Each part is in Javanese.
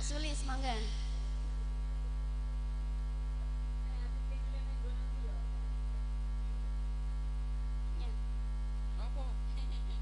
Sulis mangga. Ya. Apa? Iya, iya.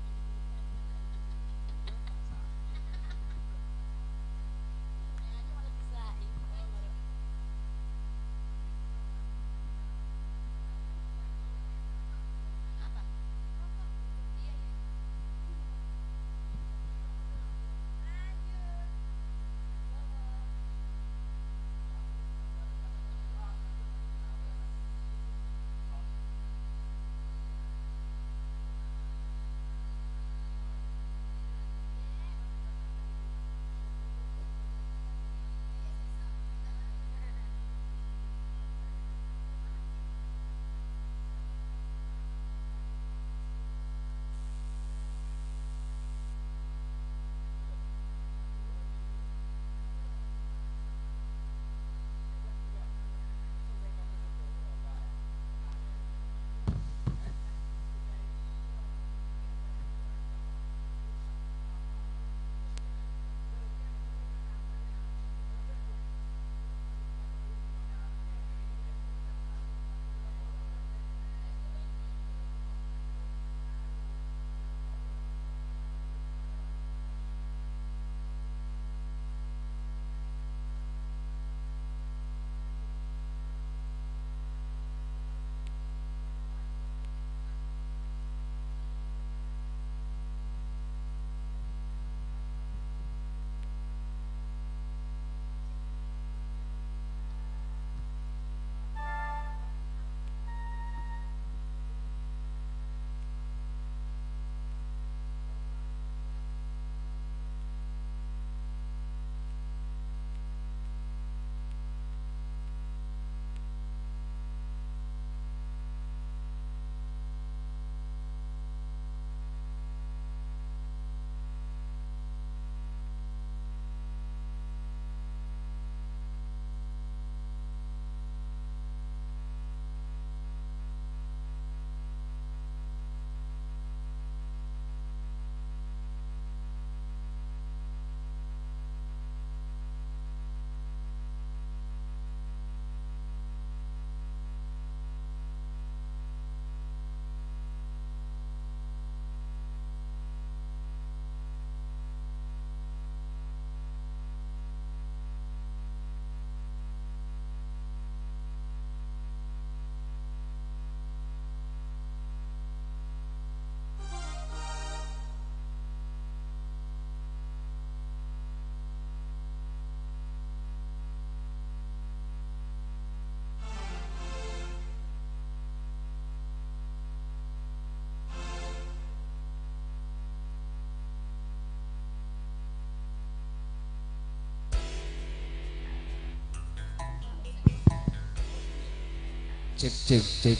Cek cek cek.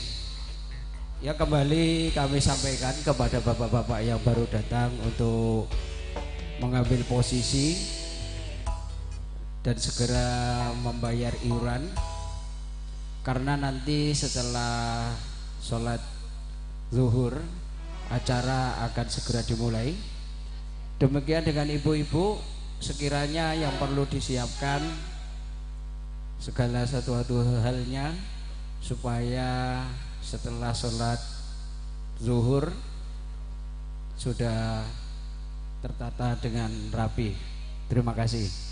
Ya, kembali kami sampaikan kepada bapak-bapak yang baru datang untuk mengambil posisi dan segera membayar iuran, karena nanti setelah sholat zuhur acara akan segera dimulai. Demikian dengan ibu-ibu, sekiranya yang perlu disiapkan segala sesuatu halnya supaya setelah sholat zuhur sudah tertata dengan rapi. Terima kasih.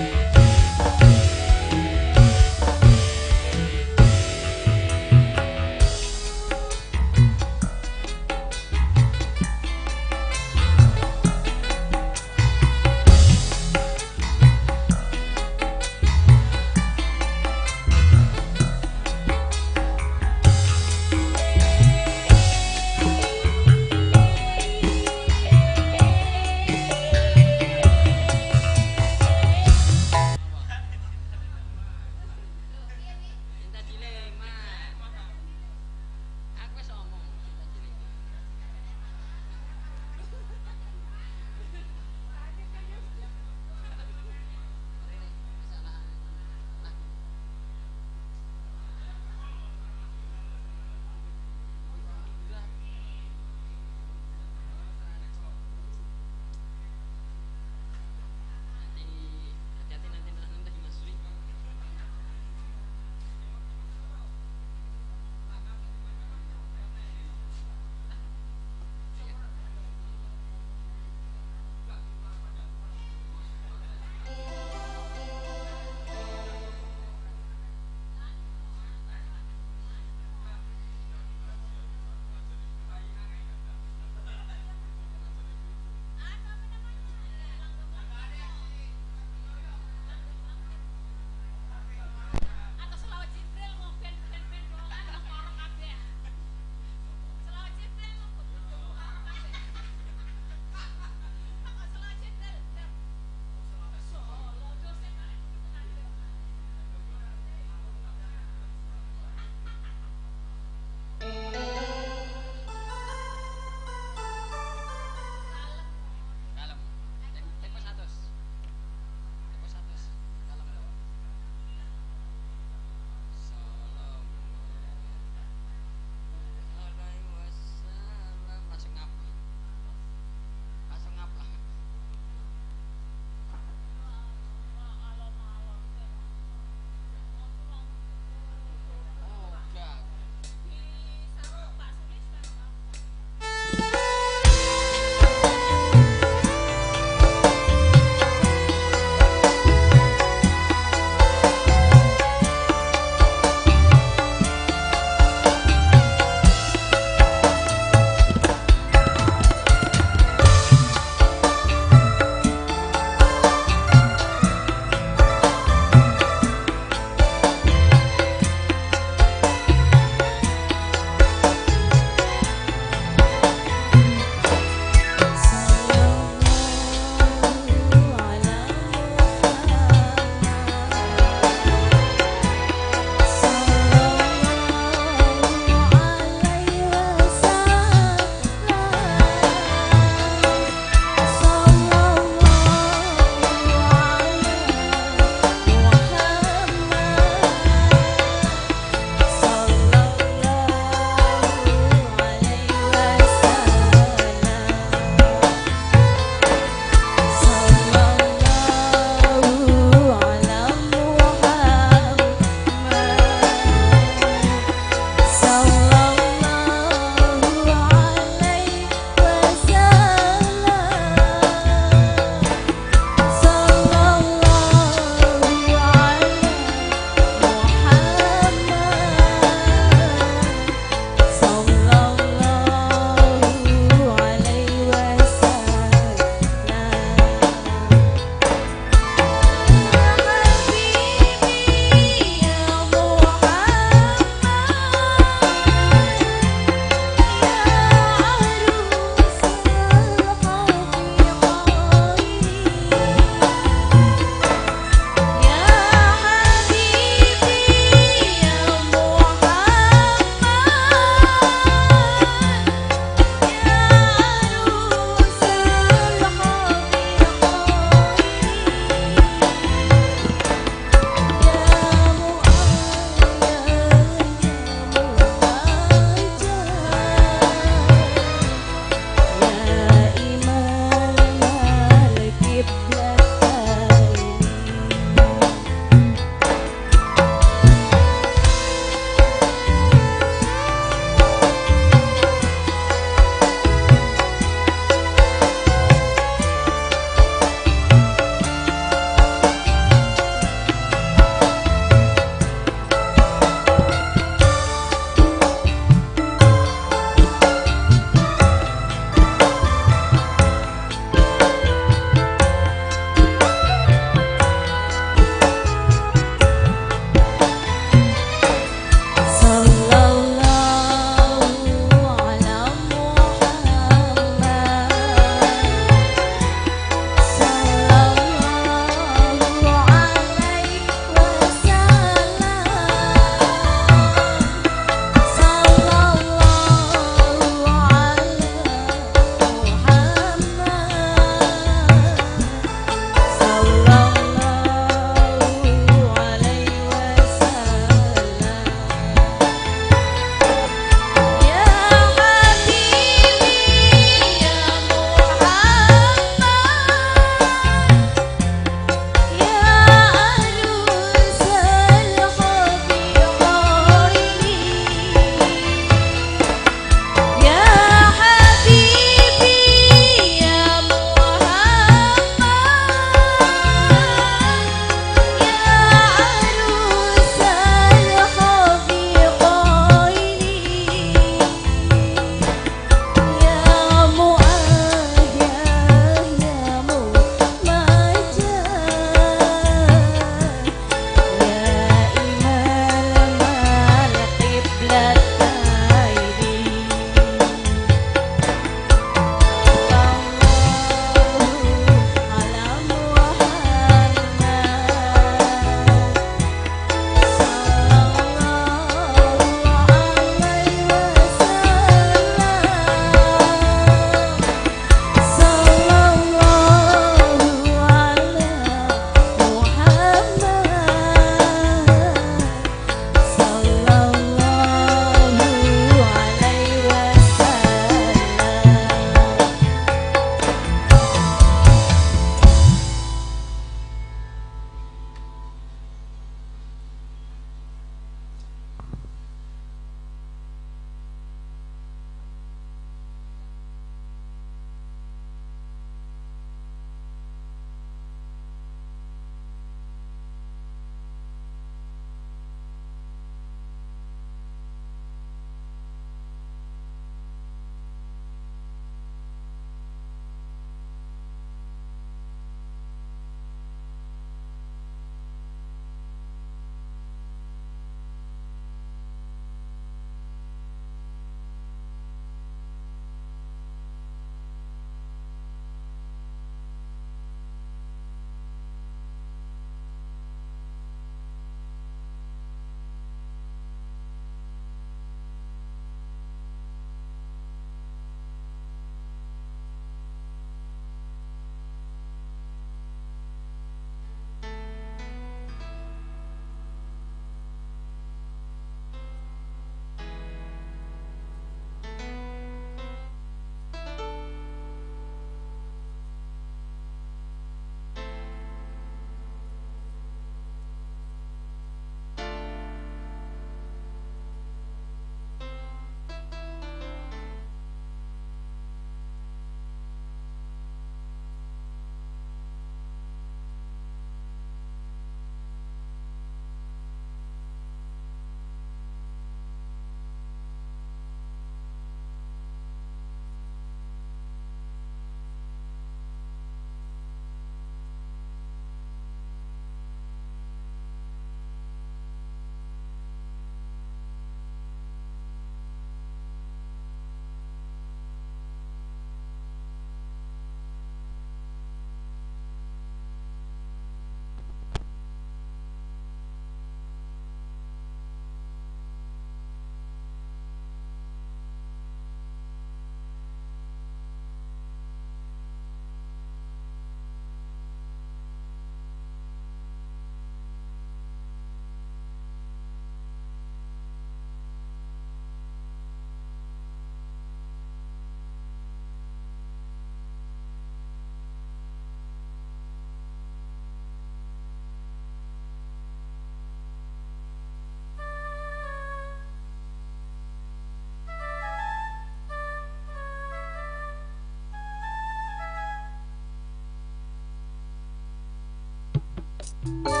Cek.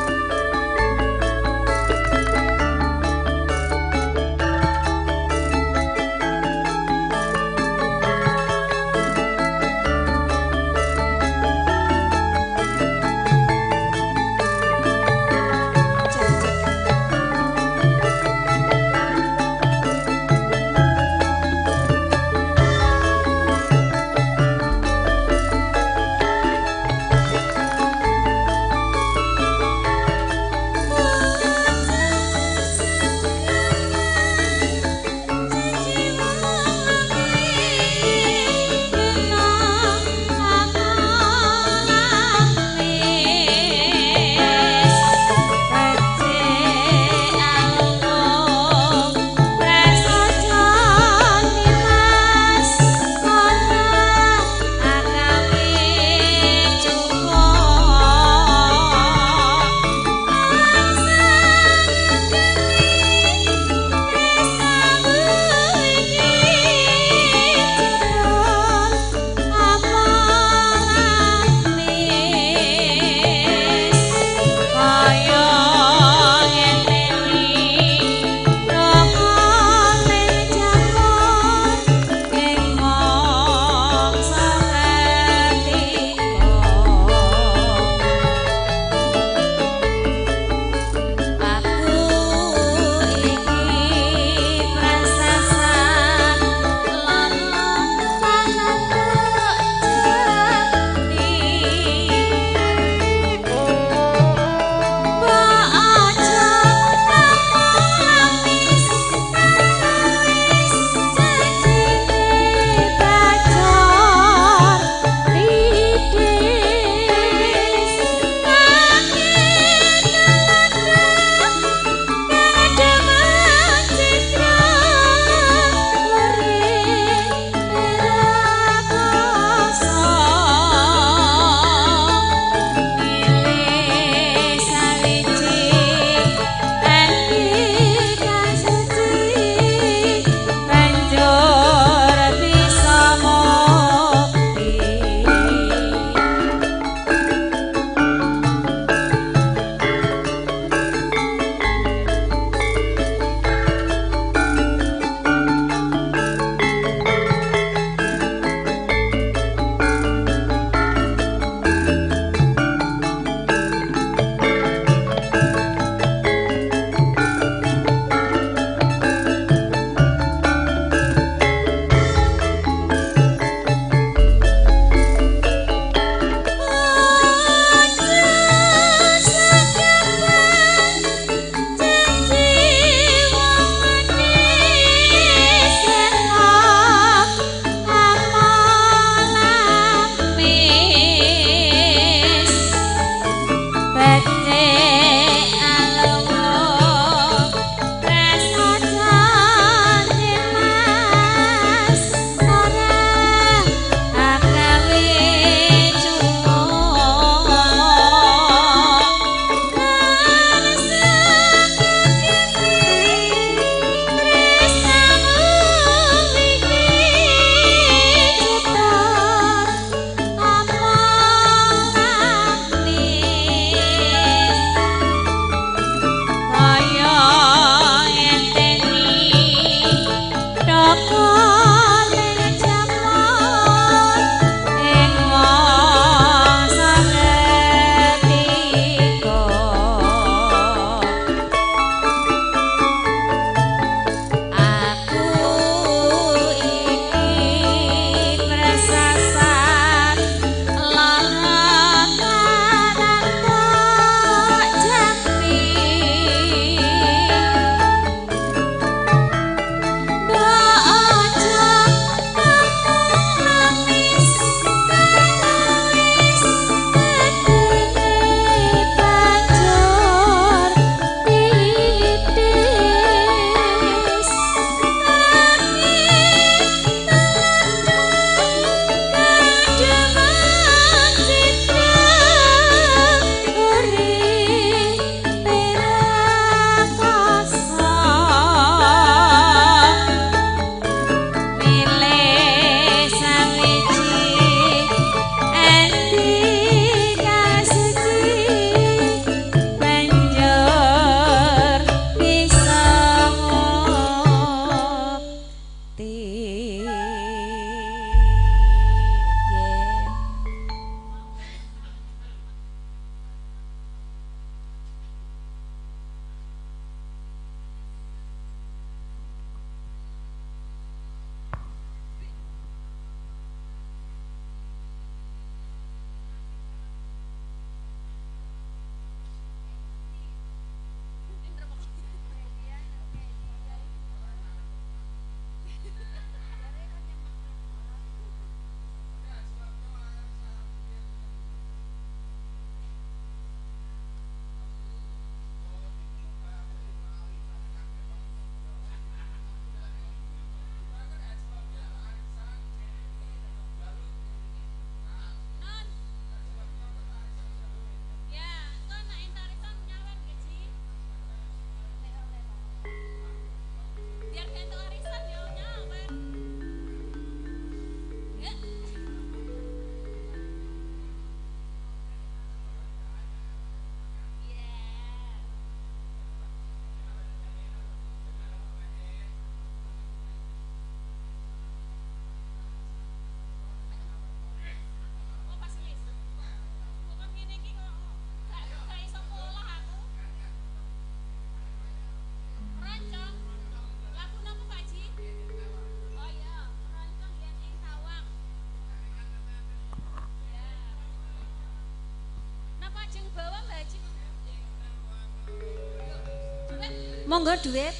Monggo duit.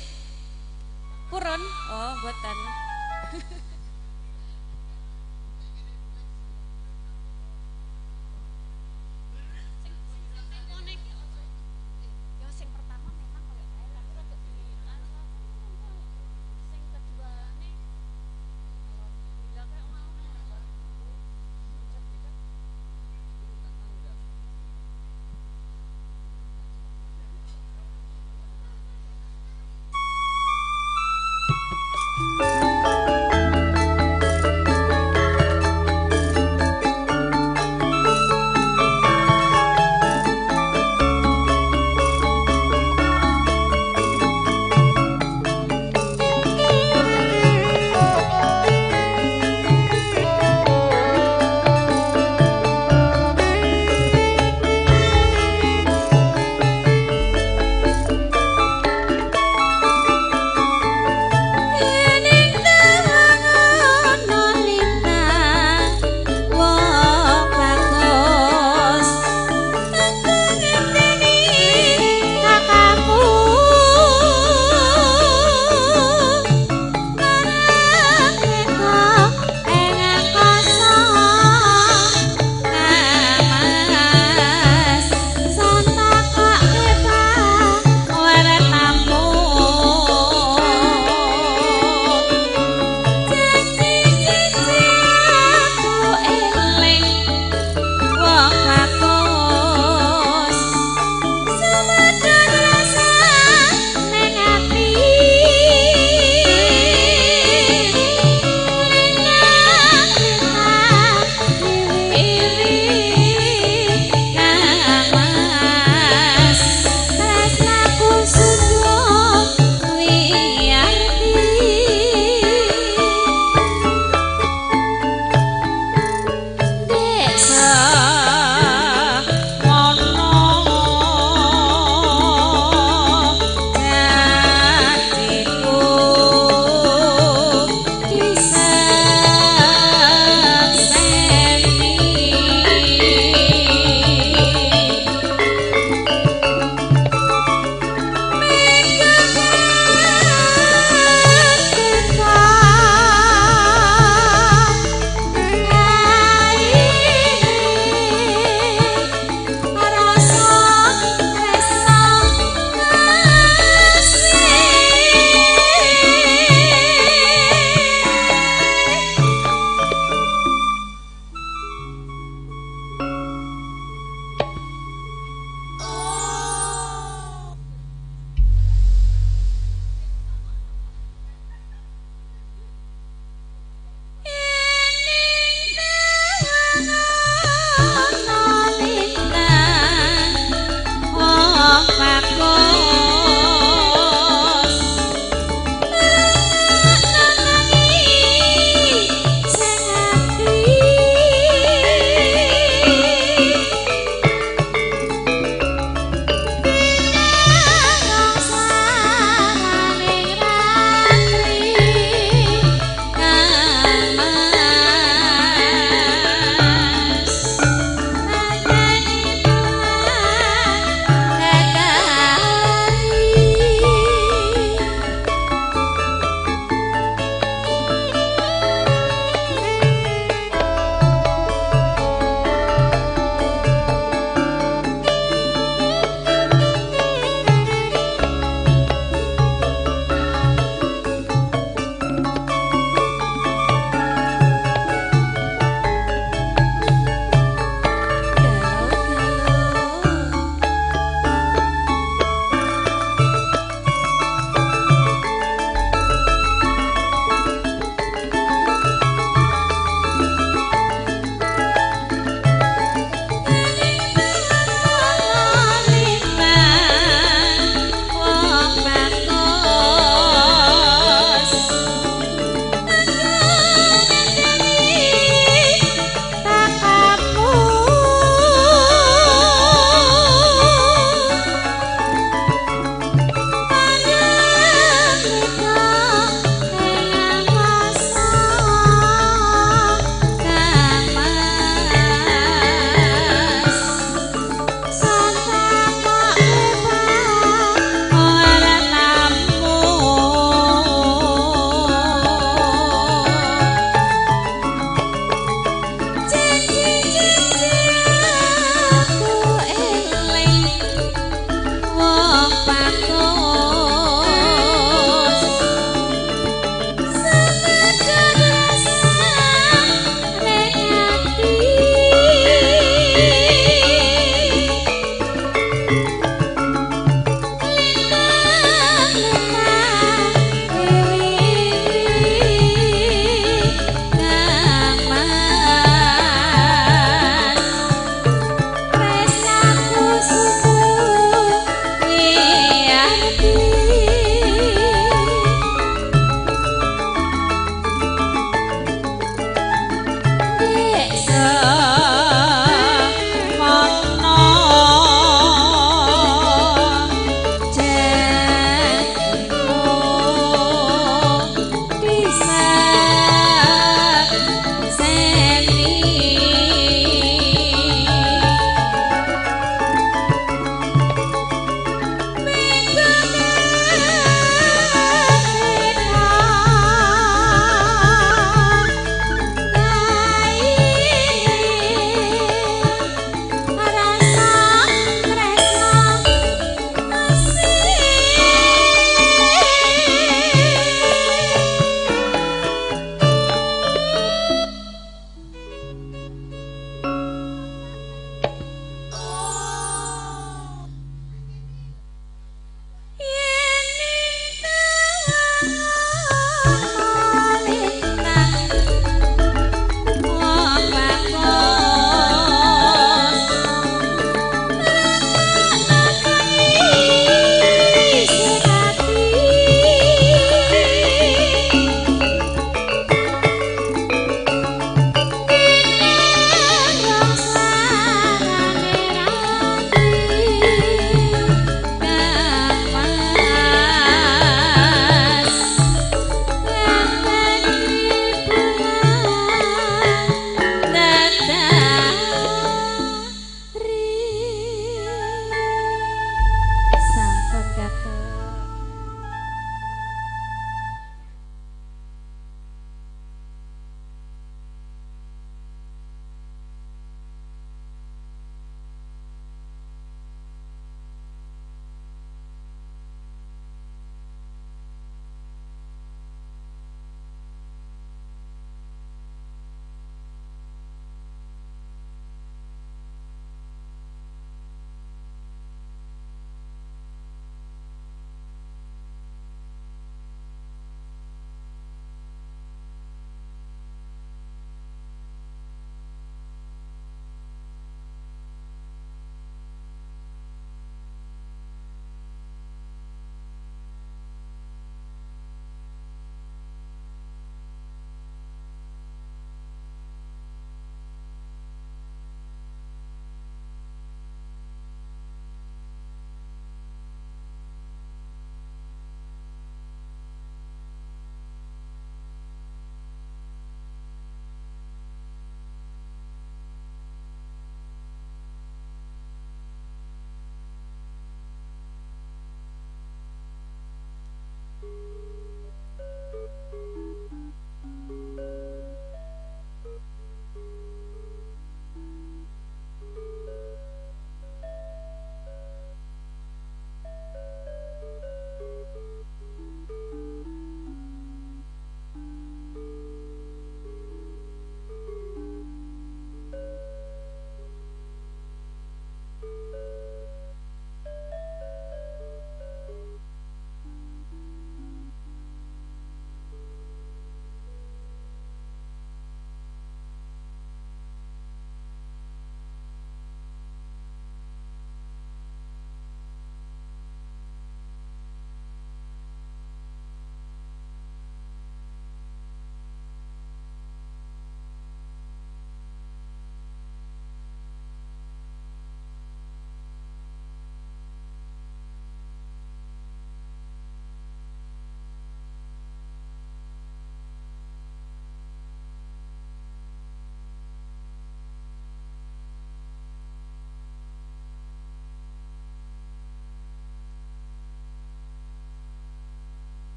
Purun. Oh, mboten. Sing pertama memang koyo kae tapi rada di sing keduane alhamdulillah kayak mau. Thank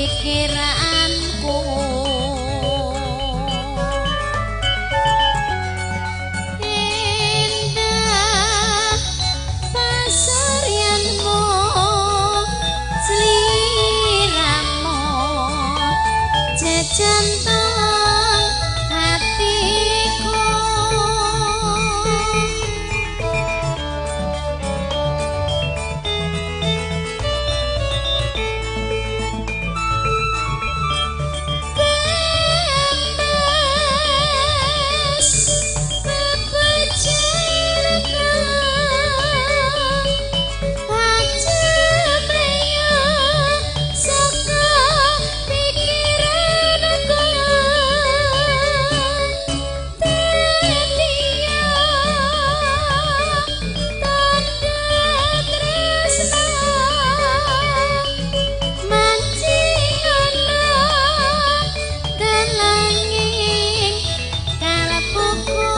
pikiranku. Indah pasuryanmu sliramu jejantung hatiku. Gemes bebejalku aja mleyo saka pikiranku. Dadi tandha tresna mancing ana delenging kalbuku.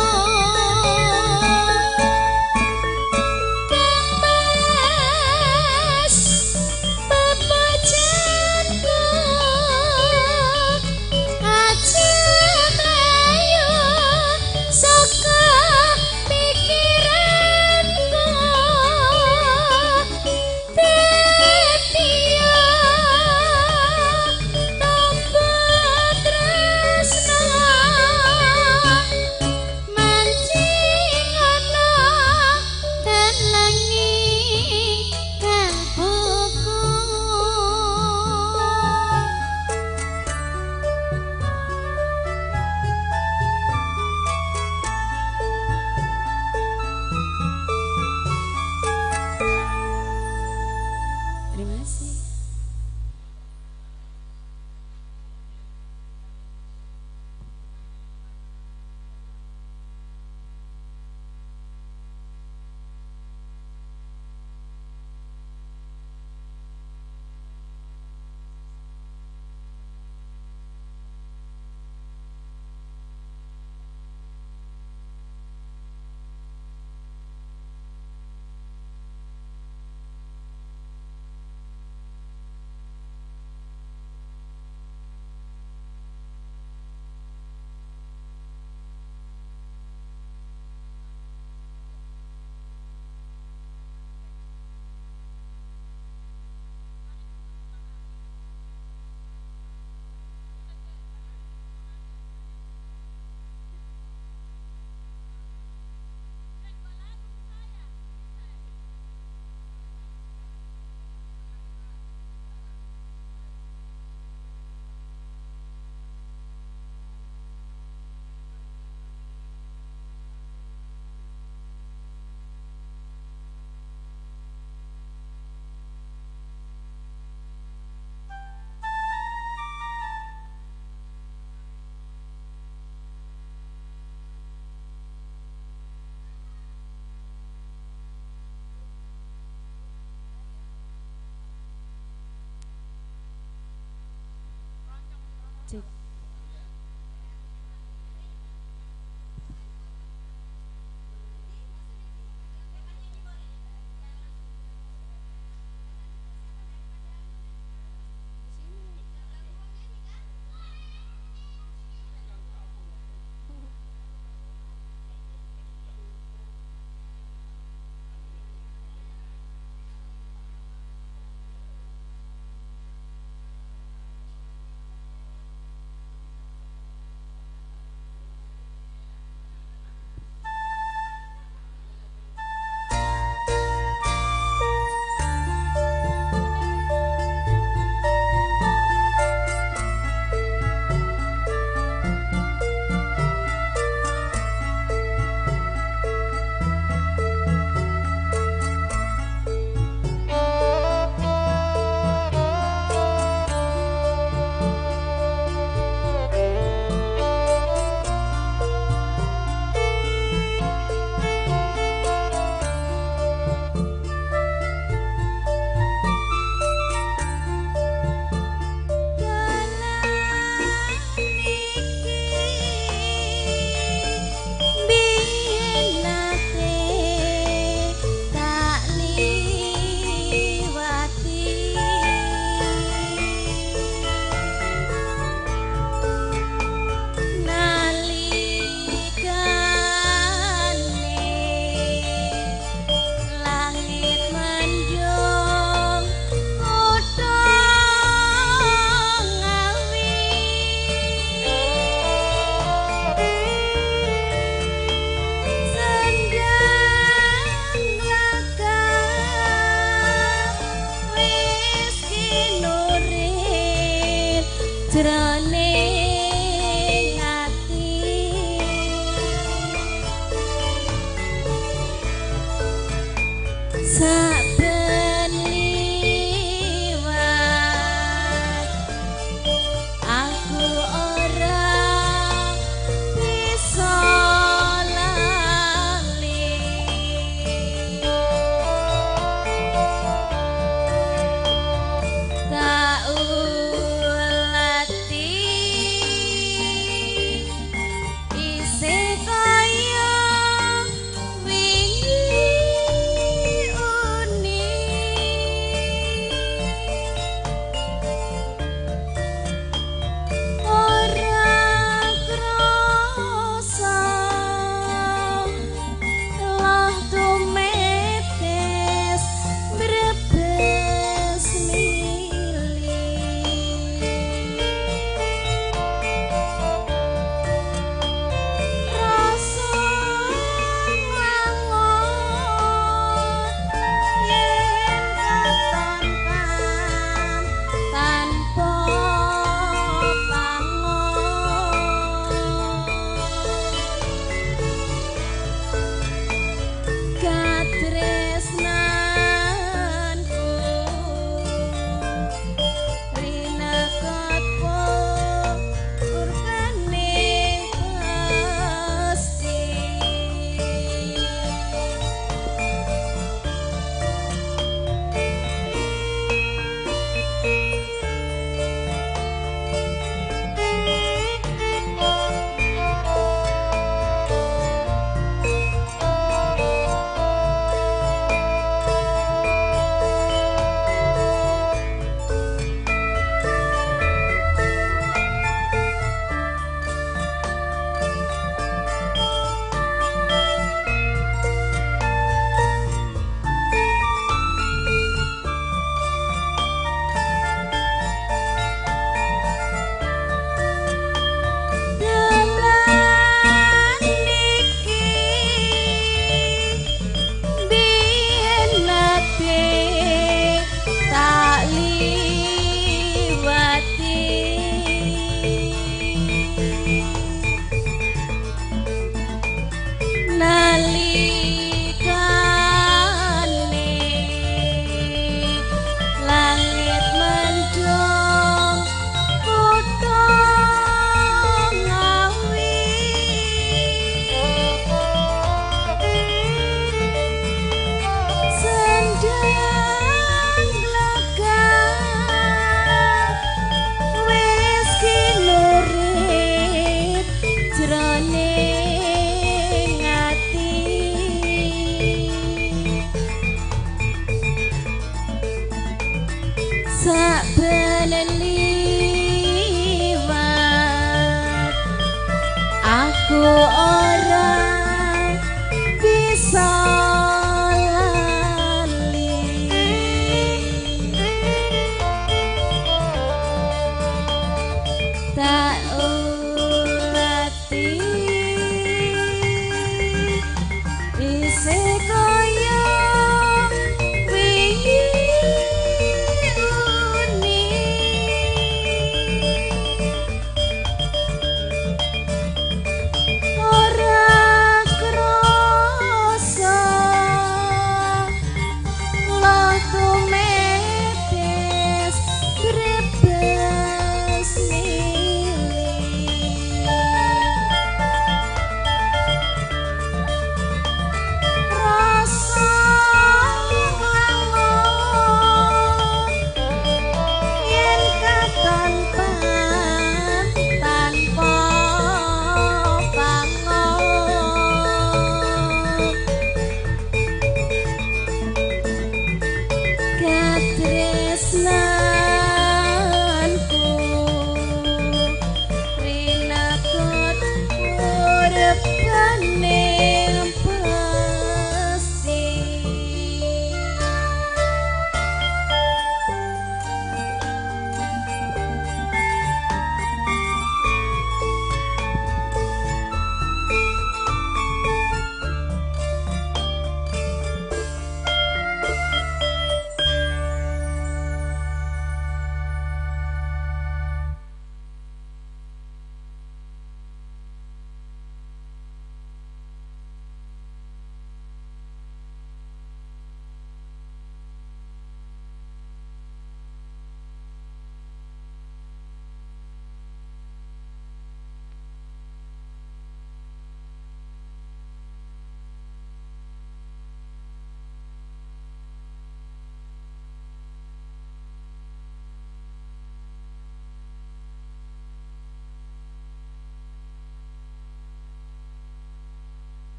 Gemes bebejanku aja mlayu saka pikiranku. Dadi tamba tresna mancing ana delenging kalbuku. Terima kasih. Cek. Jroning ati saben liwat aku ora bisa lali tak ulati isih kaya wingi uni ora krasa lah tumetes brebes mili rasa nglangon yen katon tanpa pangon katresnanku rineket purbaning pesti. Dalan iki biyen nate tak liwati nalikane langit mendung kutha Ngawi sendang glagah wis kinurit jroning ati saben liwat aku ora bisa lali tak ulati isih kaya wingi uni ora krasa lah tumetes brebes mili rasa nglangon yen katon tanpa pangon katresnanku rineket purbaning pesti.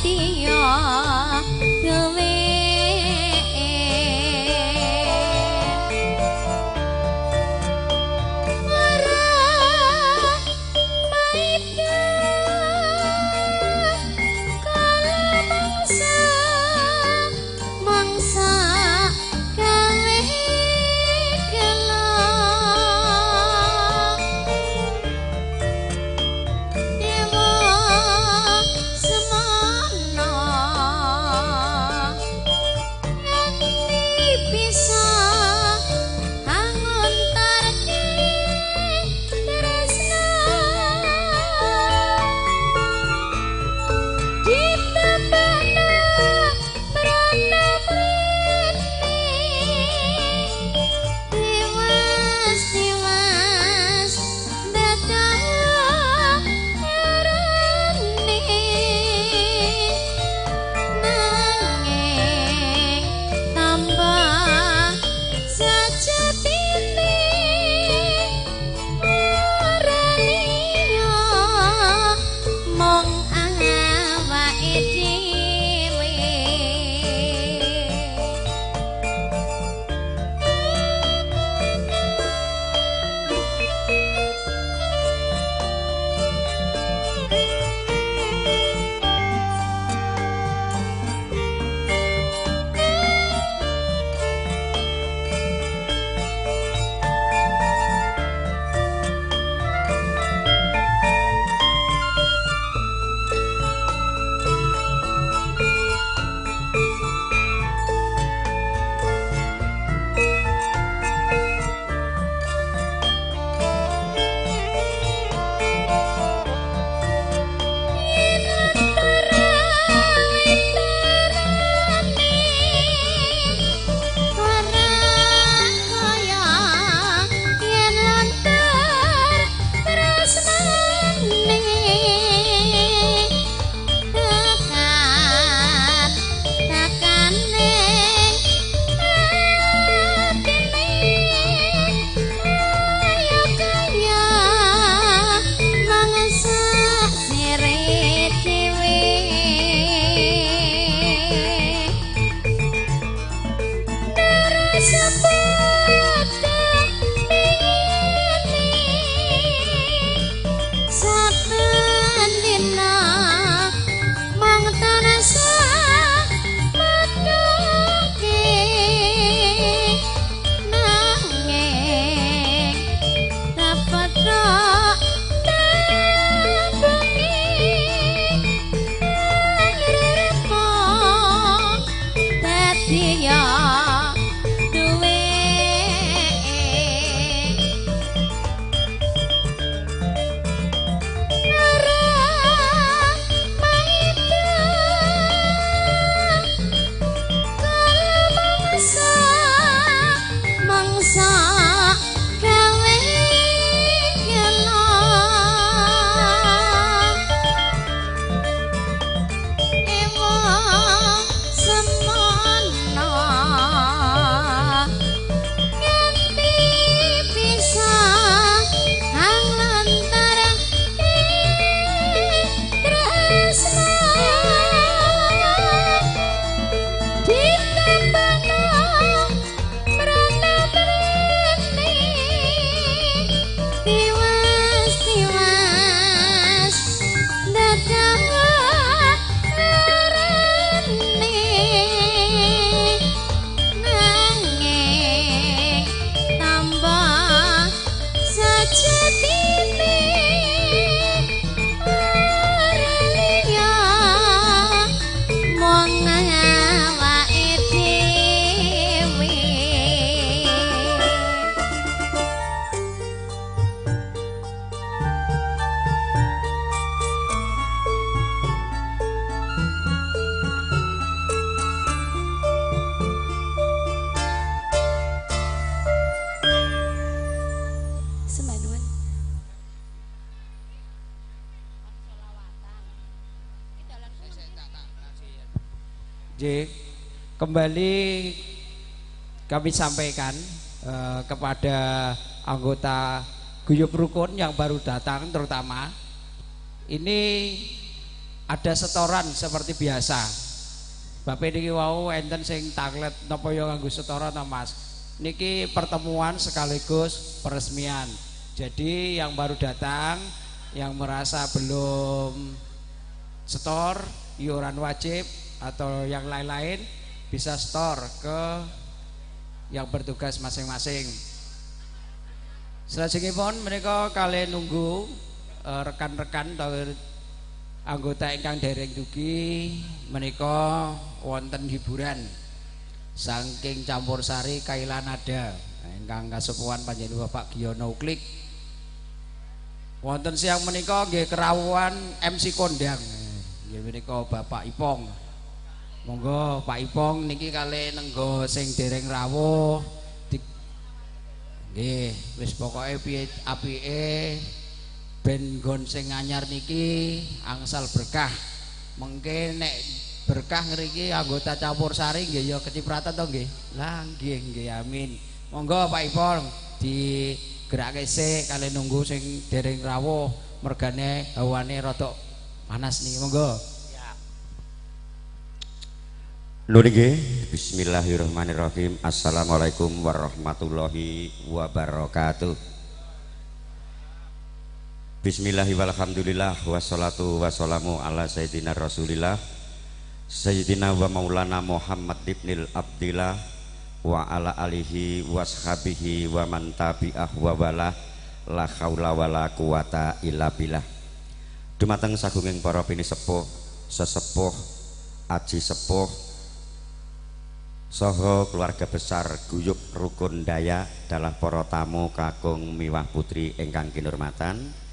dadi yo duwe. Ora maida kala mangsa mangsa gawe gelo. Dewa semono nganti bisa angontarke tresna ditambahno prana mrene tiwas tiwas dadak arane nanging tambah sejatine ora liya mung awake dhewe. Yen antara wetarane ora kaya yen lontar tresnane tekan tekane atine kaya kaya mangsa sire dhewe. Terus padha mingene saben dina mung tansah methuke nanging tapatra tabungi angrepo dadi ya duwe. Ora maida kala mangsa mangsa gawe gelo. Ewa semono nganti bisa anglantarake tresna ditambahno prana mrene tiwas tiwas dadak arane nanging tambah sejatine ora liya mung awake dhewe. Semanuan. J, kembali kami sampaikan kepada anggota Guyub Rukun yang baru datang terutama. Ini Ada setoran seperti biasa. Bapak niki wau enten sing tanglet napa ya nganggo setoran ta Mas. Niki pertemuan sekaligus peresmian. Jadi yang baru datang, yang merasa belum setor, iuran wajib atau yang lain-lain bisa setor ke yang bertugas masing-masing. Salajengipun menika kalian nunggu rekan-rekan atau anggota ingkang dereng dugi menika wonten hiburan saking campur sari Kailanada ingkang kasepuhan panjenengan Bapak Giyono Uklik. Wonten siang menika nggih kerawuhan MC kondang nggih menika Bapak Ipong. Monggo Pak Ipong niki kalih nenggo sing dereng rawuh. Nggih, wis pokoke piye apike ben nggon sing anyar niki angsal berkah. Mengke nek berkah ngriki anggota campur sari nggih ya kecipratan to nggih. Lah nggih nggih amin. Monggo Pak Ipong digerakake sik kalih nunggu sing dereng rawuh mergane hawane rada panas niki monggo. Nuhun nggih, bismillahirrahmanirrahim. Assalamualaikum warahmatullahi wabarakatuh. Bismillahirrahmanirrahim. Wassalatu wassalamu ala sayyidina Rasulillah, sayyidina wa maulana Muhammad ibnil Abdillah wa ala alihi washabihi wa man tabi'ah wa wala la haula wala quwata illa billah. Dumateng sagunging para pinisepuh, sesepuh, aji sepuh, saha keluarga besar guyub rukun Dayak dalah para tamu kakung miwah putri ingkang kinurmatan.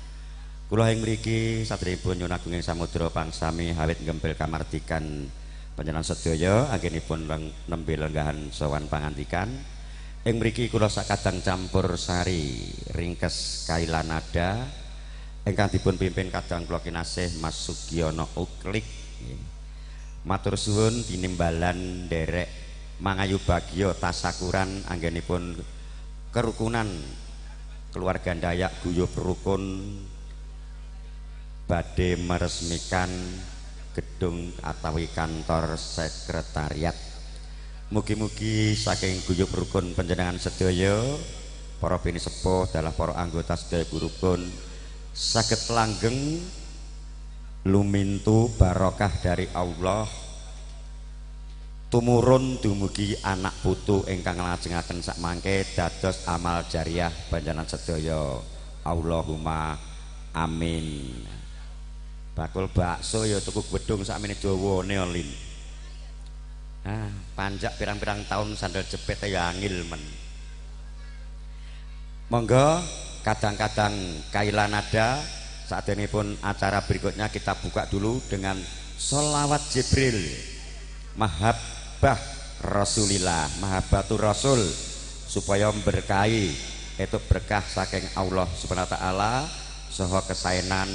Kula ing mriki sadèrèngipun nyuwun agunging samudra pangsami hawit nggempil kamardikan panjenengan sedaya anggenipun nembe lenggahan sowan pangandikan. Ing mriki kula sakadang campur sari ringkes Kailanada ingkang dipun pimpin kadang kula kinasih Mas Sugiyono Uklik. Matur suwun tinimbalan nderek mangayu bagya tasakuran anggenipun kerukunan keluarga Dayak guyub rukun badhe meresmikan gedung atawi kantor sekretariat. Mugi-mugi saking guyub rukun panjenengan sedaya para pinisepuh dalah para anggota sedaya rukun saged langgeng lumintu barokah dari Allah tumurun dumugi anak putu ingkang nglajengaken sakmangke dados amal jariah panjenengan sedaya. Allahumma amin. Bakul bakso ya tuku gedung sakmene dawane lin. Ah, panjak pirang-pirang tahun sandal jepit ya angil men. Monggo kadang-kadang Kailanada saat ini pun acara berikutnya kita buka dulu dengan sholawat Jibril mahabbah Rasulillah, mahabbatur Rasul, supaya memberkahi itu berkah saking Allah Subhanahu wa taala saha kesaenan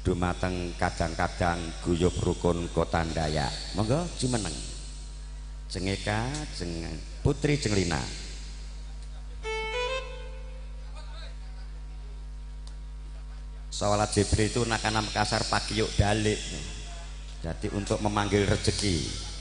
dumateng kadang-kadang guyub rukun kota Dayak. Monggo jumeneng. Jengeka jeng Putri Jenglina. Sholawat Jibril itu nakana Makassar pagi yuk dalik. Jadi untuk memanggil rezeki.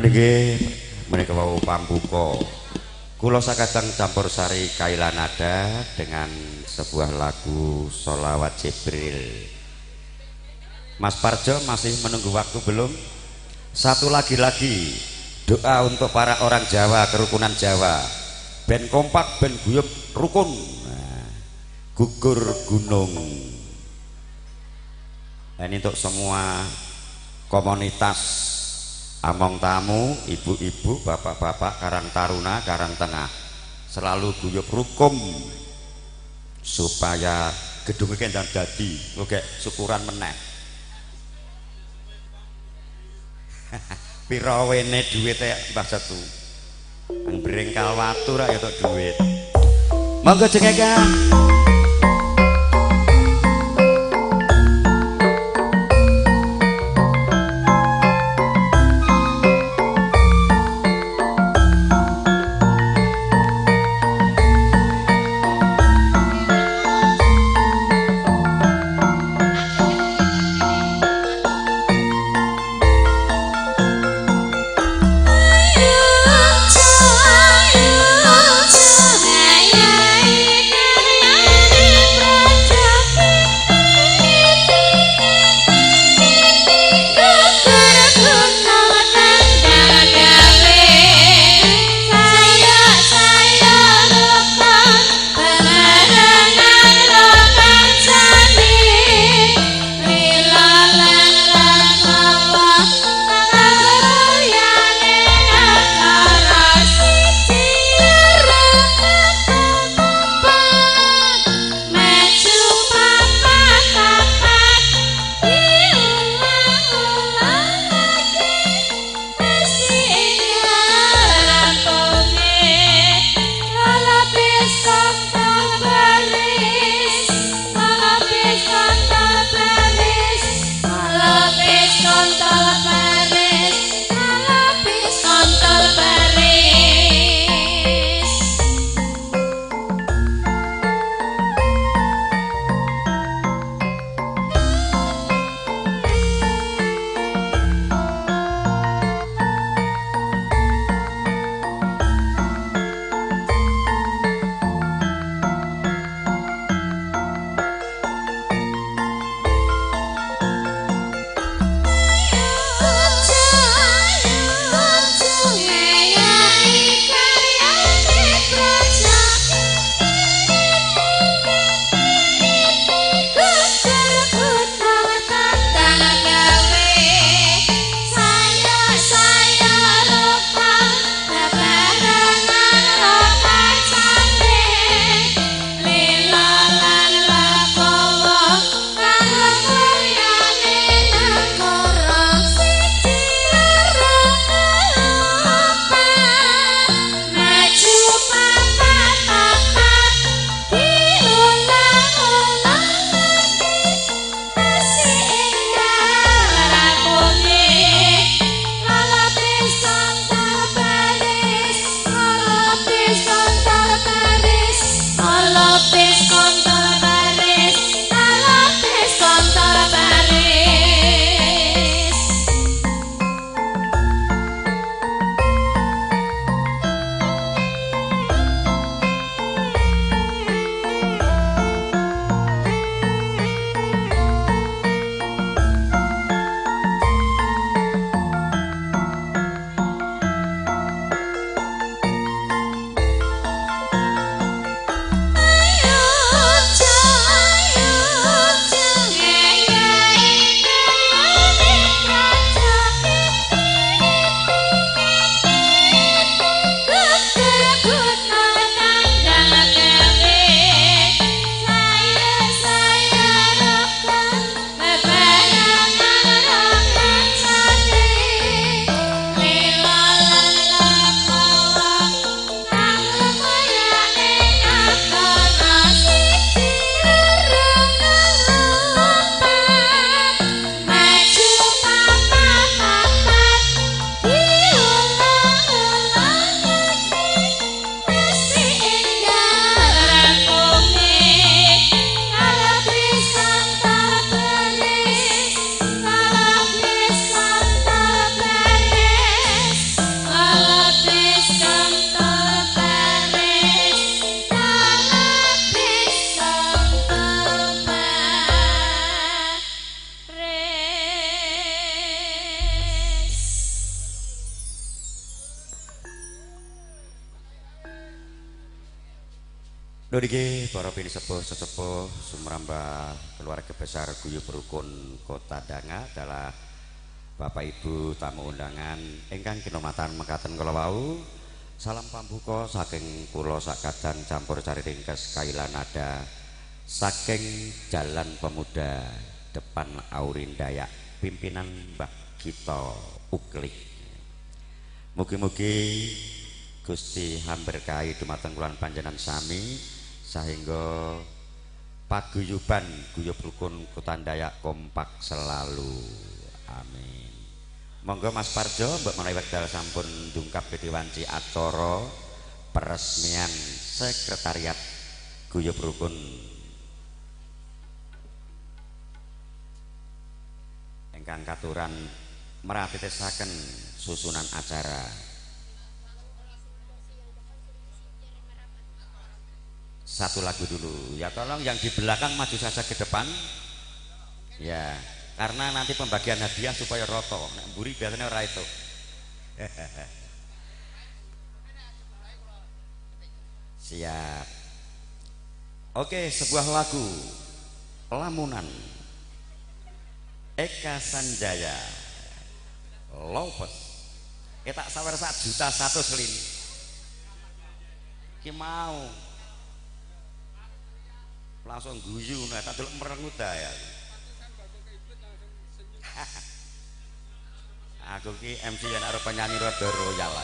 Nggih menika wau pambuka. Kula sakadang campur sari Kailanada dengan sebuah lagu Sholawat Jibril. Mas Parjo masih menunggu waktu belum? Satu lagi doa untuk para orang Jawa, kerukunan Jawa. Ben kompak, ben guyub rukun. Nah, gugur gunung. Nah, ini untuk semua komunitas among tamu, ibu-ibu, bapak-bapak, Karang Taruna, Karang Tengah, selalu guyub rukun supaya gedung iki ndang dadi, oke syukuran meneh. Pira wene duwite Mbah Setu? Nang brengkal watu ra ya tok duit. Monggo jengeka. Ayo. Lho niki para pinisepuh sesepuh sumrambah keluarga besar Guyub Rukun Kota Danga adalah Bapak Ibu tamu undangan ingkang kinurmatan mekaten kala wau. Salam pambuka saking kula sakadang campur cari ringkes kaila nada saking Jalan Pemuda depan Aurin Dayak pimpinan Mbah Gito Uklik. Mugi-mugi Gusti hamberkahi dumateng kula panjenengan sami sehingga paguyuban Guyub Rukun Kota Dayak kompak selalu. Amin. Monggo Mas Parjo mbok menawi wekdal sampun dungkap wanci acara peresmian Sekretariat Guyub Rukun ingkang katuran meratitesaken susunan acara. Satu lagu dulu ya, tolong yang di belakang maju saja ke depan ya, karena nanti pembagian hadiah supaya roto. Nek mburi biasanya ora itu. Siap. Oke, sebuah lagu Lamunan Eka Sanjaya Lopez. Kita sawer 1.100.000 lin. Ki mau langsung guyu nek tak delok merengut ya. Aku ki MC yen arep penyanyi rada royal.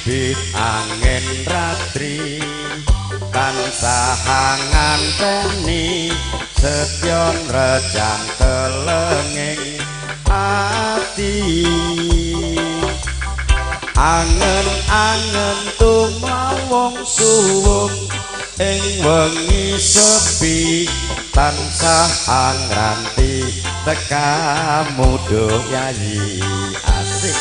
Bit angin ratri tansah nganteni setyon rejang telenging ati, angen-angen tumawung suwung ing wengi sepi tansah angranti tekamu duh yayi. Asik.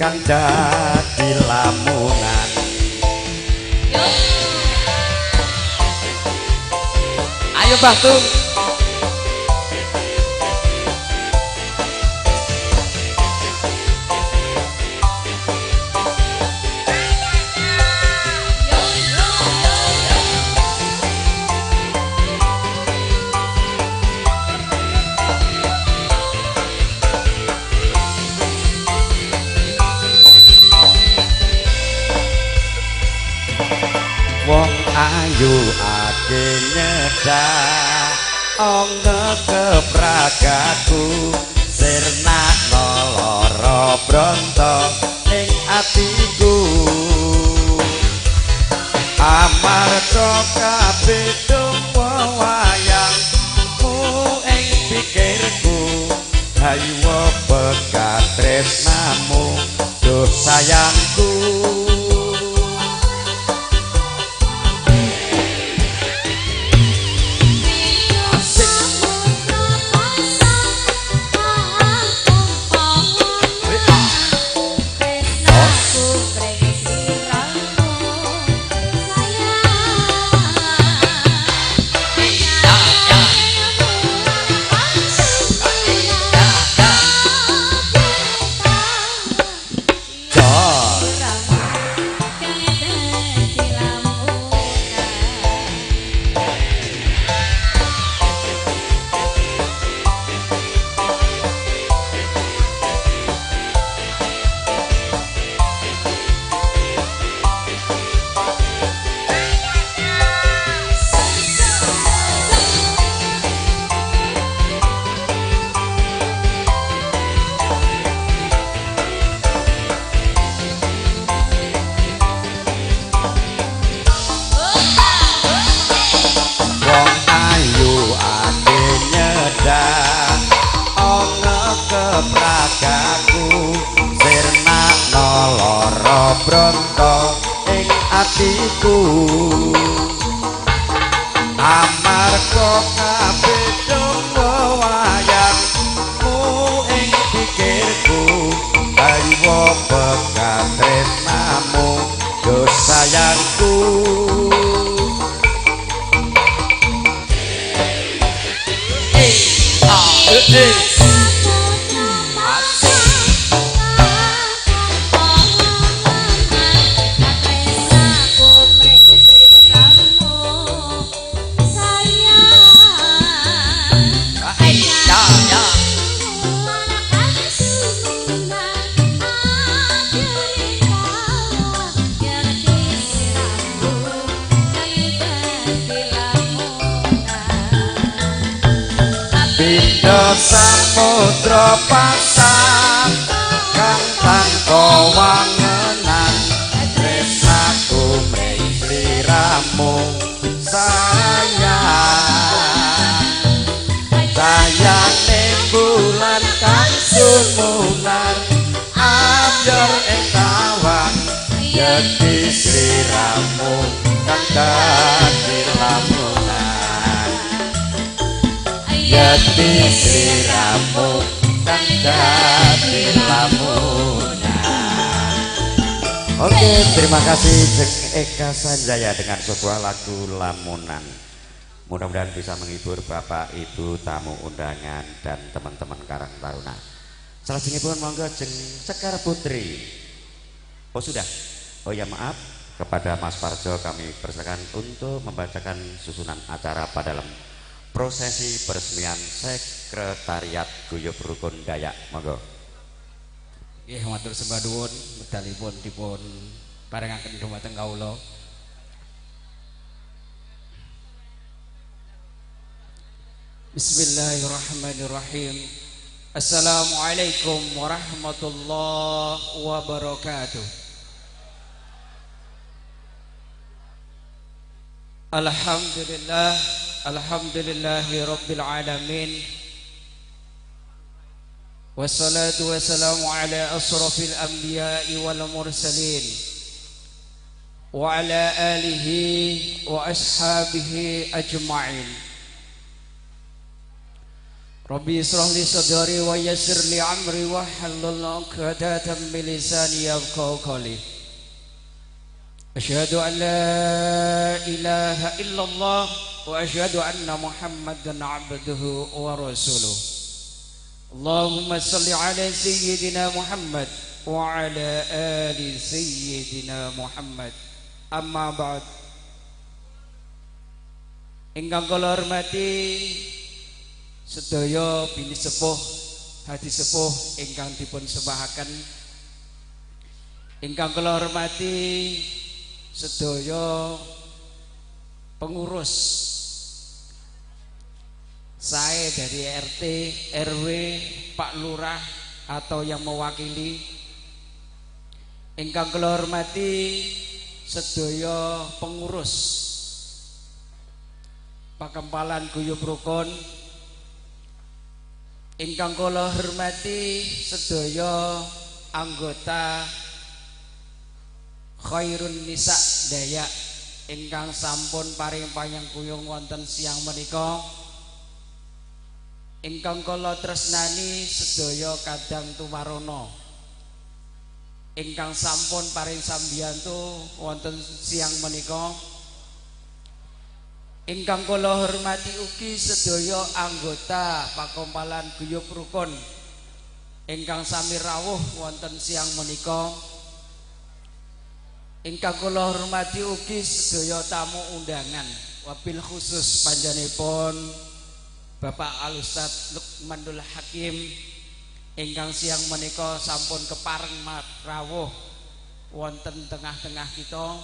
Kang dadi lamunan. Ayo Mbah Tung. Wong ayu ake nyedak angga kepragaku sirnakno lara bronto ning atiku, amarga kabeh wayangmu ing pikirku, hayu pekat tresnamu duh sayangku. atiku amarga kabeh wayangmu ing pikirku ayo pekatresnamu yo sayangku. Samudra pasang kang tanpa wangenan tresnaku mring sliramu sayang sayane bulan kang sumunar ambyar ing tawang yekti sliramu kang dadi lamunan yekti sliramu kang dadi lamunan. Oke, terima kasih Jeng Eka Sanjaya dengan sebuah lagu Lamunan. Mudah-mudahan bisa menghibur Bapak, Ibu, tamu undangan dan teman-teman Karang Taruna. Salajengipun monggo Jeng Sekar Putri. Oh sudah. Oh ya maaf, kepada Mas Parjo kami persilakan untuk membacakan susunan acara pada dalam prosesi peresmian Sekretariat Guyub Rukun Dayak. Monggo. Nggih, matur sembah nuwun medalipun dipun parengaken dumateng kawula. Bismillahirrahmanirrahim. Assalamualaikum warahmatullahi wabarakatuh. Alhamdulillah, alhamdulillahi rabbil alamin. Wassalatu wassalamu ala asrafil anbiya'i wal mursalin wa ala alihi wa ashabihi ajma'in. Rabbi israh li sadri wa yassir li amri wa hlul 'uqdatam min lisani yafqahu qawli. Asyhadu an la ilaha illallah wa asyhadu anna Muhammadan 'abduhu wa rasuluh. Allahumma salli ala sayyidina Muhammad wa ala ali sayyidina Muhammad. Amma ba'd. Ingkang kula hormati sedaya bini sepuh, hadi sepuh ingkang dipun sembahaken. Ingkang kula hormati sedaya pengurus saya dari RT, RW, Pak Lurah atau yang mewakili. Ingkang kula hormati sedaya pengurus Pakempalan Guyub Rukun. Ingkang kula hormati sedaya anggota Khairun Nisa Dayak ingkang sampun paring panyengkuyung wonten siang menika. Ingkang kula tresnani sedaya kadang tumarana ingkang sampun paring sambiyantu wonten siang menika. Ingkang kula hormati ugi sedaya anggota Pakempalan Guyub Rukun ingkang sami rawuh wonten siang menika. Ingkang kula hormati ugi sedaya tamu undangan, wabil khusus panjenenganipun Bapak Al Ustaz Lukmanul Hakim ingkang siang menika sampun kepareng rawuh wonten tengah-tengah kita.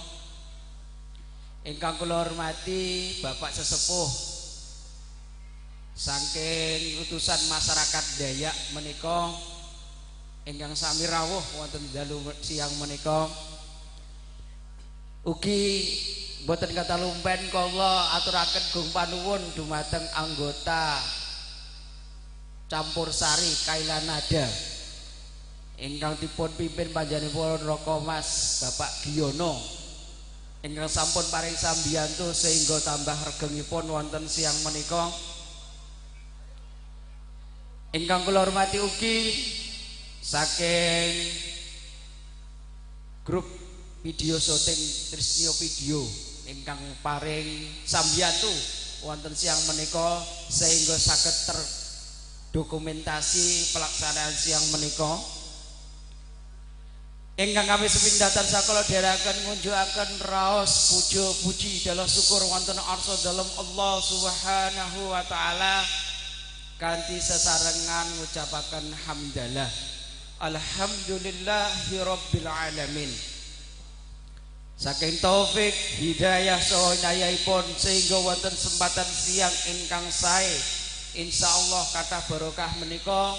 Ingkang kula hormati Bapak sesepuh saking utusan masyarakat Dayak menika ingkang sami rawuh wonten dalu siang menika. Ugi mboten katalumpen kula aturaken gung panuwun dumateng anggota Campur Sari Kailanada ingkang dipun pimpin panjenenganipun Raka Mas Bapak Giyono Ingkang sampun paring sambiyantu sehingga tambah regengipun wonten siang menika. Ingkang kula hormati ugi saking grup video syuting Trisnio Video ingkang paring sambiyantu wonten siang menika sehingga saged terdokumentasi pelaksanaan siang menika. Ingkang kami sepindah tansah kula dherekaken ngunjukaken raos puja puji dalah syukur wonten arsa dalem Allah Subhanahu wa taala kanthi sesarengan ngucapaken hamdalah alhamdulillahirabbil alamin. Saking taufik hidayah saha inayahipun sehingga wonten sempatan siang ingkang sae insyaallah kathah barokah menika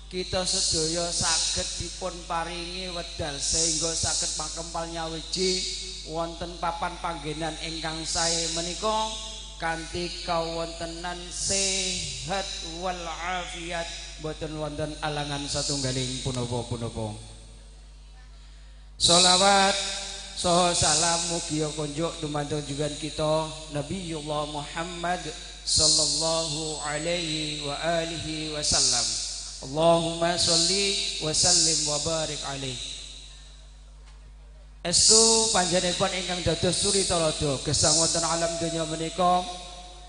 kita sedaya saged dipun paringi wedal sehingga saged makempal nyawiji wonten papan panggenan ingkang sae menika kanthi kawontenan sehat wal afiat boten wonten alangan satunggaling punapa-punapa. Sholawat saha salam mugi kunjuk dumateng junjungan kita Nabiullah Muhammad sallallahu alaihi wa alihi wasallam. Allahumma sholli wa sallim wa barik alaihi. Estu panjenenganipun ingkang dados suri tuladha gesang wonten alam donya menika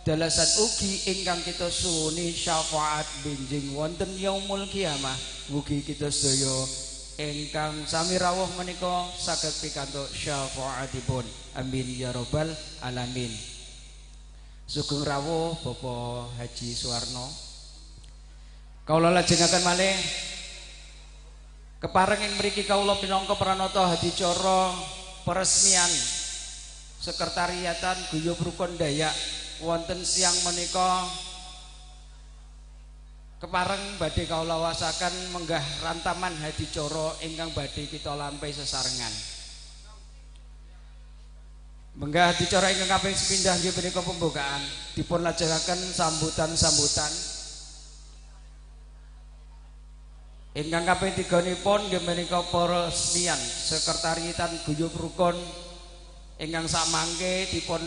dalasan ugi ingkang kita suwuni syafaat benjing wonten yaumul kiamah. Mugi kita sedaya ingkang sami rawuh menika saged pikantuk syafaatipun. Amin ya rabbal alamin. Sugeng rawuh Bapak Haji Suwarno. Kawula lajengaken malih kepareng ing mriki kawula pinangka pranata hadicara peresmian Sekretariatan Guyub Rukun Dayak wonten siang menika kepareng badhe kawula wasaken menggah rantaman hadicara ingkang badhe kita lampahi sesarengan. Menggah hadicara ingkang kaping sepindah nggih punika pembukaan dipun lajengaken sambutan-sambutan. Ingkang kaping tiganipun nggih menika peresmian Sekretariatan Guyub Rukun ingkang samangke dipun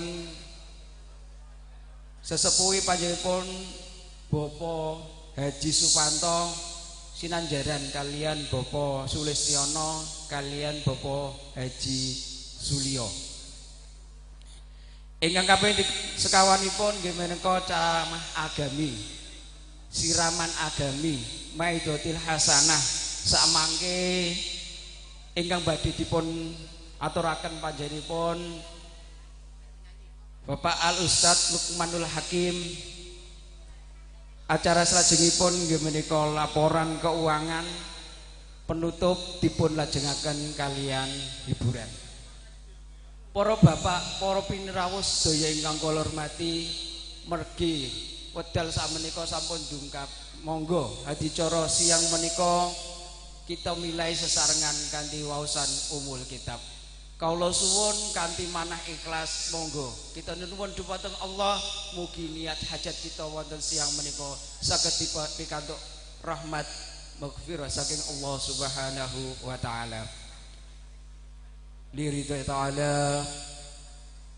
sesepuhi panjenenganipun Bapak Haji Supanto Sinanjaran kalian Bapak Sulistiono kalian Bapak Haji Sulio. Ingkang kaping sekawanipun nggih menika ceramah agami, siraman agami Maidotil Hasanah samangke ingkang badhe dipun aturaken panjenenganipun Bapak Al Ustadz Lukmanul Hakim. Acara salajengipun nggih menika laporan keuangan, penutup dipun lajengaken kalian hiburan. Para bapak, para pinirawuh sedaya ingkang kula hormati, mergi wedal sakmenika sampun dungkap. Monggo adicara siang menika kita milai sesarengan kanthi waosan umul kitab. Kawula suwun kanthi manah ikhlas, monggo kita nuwun dumateng Allah mugi niat hajat kita wonten siang menika saged pikantuk rahmat maghfirah saking Allah Subhanahu wa taala. Liridha ta'ala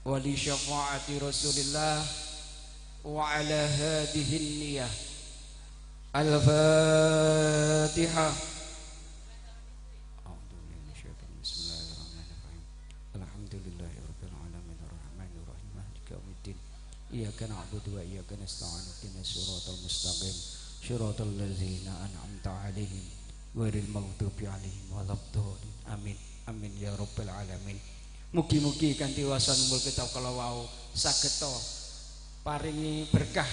wa li syafaati Rasulillah wa ala hadhihi niyyah. Al-Fatihah. Bismillahirrahmanirrahim. Alhamdulillahirabbil alamin arrahmanirrahim maliki yaumiddin. Iyyaka na'budu wa iyyaka nasta'in ihdinas siratal mustaqim siratal ladzina an'amta 'alaihim ghairil maghdubi 'alaihim waladdallin. Amin. Amin ya rabbal alamin. Mugi-mugi kanthi wasan umul kitab kala wau saged paringi berkah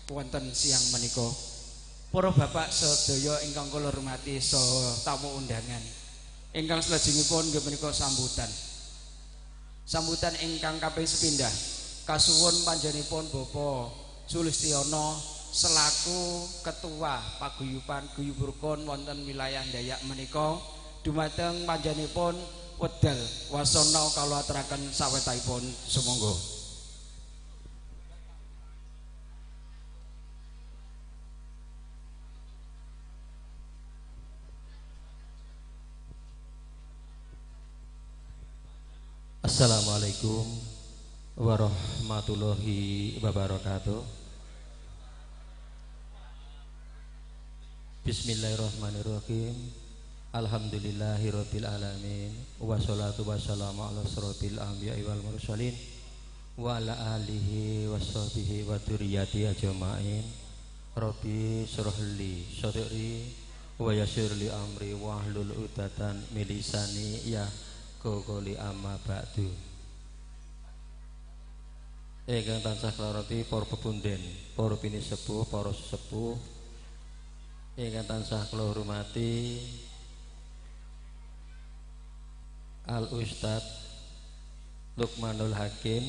wonten siang menika. Para bapak sedaya ingkang kula hormati saha tamu undangan. Ingkang salajengipun nggih menika sambutan. Sambutan ingkang kaping sepindah kasuwun panjenenganipun Bapak Sulistiono selaku ketua paguyuban Guyub Rukun wonten wilayah Dayak menika dumateng panjenenganipun wedal wasana kawula aturaken sawetahipun sumangga. Assalamualaikum warahmatullahi wabarakatuh. Bismillahirrahmanirrahim. Alhamdulillahirabbil alamin. Wassalatu wassalamu ala asrofil anbiya'i wal mursalin wa ala alihi washabihi wa dzurriyyati ajmain. Rabbi shrah li sadri wa yassir li amri wahlul 'uqdatan min lisani ya qouli amma ba'du. Ingkang tansah kula para pepunden, para pinisepuh, para sesepuh ingkang tansah kula hormati Al Ustadz Lukmanul Hakim,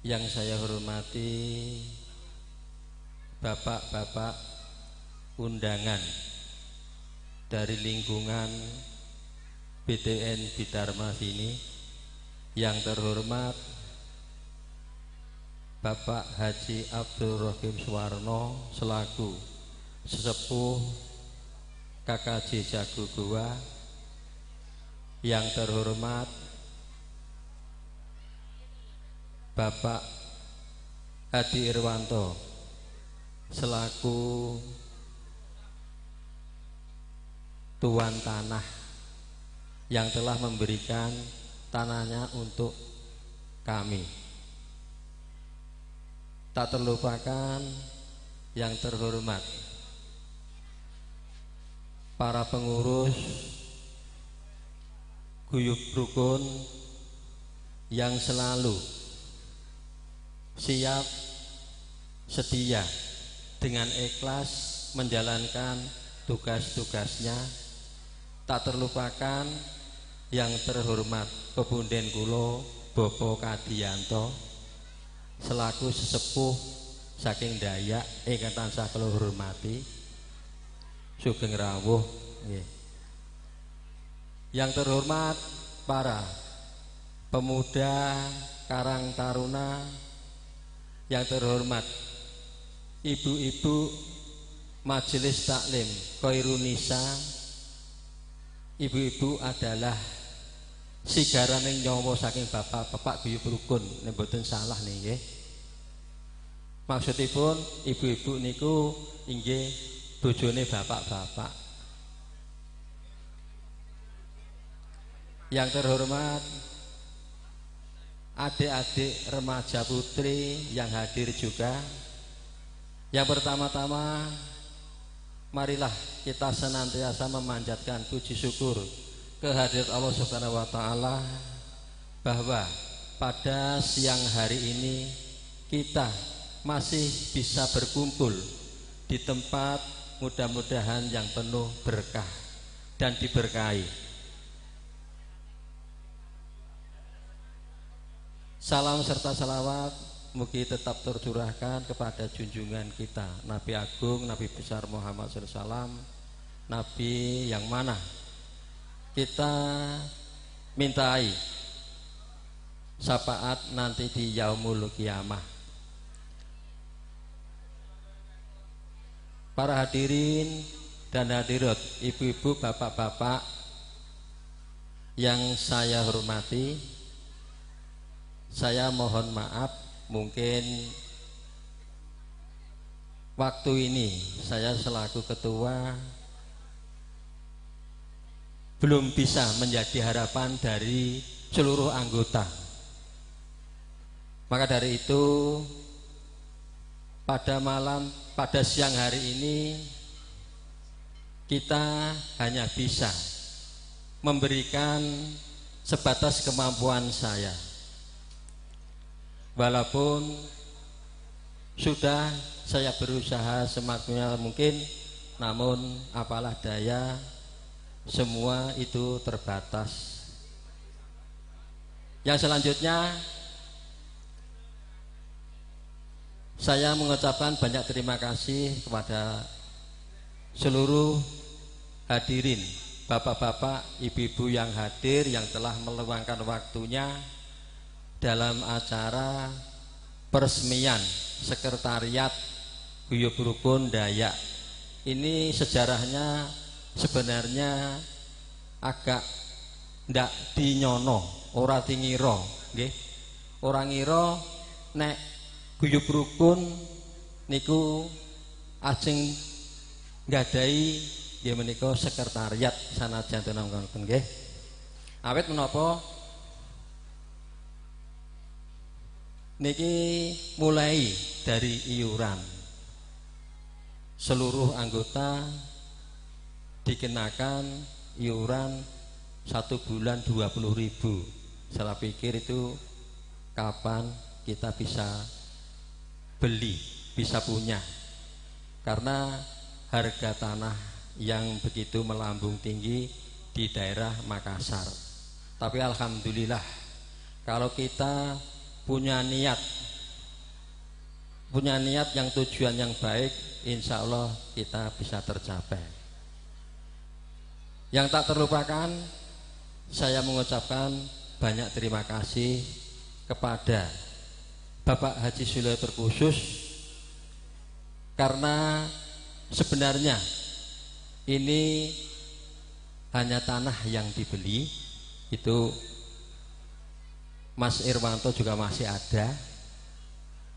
yang saya hormati bapak-bapak undangan dari lingkungan BTN Bidharma sini, yang terhormat Bapak Haji Abdul Rohim Suwarno selaku sesepuh KKJ Jago Gowa, yang terhormat Bapak Hadi Irwanto selaku tuan tanah yang telah memberikan tanahnya untuk kami. Tak terlupakan yang terhormat para pengurus Guyub Rukun yang selalu siap setia dengan ikhlas menjalankan tugas-tugasnya. Tak terlupakan yang terhormat pepunden kulo Bopo Kadianto selaku sesepuh saking Dayak ingkang tansah kula hormati, sugeng rawuh nggih. Yang terhormat para pemuda Karang Taruna, yang terhormat ibu-ibu Majelis Taklim Khoirunisa. Ibu-ibu adalah sigaraning nyawa saking bapak-bapak Guyub Rukun, nek mboten salah nih nggih. Maksudipun ibu-ibu niku inggih bojone bapak-bapak. Yang terhormat adik-adik remaja putri yang hadir juga. Yang pertama-tama, marilah kita senantiasa memanjatkan puji syukur kehadirat Allah Subhanahu wa Ta'ala bahwa pada siang hari ini kita masih bisa berkumpul di tempat mudah-mudahan yang penuh berkah dan diberkahi. Salam serta salawat mugi tetap tercurahkan kepada junjungan kita Nabi Agung, Nabi Besar Muhammad SAW, Nabi yang mana kita mintai syafaat nanti di yaumul kiamah. Para hadirin dan hadirat, ibu-ibu, bapak-bapak yang saya hormati, saya mohon maaf mungkin waktu ini saya selaku ketua belum bisa menjadi harapan dari seluruh anggota. Maka dari itu pada siang hari ini kita hanya bisa memberikan sebatas kemampuan saya. Walaupun sudah saya berusaha semaksimal mungkin, namun apalah daya, semua itu terbatas. Yang selanjutnya, saya mengucapkan banyak terima kasih kepada seluruh hadirin, bapak-bapak, ibu-ibu yang hadir, yang telah meluangkan waktunya dalam acara peresmian Sekretariat Guyub Rukun Dayak. Ini sejarahnya sebenarnya agak Ndak dinyono, ora dingira, nggih. Ora ngira nek guyub rukun niku ajeng nggadahi nggih menika sekretariat sanajan ngoten nggih. Awit menapa niki mulai dari iuran seluruh anggota dikenakan iuran 1 bulan 20.000. Saya pikir itu kapan kita bisa beli, bisa punya, karena harga tanah yang begitu melambung tinggi di daerah Makassar. Tapi alhamdulillah kalau kita punya niat yang tujuan yang baik, insya Allah kita bisa tercapai. Yang tak terlupakan, saya mengucapkan banyak terima kasih kepada Bapak Haji Sulio terkhusus, karena sebenarnya ini hanya tanah yang dibeli, itu Mas Irwanto juga masih ada.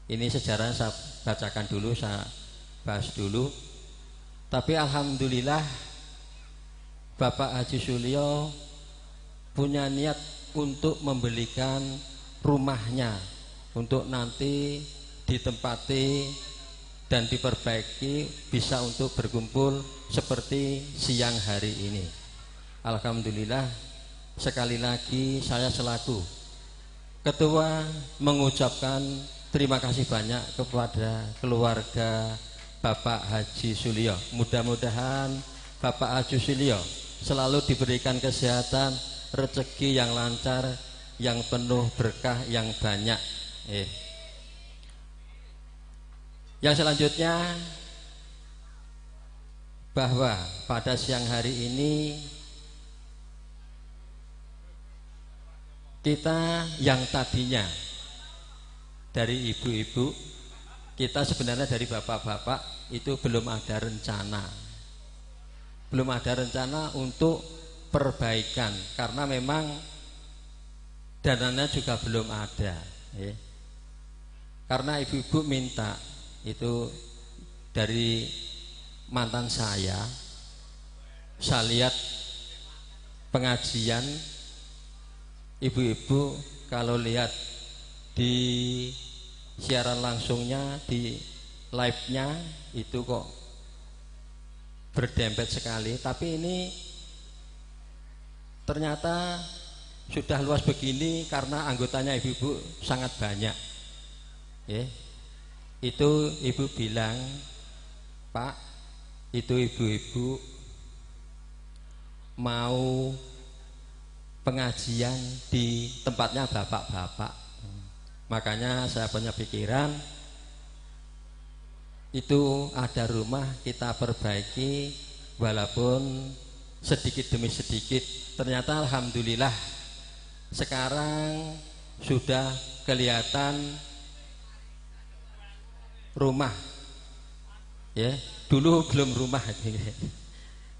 Ini sejarahnya saya bacakan dulu, saya bahas dulu. Tapi alhamdulillah Bapak Haji Sulio punya niat untuk membelikan rumahnya untuk nanti ditempati dan diperbaiki bisa untuk berkumpul seperti siang hari ini. Alhamdulillah, sekali lagi saya selaku ketua mengucapkan terima kasih banyak kepada keluarga Bapak Haji Sulio. Mudah-mudahan Bapak Haji Sulio selalu diberikan kesehatan, rezeki yang lancar, yang penuh berkah, yang banyak. Yang selanjutnya, bahwa pada siang hari ini kita yang tadinya dari ibu-ibu, kita sebenarnya dari bapak-bapak itu belum ada rencana. Belum ada rencana untuk perbaikan karena memang dananya juga belum ada. Ya. Karena ibu-ibu minta itu dari mantan saya lihat pengajian ibu-ibu kalau lihat di siaran langsungnya, di live-nya itu kok berdempet sekali, tapi ini ternyata sudah luas begini karena anggotanya ibu-ibu sangat banyak. Ya. Itu ibu bilang, Pak, itu ibu-ibu mau pengajian di tempatnya bapak-bapak. Makanya saya punya pikiran itu ada rumah kita perbaiki walaupun sedikit demi sedikit. Ternyata alhamdulillah sekarang sudah kelihatan rumah. Ya, dulu belum rumah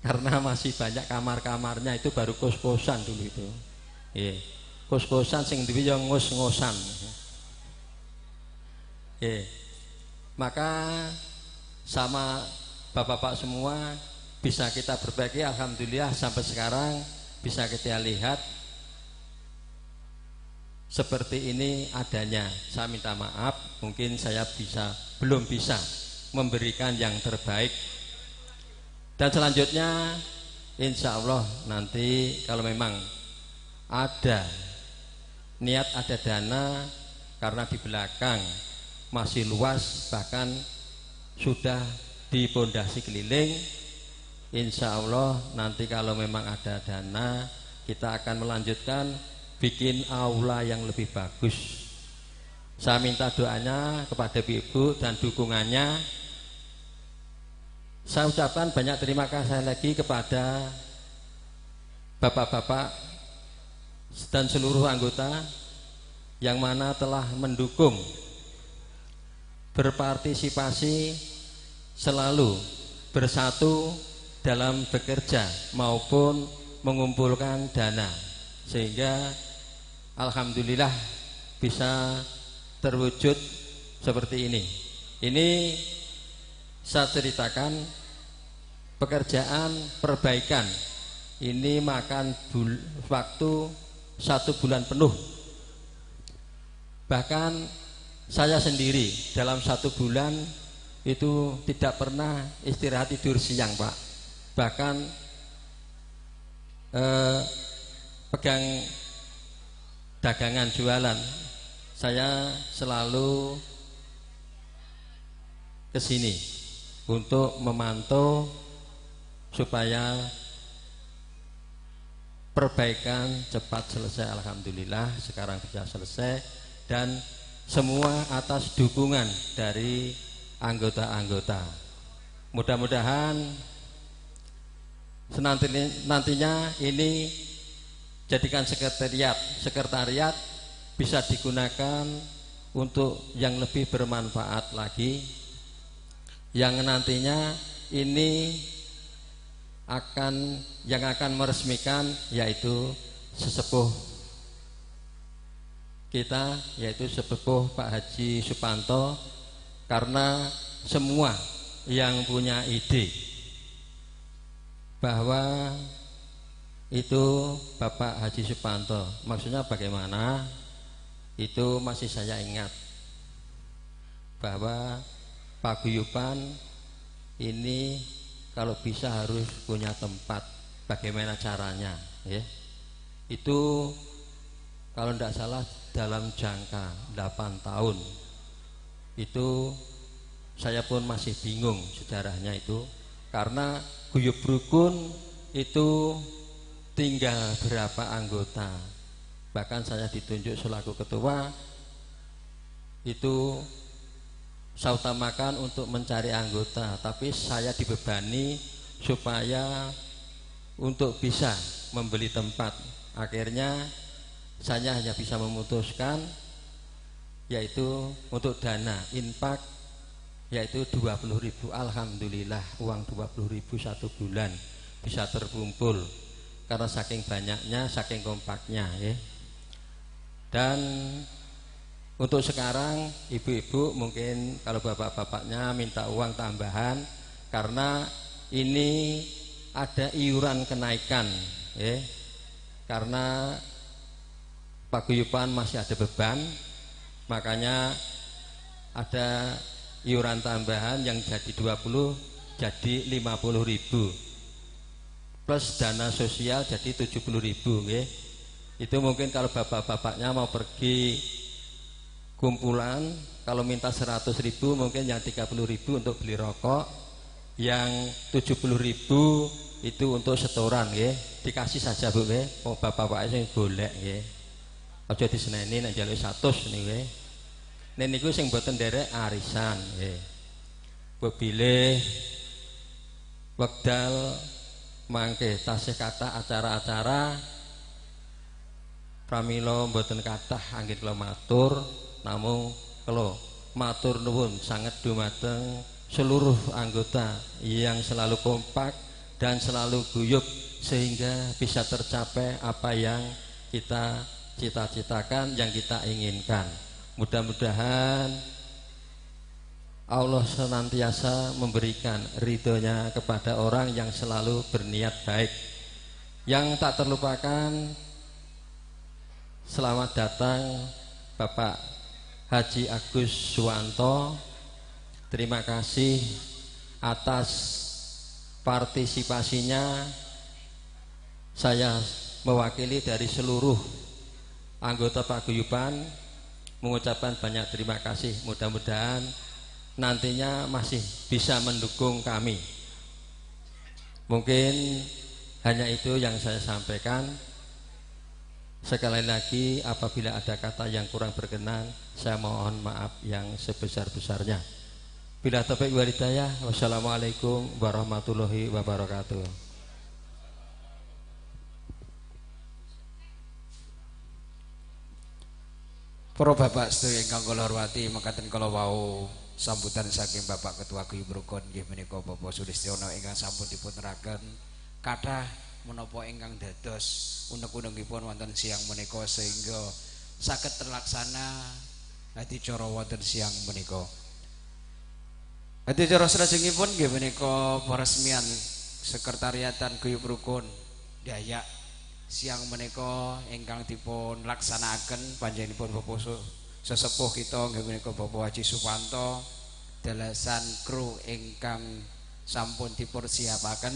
karena masih banyak kamar-kamarnya, itu baru kos-kosan dulu itu. Ya, kos-kosan sing duwe ya ngos-ngosan. Ya. Maka sama bapak-bapak semua bisa kita perbaiki, alhamdulillah sampai sekarang bisa kita lihat seperti ini adanya. Saya minta maaf, mungkin saya belum bisa memberikan yang terbaik. Dan selanjutnya insya Allah nanti kalau memang ada niat, ada dana, karena di belakang masih luas, bahkan sudah dipondasi keliling, insya Allah nanti kalau memang ada dana kita akan melanjutkan bikin aula yang lebih bagus. Saya minta doanya kepada ibu dan dukungannya. Saya ucapkan banyak terima kasih lagi kepada bapak-bapak dan seluruh anggota yang mana telah mendukung, berpartisipasi, selalu bersatu dalam bekerja maupun mengumpulkan dana. sehingga alhamdulillah bisa terwujud seperti ini. Ini saya ceritakan pekerjaan perbaikan ini makan waktu 1 bulan penuh. Bahkan saya sendiri dalam 1 bulan itu tidak pernah istirahat tidur siang, Pak. Bahkan pegang dagangan jualan, saya selalu ke sini untuk memantau supaya perbaikan cepat selesai. Alhamdulillah sekarang bisa selesai, dan semua atas dukungan dari anggota-anggota. Mudah-mudahan nantinya ini jadikan sekretariat bisa digunakan untuk yang lebih bermanfaat lagi, yang nantinya ini yang akan meresmikan yaitu sesepuh kita, yaitu sesepuh Pak Haji Supanto, karena semua yang punya ide bahwa itu Bapak Haji Supanto, maksudnya bagaimana itu masih saya ingat, bahwa paguyuban ini kalau bisa harus punya tempat, bagaimana caranya ya. Itu kalau tidak salah dalam jangka 8 tahun itu saya pun masih bingung sejarahnya itu, karena Guyub Rukun itu tinggal berapa anggota. Bahkan saya ditunjuk selaku ketua itu saya utamakan untuk mencari anggota, tapi saya dibebani supaya untuk bisa membeli tempat. Akhirnya saya hanya bisa memutuskan yaitu untuk dana infak yaitu 20.000. Alhamdulillah uang 20.000 1 bulan bisa terkumpul, karena saking banyaknya, saking kompaknya ya. Dan untuk sekarang ibu-ibu mungkin kalau bapak-bapaknya minta uang tambahan, karena ini ada iuran kenaikan ya, karena paguyuban masih ada beban, makanya ada iuran tambahan yang jadi 20 jadi 50.000 plus dana sosial jadi 70.000 ya. Itu mungkin kalau bapak-bapaknya mau pergi kumpulan, kalau minta 100.000 mungkin yang 30.000 untuk beli rokok, yang 70.000 itu untuk setoran ya. Dikasih saja Bu ya, oh bapak-bapaknya sing golek ya. Aja diseneni nek njaluk 100 niku ya. Nek niku sing mboten nderek arisan ya. Mbok bilih wekdal mangke tasih kathah acara-acara, pramila mboten kathah anggit kula matur. Namung kula matur nuwun sanget dumateng seluruh anggota yang selalu kompak dan selalu guyub sehingga bisa tercapai apa yang kita cita-citakan, yang kita inginkan. Mudah-mudahan Allah senantiasa memberikan ridhonya kepada orang yang selalu berniat baik. Yang tak terlupakan, selamat datang Bapak Haji Agus Suwanto. Terima kasih atas partisipasinya. Saya mewakili dari seluruh anggota paguyuban mengucapkan banyak terima kasih. Mudah-mudahan nantinya masih bisa mendukung kami. Mungkin hanya itu yang saya sampaikan. Sekali lagi apabila ada kata yang kurang berkenan, saya mohon maaf yang sebesar-besarnya. Bila taufik wal hidayah, wassalamualaikum warahmatullahi wabarakatuh. Para bapak sedaya ingkang kula hormati, mekaten kala wau sambutan saking Bapak Ketua Guyub Rukun nggih menika Bapak Sulistiono ingkang sampun dipuneraken kathah menapa ingkang dados unek-unekipun wonten siang menika sehingga saged terlaksana adicara wonten siang menika. Adicara salajengipun nggih menika peresmian sekretariatan Guyub Rukun Dayak siang menika ingkang dipun laksanakaken panjenenganipun Bapak sesepuh kita nggih menika Bapak Haji Supanto dalasan kru ingkang sampun dipersiapaken.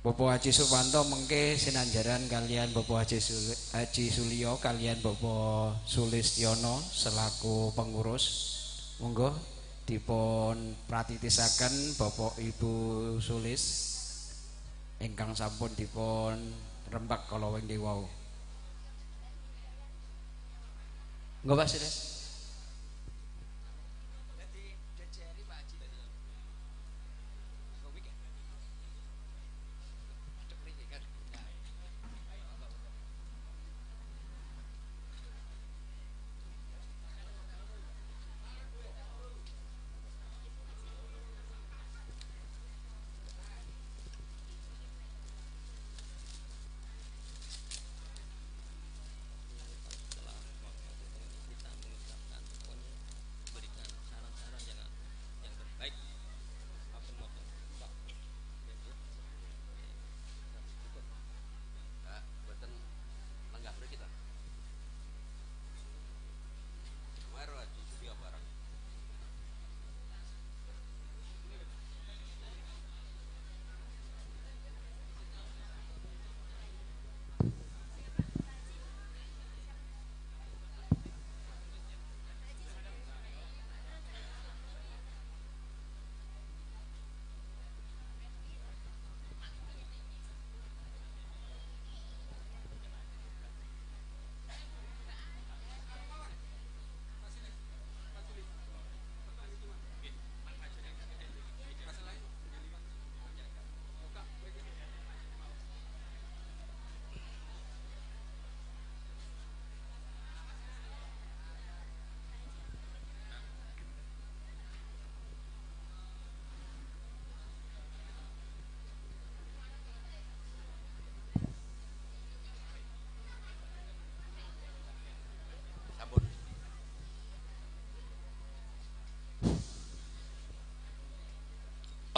Bapak Haji Supanto mengke sinanjaran kalian Bapak Haji Sulio kalian Bapak Sulistiono selaku pengurus. Monggo dipun pratitisaken Bapak Ibu Sulis ingkang sampun dipun rembak kala wingking wau. Monggo Pak Sulis.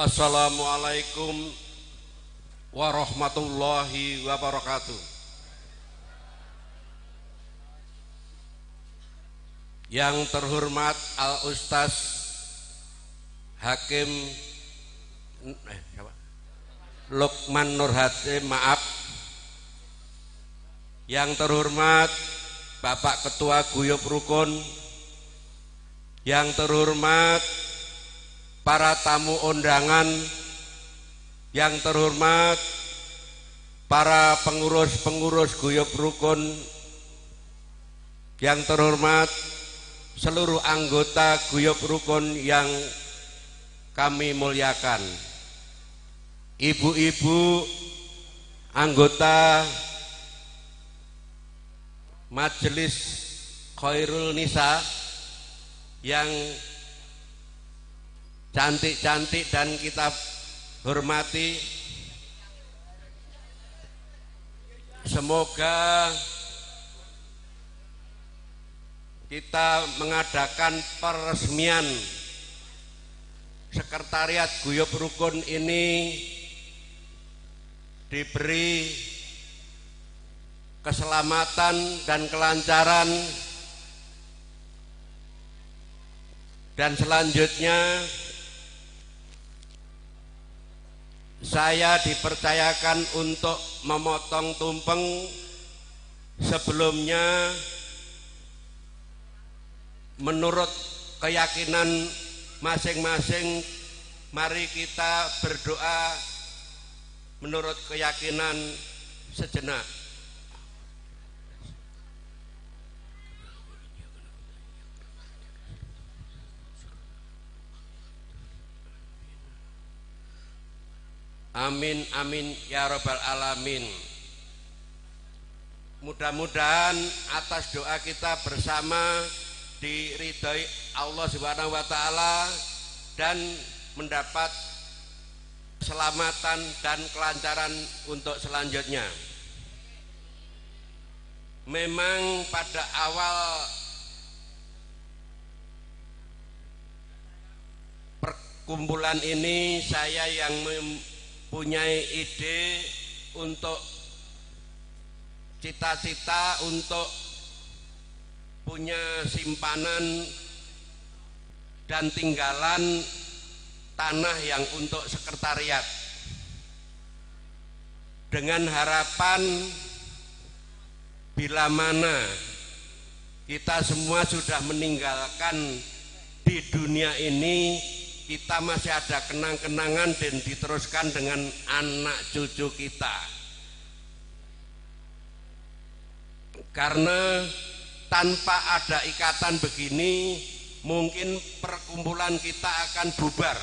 Assalamualaikum warahmatullahi wabarakatuh. Yang terhormat Al Ustaz Hakim Lukman Nurhatim, maaf. Yang terhormat Bapak Ketua Guyub Rukun, yang terhormat para tamu undangan, yang terhormat para pengurus-pengurus Guyub Rukun, yang terhormat seluruh anggota Guyub Rukun yang kami muliakan, ibu-ibu anggota Majelis Khairul Nisa yang cantik-cantik dan kita hormati. Semoga kita mengadakan peresmian Sekretariat Guyub Rukun ini diberi keselamatan dan kelancaran, dan selanjutnya saya dipercayakan untuk memotong tumpeng. Sebelumnya, menurut keyakinan masing-masing, mari kita berdoa menurut keyakinan sejenak. Amin amin ya robbal alamin. Mudah-mudahan atas doa kita bersama diridhoi Allah Subhanahu wa taala dan mendapat keselamatan dan kelancaran untuk selanjutnya. Memang pada awal perkumpulan ini saya yang mempunyai ide untuk cita-cita untuk punya simpanan dan tinggalan tanah yang untuk sekretariat, dengan harapan bila mana kita semua sudah meninggalkan di dunia ini, kita masih ada kenang-kenangan dan diteruskan dengan anak cucu kita. Karena tanpa ada ikatan begini, mungkin perkumpulan kita akan bubar.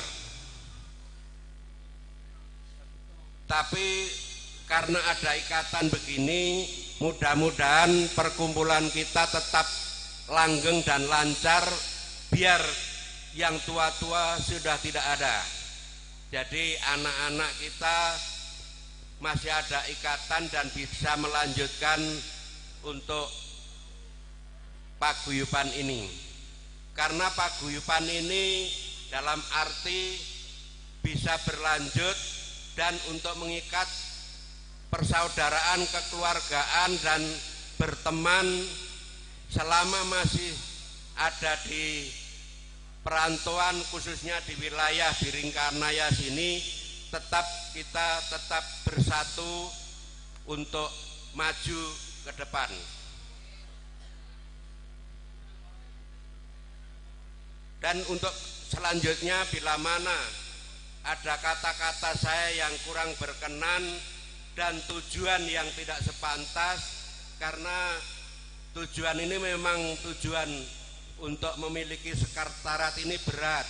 Tapi karena ada ikatan begini, mudah-mudahan perkumpulan kita tetap langgeng dan lancar, biar yang tua-tua sudah tidak ada. Jadi anak-anak kita masih ada ikatan dan bisa melanjutkan untuk paguyuban ini. Karena paguyuban ini dalam arti bisa berlanjut dan untuk mengikat persaudaraan, kekeluargaan, dan berteman selama masih ada di perantauan, khususnya di wilayah Biringkanaya sini, tetap kita tetap bersatu untuk maju ke depan. Dan untuk selanjutnya, bila mana ada kata-kata saya yang kurang berkenan dan tujuan yang tidak sepantas, karena tujuan ini memang tujuan untuk memiliki sekretariat ini berat,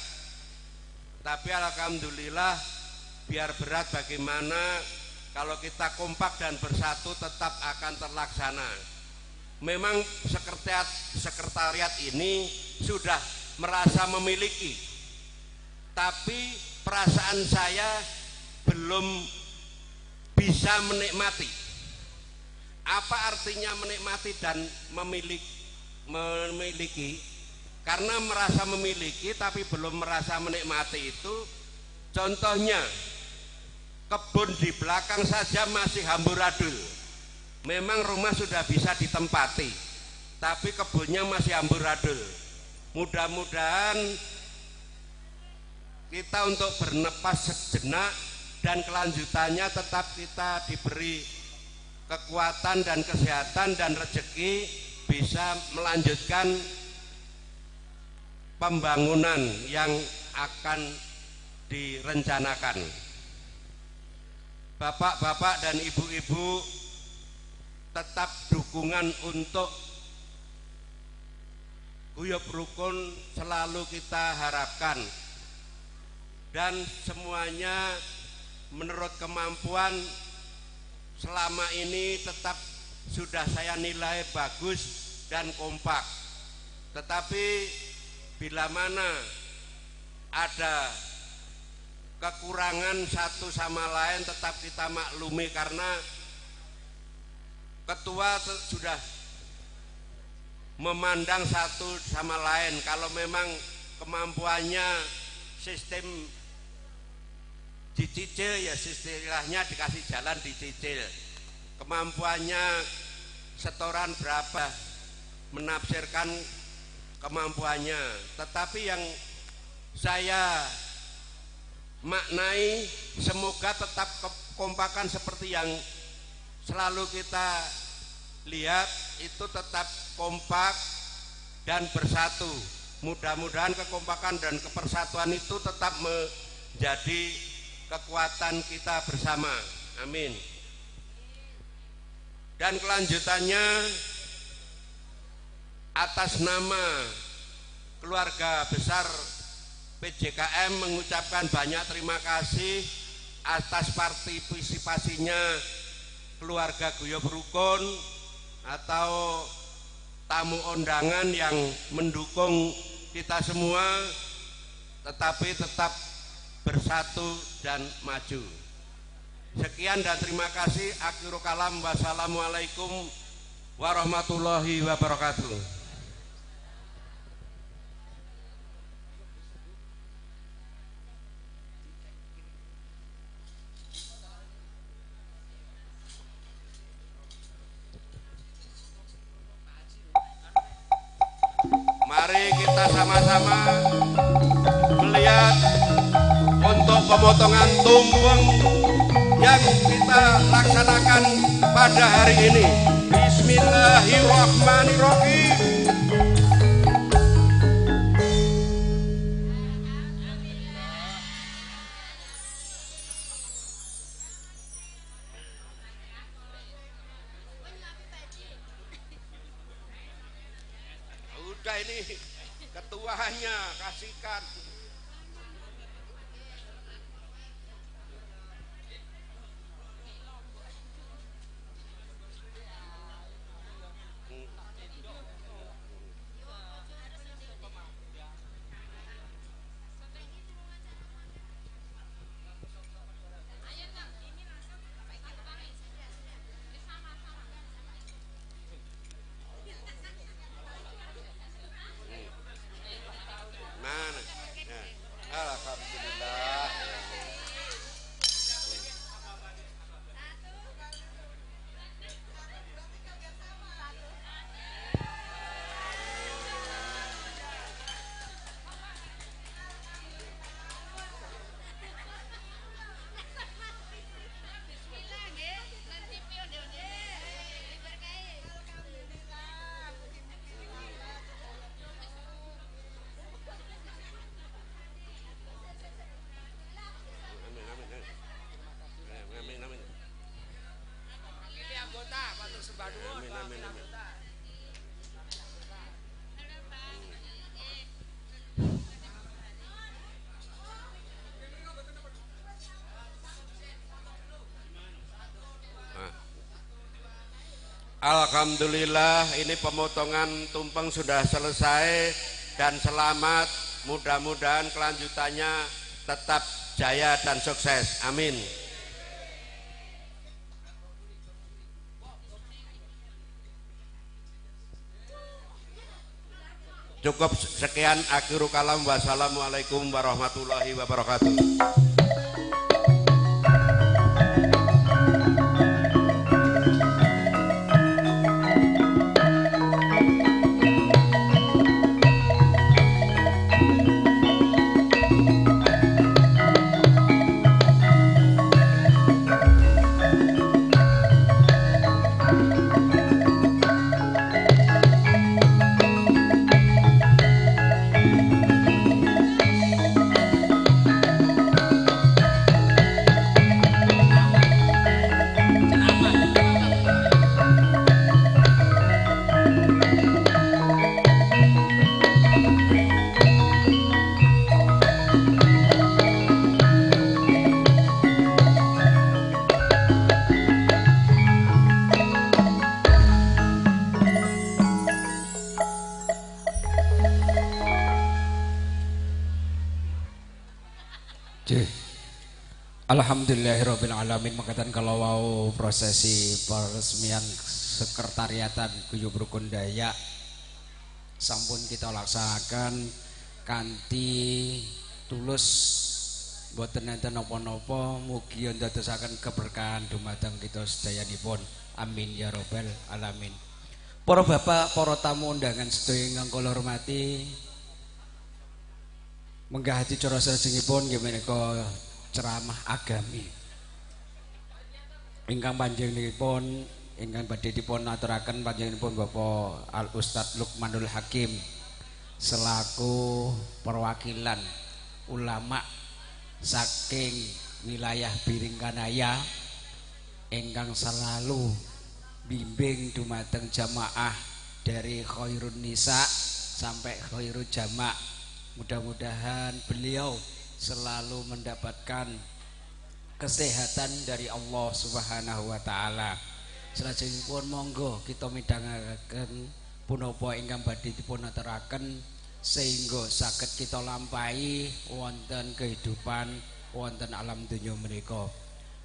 tapi alhamdulillah biar berat bagaimana kalau kita kompak dan bersatu tetap akan terlaksana. Memang sekretariat ini sudah merasa memiliki, tapi perasaan saya belum bisa menikmati. Apa artinya menikmati dan memiliki? Karena merasa memiliki tapi belum merasa menikmati itu, contohnya kebun di belakang saja masih amburadul. Memang rumah sudah bisa ditempati, tapi kebunnya masih amburadul. Mudah-mudahan kita untuk bernepas sejenak dan kelanjutannya tetap kita diberi kekuatan dan kesehatan dan rezeki bisa melanjutkan pembangunan yang akan direncanakan. Bapak-bapak dan ibu-ibu, tetap dukungan untuk guyub rukun selalu kita harapkan, dan semuanya menurut kemampuan selama ini tetap sudah saya nilai bagus dan kompak. Tetapi bila mana ada kekurangan satu sama lain tetap kita maklumi, karena ketua sudah memandang satu sama lain. Kalau memang kemampuannya sistem dicicil, ya istilahnya dikasih jalan dicicil. Kemampuannya setoran berapa, menafsirkan kemampuannya. Tetapi yang saya maknai, semoga tetap kekompakan seperti yang selalu kita lihat, itu tetap kompak dan bersatu. Mudah-mudahan kekompakan dan kepersatuan itu tetap menjadi kekuatan kita bersama. Amin. Dan kelanjutannya, atas nama keluarga besar PJKM mengucapkan banyak terima kasih atas partisipasinya keluarga Guyub Rukun atau tamu undangan yang mendukung kita semua, tetapi tetap bersatu dan maju. Sekian dan terima kasih. Akhirul kalam, wassalamualaikum warahmatullahi wabarakatuh. Mari kita sama-sama melihat untuk pemotongan tumpeng yang kita laksanakan pada hari ini. Bismillahirrahmanirrahim. Udah ini ketuanya kasihkan. Alhamdulillah ini pemotongan tumpeng sudah selesai dan selamat. Mudah-mudahan kelanjutannya tetap jaya dan sukses. Amin. Cukup sekian, akhirul kalam, wassalamualaikum warahmatullahi wabarakatuh. Alhamdulillahirabbil alamin. Makaten kalau wau prosesi peresmian sekretariatan Guyub Rukun Dayak sampun kita laksanakan kanthi tulus, boten enten napa-napa, mugi ndadosaken keberkahan dumateng kita sedayanipun. Amin ya robbal alamin. Para bapak, para tamu undangan sedaya ingkang kula hormati, menggah adicara salajengipun nggih menika ceramah agami ingkang panjenenganipun ingkang badhe dipun aturaken panjenenganipun Bapak Al Ustadz Lukmanul Hakim selaku perwakilan ulama saking wilayah Biringkanaya ingkang selalu bimbing dumateng jamaah dari Khairun Nisa sampai Khairul Jama'. Mudah-mudahan beliau selalu mendapatkan kesehatan dari Allah Subhanahu wa taala. Salajengipun monggo kita midhangaken punapa ingkang badhe dipun aturaken sehingga saged kita lampahi wonten kehidupan wonten alam dunya menika.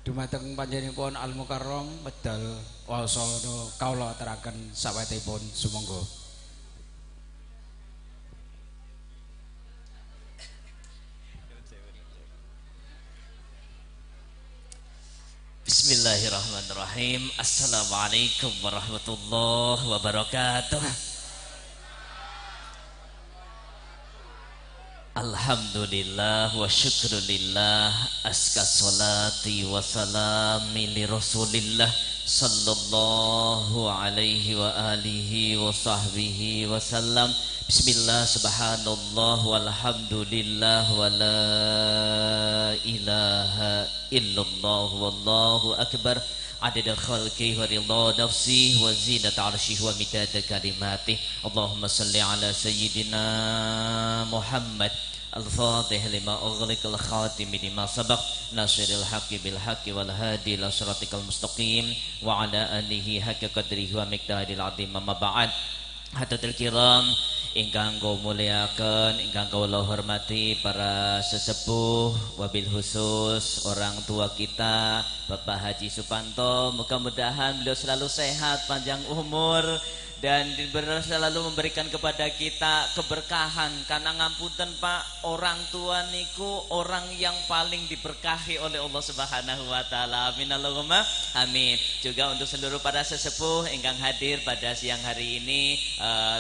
Dumateng panjenenganipun Al Mukarram medal wasana kawula aturaken sawetipun sumangga. Bismillahirrahmanirrahim. Assalamualaikum warahmatullahi wabarakatuh. Alhamdulillah wa syukrulillah aska salati wa salami li rasulillah sallallahu alaihi wa alihi wa sahbihi wa sallam. Bismillah, subhanallah, walhamdulillah, wa la ilaha illallah, wallahu akbar, adada khalqihi wa ridha nafsihi wa zinata arshihi wa midada kalimatih. Allahumma salli ala sayyidina Muhammad al-fatih lima ughliq al-khatim lima sabaq nasiril haqqi bil haqqi wal hadi ila siratikal mustaqim wa ala alihi haqqa qadrihi wa miqdaril azim. Amma ba'd. Hadirin kiram ingkang kula muliakan, ingkang kula hormati para sesepuh, wabil khusus orang tua kita Bapak Haji Supanto, mudah-mudahan beliau selalu sehat, panjang umur, dan selalu memberikan kepada kita keberkahan. Karena ngapunten Pak, orang tua niku orang yang paling diberkahi oleh Allah Subhanahu wa taala. Amin Allahumma amin. Juga untuk seluruh para sesepuh ingkang hadir pada siang hari ini,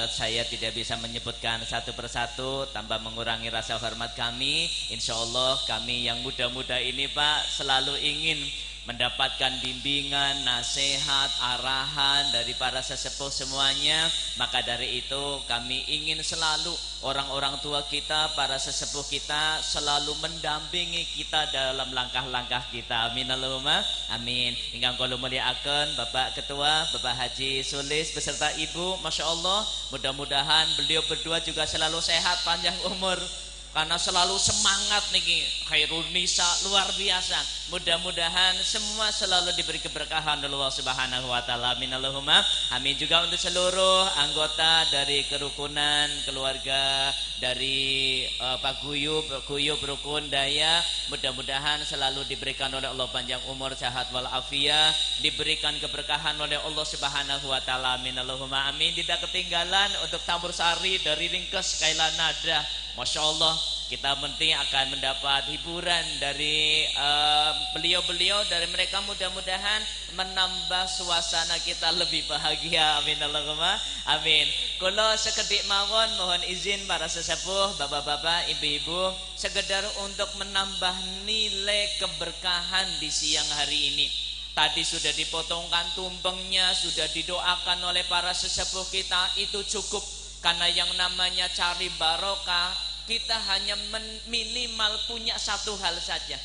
saya tidak bisa menyebutkan satu persatu tanpa mengurangi rasa hormat kami. Insya Allah kami yang muda-muda ini Pak selalu ingin mendapatkan bimbingan, nasihat, arahan dari para sesepuh semuanya. Maka dari itu kami ingin selalu orang-orang tua kita, para sesepuh kita selalu mendampingi kita dalam langkah-langkah kita. Amin Allahumma amin. Ingkang kula mulyakaken Bapak Ketua, Bapak Haji Sulis beserta Ibu, Masya Allah, mudah-mudahan beliau berdua juga selalu sehat, panjang umur, karena selalu semangat niki, khairun nisa luar biasa. Mudah-mudahan semua selalu diberi keberkahan oleh Allah Subhanahu wa taala. Amin Allahumma amin. Juga untuk seluruh anggota dari kerukunan keluarga dari Paguyub Guyub Rukun Daya, mudah-mudahan selalu diberikan oleh Allah panjang umur, sehat walafiat, diberikan keberkahan oleh Allah Subhanahu wa taala. Amin Allahumma amin. Tidak ketinggalan untuk Tambur Sari dari Ringkes Kaila Nada, Masya Allah, kita penting akan mendapat hiburan dari beliau-beliau, dari mereka, mudah-mudahan menambah suasana kita lebih bahagia. Amin Allahumma amin. Kalau sekedik mawon mohon izin para sesepuh, bapak-bapak, ibu-ibu, sekedar untuk menambah nilai keberkahan di siang hari ini. Tadi sudah dipotongkan tumpengnya, sudah didoakan oleh para sesepuh kita, itu cukup. Karena yang namanya cari barokah, kita hanya minimal punya satu hal saja.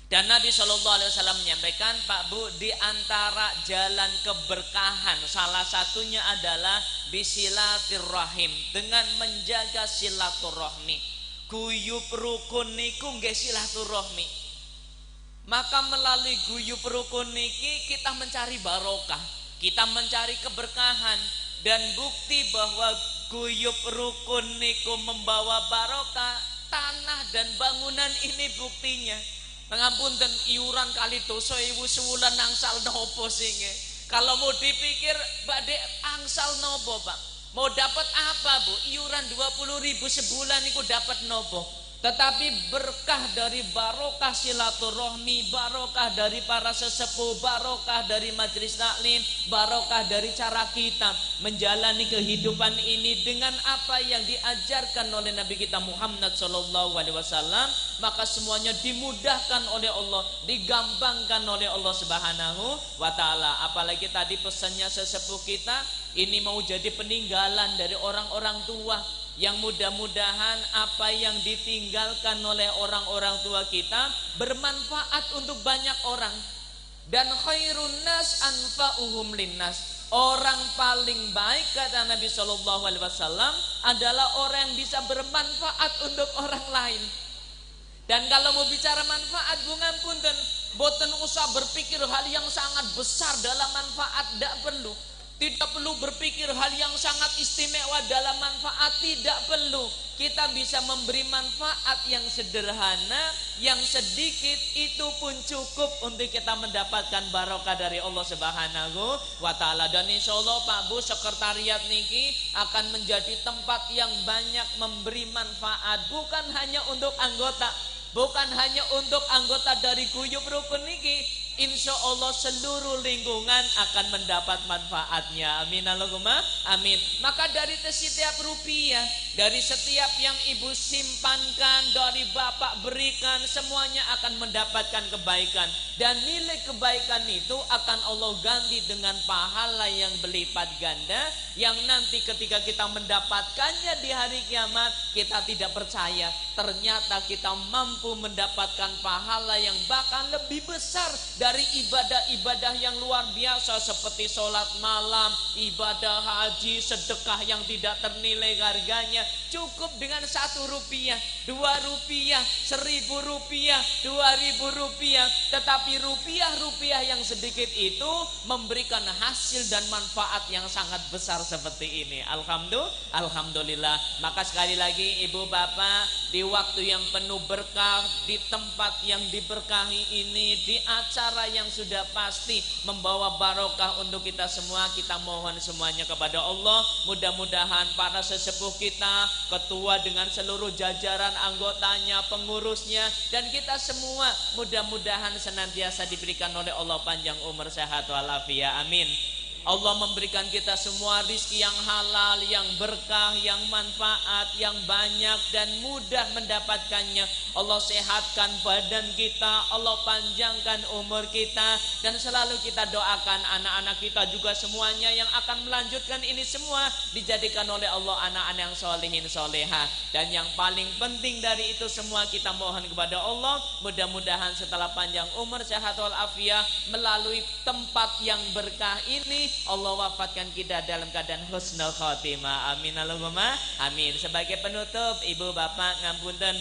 Dan Nabi SAW menyampaikan, Pak Bu, di antara jalan keberkahan salah satunya adalah bisilatirrahim, dengan menjaga silaturahmi. Guyub rukun niku nggih silaturahmi. Maka melalui guyub rukun niki kita mencari barokah, kita mencari keberkahan. Dan bukti bahwa guyub rukun niku membawa barokah, tanah dan bangunan ini buktinya. Ngapunten, iuran kali dosa ibu sewulan angsal nopo singe. Kalau mau dipikir badhe angsal nopo Pak? Mau dapat apa Bu? Iuran 20.000 sebulan niku dapat nopo? Tetapi berkah dari barokah silaturahmi, barokah dari para sesepuh, barokah dari majelis taklim, barokah dari cara kita menjalani kehidupan ini dengan apa yang diajarkan oleh Nabi kita Muhammad SAW, maka semuanya dimudahkan oleh Allah, digampangkan oleh Allah Subhanahu wa Ta'ala. Apalagi tadi pesannya sesepuh kita, ini mau jadi peninggalan dari orang-orang tua, yang mudah-mudahan apa yang ditinggalkan oleh orang-orang tua kita bermanfaat untuk banyak orang. Dan khairun nas anfa'uhum linnas, orang paling baik kata Nabi SAW adalah orang yang bisa bermanfaat untuk orang lain. Dan kalau mau bicara manfaat, bu ngapunten, boten usah berpikir hal yang sangat besar dalam manfaat, tidak perlu. Tidak perlu berpikir hal yang sangat istimewa dalam manfaat, tidak perlu. Kita bisa memberi manfaat yang sederhana, yang sedikit, itu pun cukup untuk kita mendapatkan barokah dari Allah Subhanahu wa Ta'ala. Dan insya Allah Pak Bu, sekretariat niki akan menjadi tempat yang banyak memberi manfaat, bukan hanya untuk anggota, bukan hanya untuk anggota dari Guyub Rukun niki. Insya Allah seluruh lingkungan akan mendapat manfaatnya. Amin Allahumma amin. Maka dari setiap rupiah, dari setiap yang ibu simpankan, dari bapak berikan, semuanya akan mendapatkan kebaikan. Dan nilai kebaikan itu akan Allah ganti dengan pahala yang berlipat ganda, yang nanti ketika kita mendapatkannya di hari kiamat, kita tidak percaya ternyata kita mampu mendapatkan pahala yang bahkan lebih besar dari ibadah-ibadah yang luar biasa seperti sholat malam, ibadah haji, sedekah yang tidak ternilai harganya. Cukup dengan 1 rupiah, 2 rupiah, 1000 rupiah, 2000 rupiah. Tetapi rupiah-rupiah yang sedikit itu memberikan hasil dan manfaat yang sangat besar seperti ini. Alhamdulillah. Maka sekali lagi ibu bapak, di waktu yang penuh berkah, di tempat yang diberkahi ini, di acara yang sudah pasti membawa barokah untuk kita semua, kita mohon semuanya kepada Allah. Mudah-mudahan para sesepuh kita, ketua dengan seluruh jajaran anggotanya, pengurusnya, dan kita semua mudah-mudahan senantiasa diberikan oleh Allah panjang umur, sehat walafiat. Amin. Allah memberikan kita semua rizki yang halal, yang berkah, yang manfaat, yang banyak dan mudah mendapatkannya. Allah sehatkan badan kita, Allah panjangkan umur kita, dan selalu kita doakan anak-anak kita juga semuanya yang akan melanjutkan ini semua dijadikan oleh Allah anak-anak yang solehin soleha. Dan yang paling penting dari itu semua, kita mohon kepada Allah, mudah-mudahan setelah panjang umur, sehat walafiat, melalui tempat yang berkah ini, Allah wafatkan kita dalam keadaan husnul khotimah. Amin Allahumma amin. Sebagai penutup, ibu bapak ngapunten,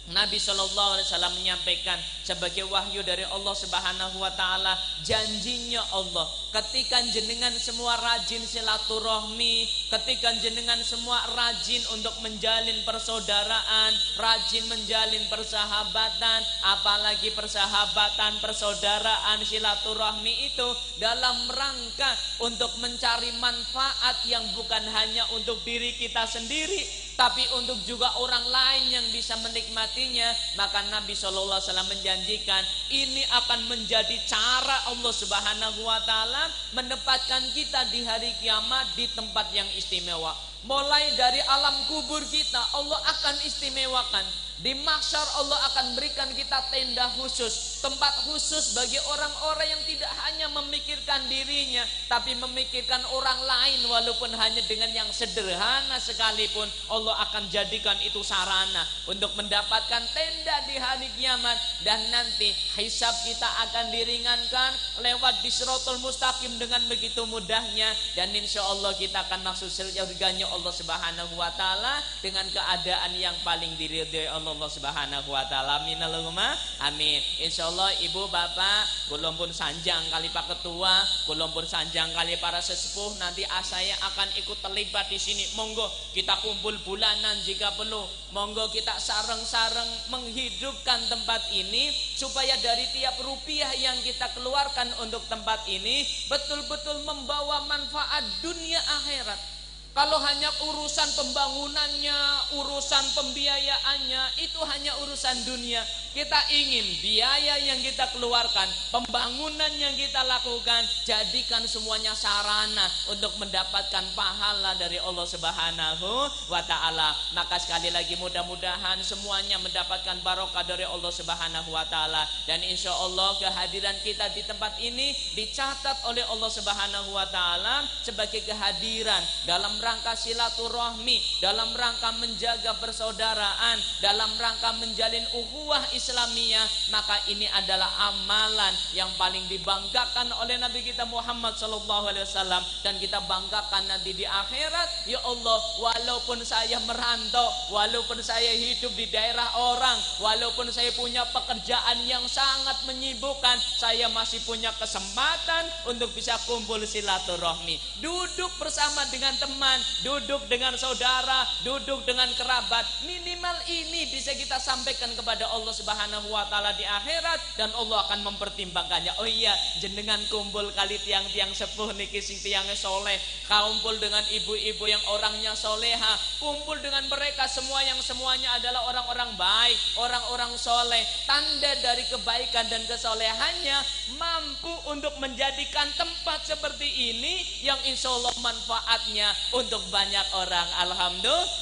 Nabi SAW menyampaikan sebagai wahyu dari Allah Subhanahu wa Ta'ala, janjinya Allah, ketika jenengan semua rajin silaturahmi, ketika jenengan semua rajin untuk menjalin persaudaraan, rajin menjalin persahabatan, apalagi persahabatan, persaudaraan, silaturahmi itu dalam rangka untuk mencari manfaat yang bukan hanya untuk diri kita sendiri, tapi untuk juga orang lain yang bisa menikmatinya. Maka Nabi SAW menjanjikan ini akan menjadi cara Allah Subhanahu wa Ta'ala menempatkan kita di hari kiamat di tempat yang istimewa. Mulai dari alam kubur kita Allah akan istimewakan. Di mahsyar Allah akan berikan kita tenda khusus, tempat khusus bagi orang-orang yang tidak hanya memikirkan dirinya, tapi memikirkan orang lain, walaupun hanya dengan yang sederhana sekalipun. Allah akan jadikan itu sarana untuk mendapatkan tenda di hari kiamat. Dan nanti hisab kita akan diringankan lewat di siratul mustaqim dengan begitu mudahnya. Dan insya Allah kita akan masuk surganya Allah Subhanahu wa Ta'ala dengan keadaan yang paling diridhoi Allah Subhanahu wa Ta'ala. Amin Allahumma amin. Insyaallah ibu bapak, kula pun sanjang kali Pak Ketua, kula pun sanjang kali para sesepuh, nanti saya akan ikut terlibat di sini. Monggo kita kumpul bulanan jika perlu. Monggo kita sareng-sareng menghidupkan tempat ini supaya dari tiap rupiah yang kita keluarkan untuk tempat ini betul-betul membawa manfaat dunia akhirat. Kalau hanya urusan pembangunannya, urusan pembiayaannya, itu hanya urusan dunia. Kita ingin biaya yang kita keluarkan, pembangunan yang kita lakukan, jadikan semuanya sarana untuk mendapatkan pahala dari Allah Subhanahu wa Ta'ala. Maka sekali lagi mudah-mudahan semuanya mendapatkan barokah dari Allah Subhanahu wa Ta'ala. Dan insya Allah kehadiran kita di tempat ini dicatat oleh Allah Subhanahu wa Ta'ala sebagai kehadiran dalam rangka silaturahmi, dalam rangka menjaga persaudaraan, dalam rangka menjalin ukhuwah Islamiyah, maka ini adalah amalan yang paling dibanggakan oleh Nabi kita Muhammad sallallahu alaihi wasallam, dan kita banggakan nanti di akhirat. Ya Allah, walaupun saya merantau, walaupun saya hidup di daerah orang, walaupun saya punya pekerjaan yang sangat menyibukkan, saya masih punya kesempatan untuk bisa kumpul silaturahmi, duduk bersama dengan teman, duduk dengan saudara, duduk dengan kerabat. Minimal ini bisa kita sampaikan kepada Allah Subhanahu wa taala di akhirat, dan Allah akan mempertimbangkannya. Oh iya, jenengan kumpul kali tiang-tiang sepuh niki sing tiangnya soleh, kumpul dengan ibu-ibu yang orangnya soleha, kumpul dengan mereka semua yang semuanya adalah orang-orang baik, orang-orang soleh. Tanda dari kebaikan dan kesolehannya mampu untuk menjadikan tempat seperti ini yang insya Allah manfaatnya untuk banyak orang.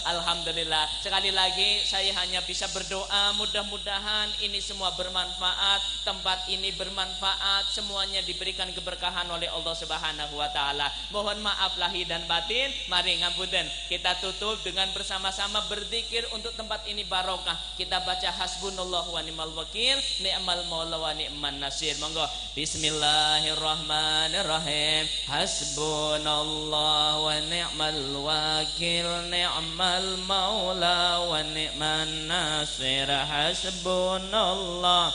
Alhamdulillah. Sekali lagi saya hanya bisa berdoa, mudah-mudahan ini semua bermanfaat, tempat ini bermanfaat, semuanya diberikan keberkahan oleh Allah Subhanahu wa taala. Mohon maaf lahir dan batin. Mari ngapunten, kita tutup dengan bersama-sama berzikir untuk tempat ini barokah. Kita baca hasbunallah wa ni'mal wakil, ni'mal maula wa ni'man nasir. Monggo. Bismillahirrahmanirrahim. Hasbunallah wa ni'mal wakil, ni'mal maula wa ni'man nasir. Hasbunallah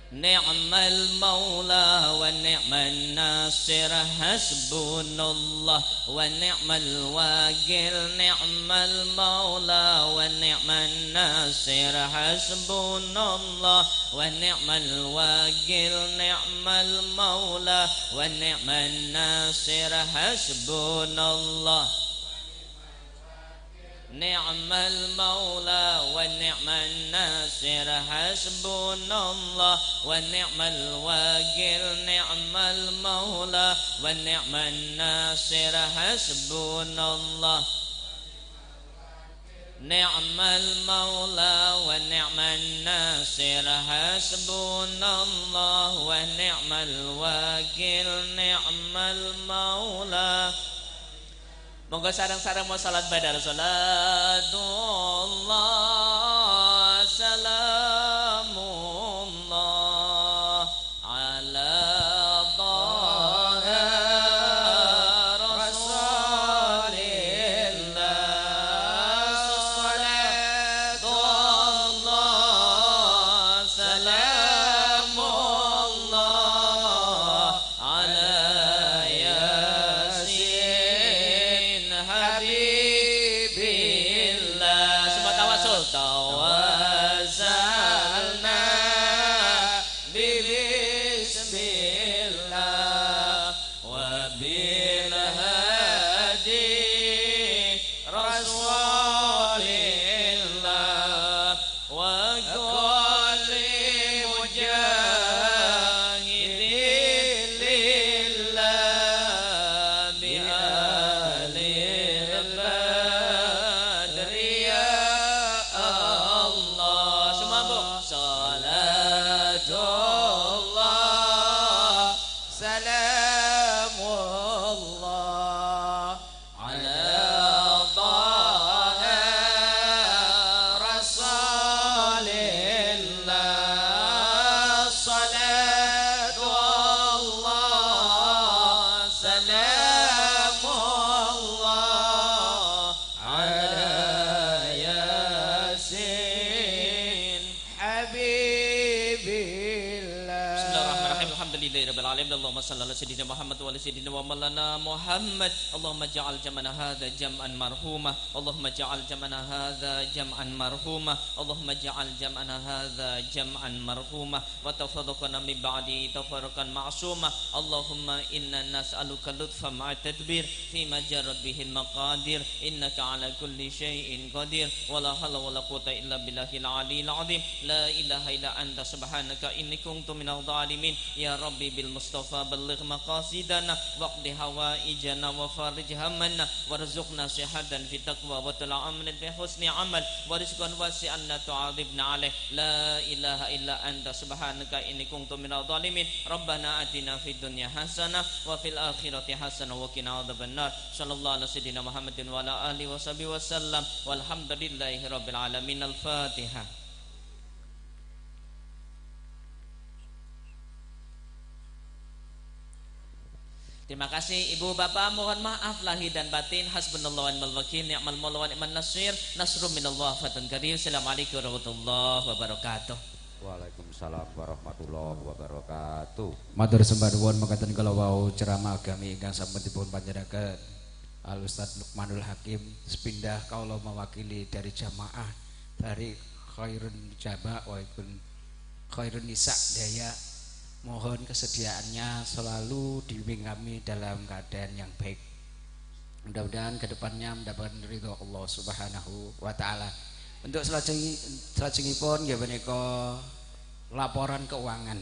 ni'mal maula wa ni'man nasir. Hasbunallah wa ni'mal wakil, ni'mal maula wa ni'man nasir. Hasbunallah wa ni'mal wakil, ni'mal maula wa ni'man nasir. Hasbunallah ni'mal maula wa ni'man nasir. Hasbunallah wa ni'mal wakil, ni'mal maula wa ni'man nasir. Hasbunallah ni'mal maula wa ni'man nasir. Hasbunallah wa ni'mal wakil, ni'mal maula. Monggo sareng-sareng mau salat badar. Salatullah salamullah ala Taha Rasulillah. Salatullah salamullah ala Yasin Habibillah. Semua tawasul. Tawasalna bismillah wa bil hadi rasulillah wa kulli mujahidin lillah bi ahli badri ya Allah. Semua bu. Salatullah salamullah ala Taha Rasulillah. Salatullah salamullah ala Yasin Habibillah. Bismillahirrahmanirrahim. Alhamdulillahirabbil alamin. Allahumma shalli ala sayyidina Muhammad wa ala sayyidina wa maulana Muhammad. Allahumma ja'al jam'ana hadza jam'an marhuma. Allahumma ja'al jam'ana hadza jam'an marhuma. Allahumma ja'al jam'ana hadza jam'an marhuma wa tafarraqna min ba'di tafarruqan ma'suma. Allahumma inna nas'aluka lutfa ma'a tadbir fi ma jarat bihi al-maqadir, innaka ala kulli syai'in qadir. Wa la hawla wa la quwwata illa billahil aliyil azim. La ilaha illa anta subhanaka inni kuntu minadh dhalimin. Ya Rabbi bil Mustafa balligh maqasidana waqdi hawaijana wa farij hammana warzuqna sihatan fi taqwa wa tala amran fi husni amal wa rizqan wasi'an la tu'adzibna alaih. La ilaha illa anta subhanaka inni kuntu minadh dhalimin. Rabbana atina fid dunya hasanah wa fil akhirati hasanah wa qina adzabannar. Sallallahu ala sayyidina Muhammadin wa ala alihi washabihi wasallam. Walhamdulillahi rabbil alamin. Al-Fatihah. Terima kasih Ibu Bapak, mohon maaf lahir dan batin. Hasbunallahu wa ni'mal wakil, ni'mal maula wa ni'man nasir, nasrun minallah fatun karim. Assalamualaikum warahmatullahi wabarakatuh. Waalaikumsalam warahmatullahi wabarakatuh. Matur sembah nuwun mekaten kala wau ceramah agami ingkang sampun dipun panjenengaken Al Ustaz Lukmanul Hakim. Sepindah kawula mewakili dari jamaah dari Khairun Jaba wa Khairun Nisa Daya, mohon kesediaannya selalu dibimbing kami dalam keadaan yang baik. Mudah-mudahan kedepannya mendapatkan ridho Allah Subhanahu wa taala. Untuk selajengipun nggih menika laporan keuangan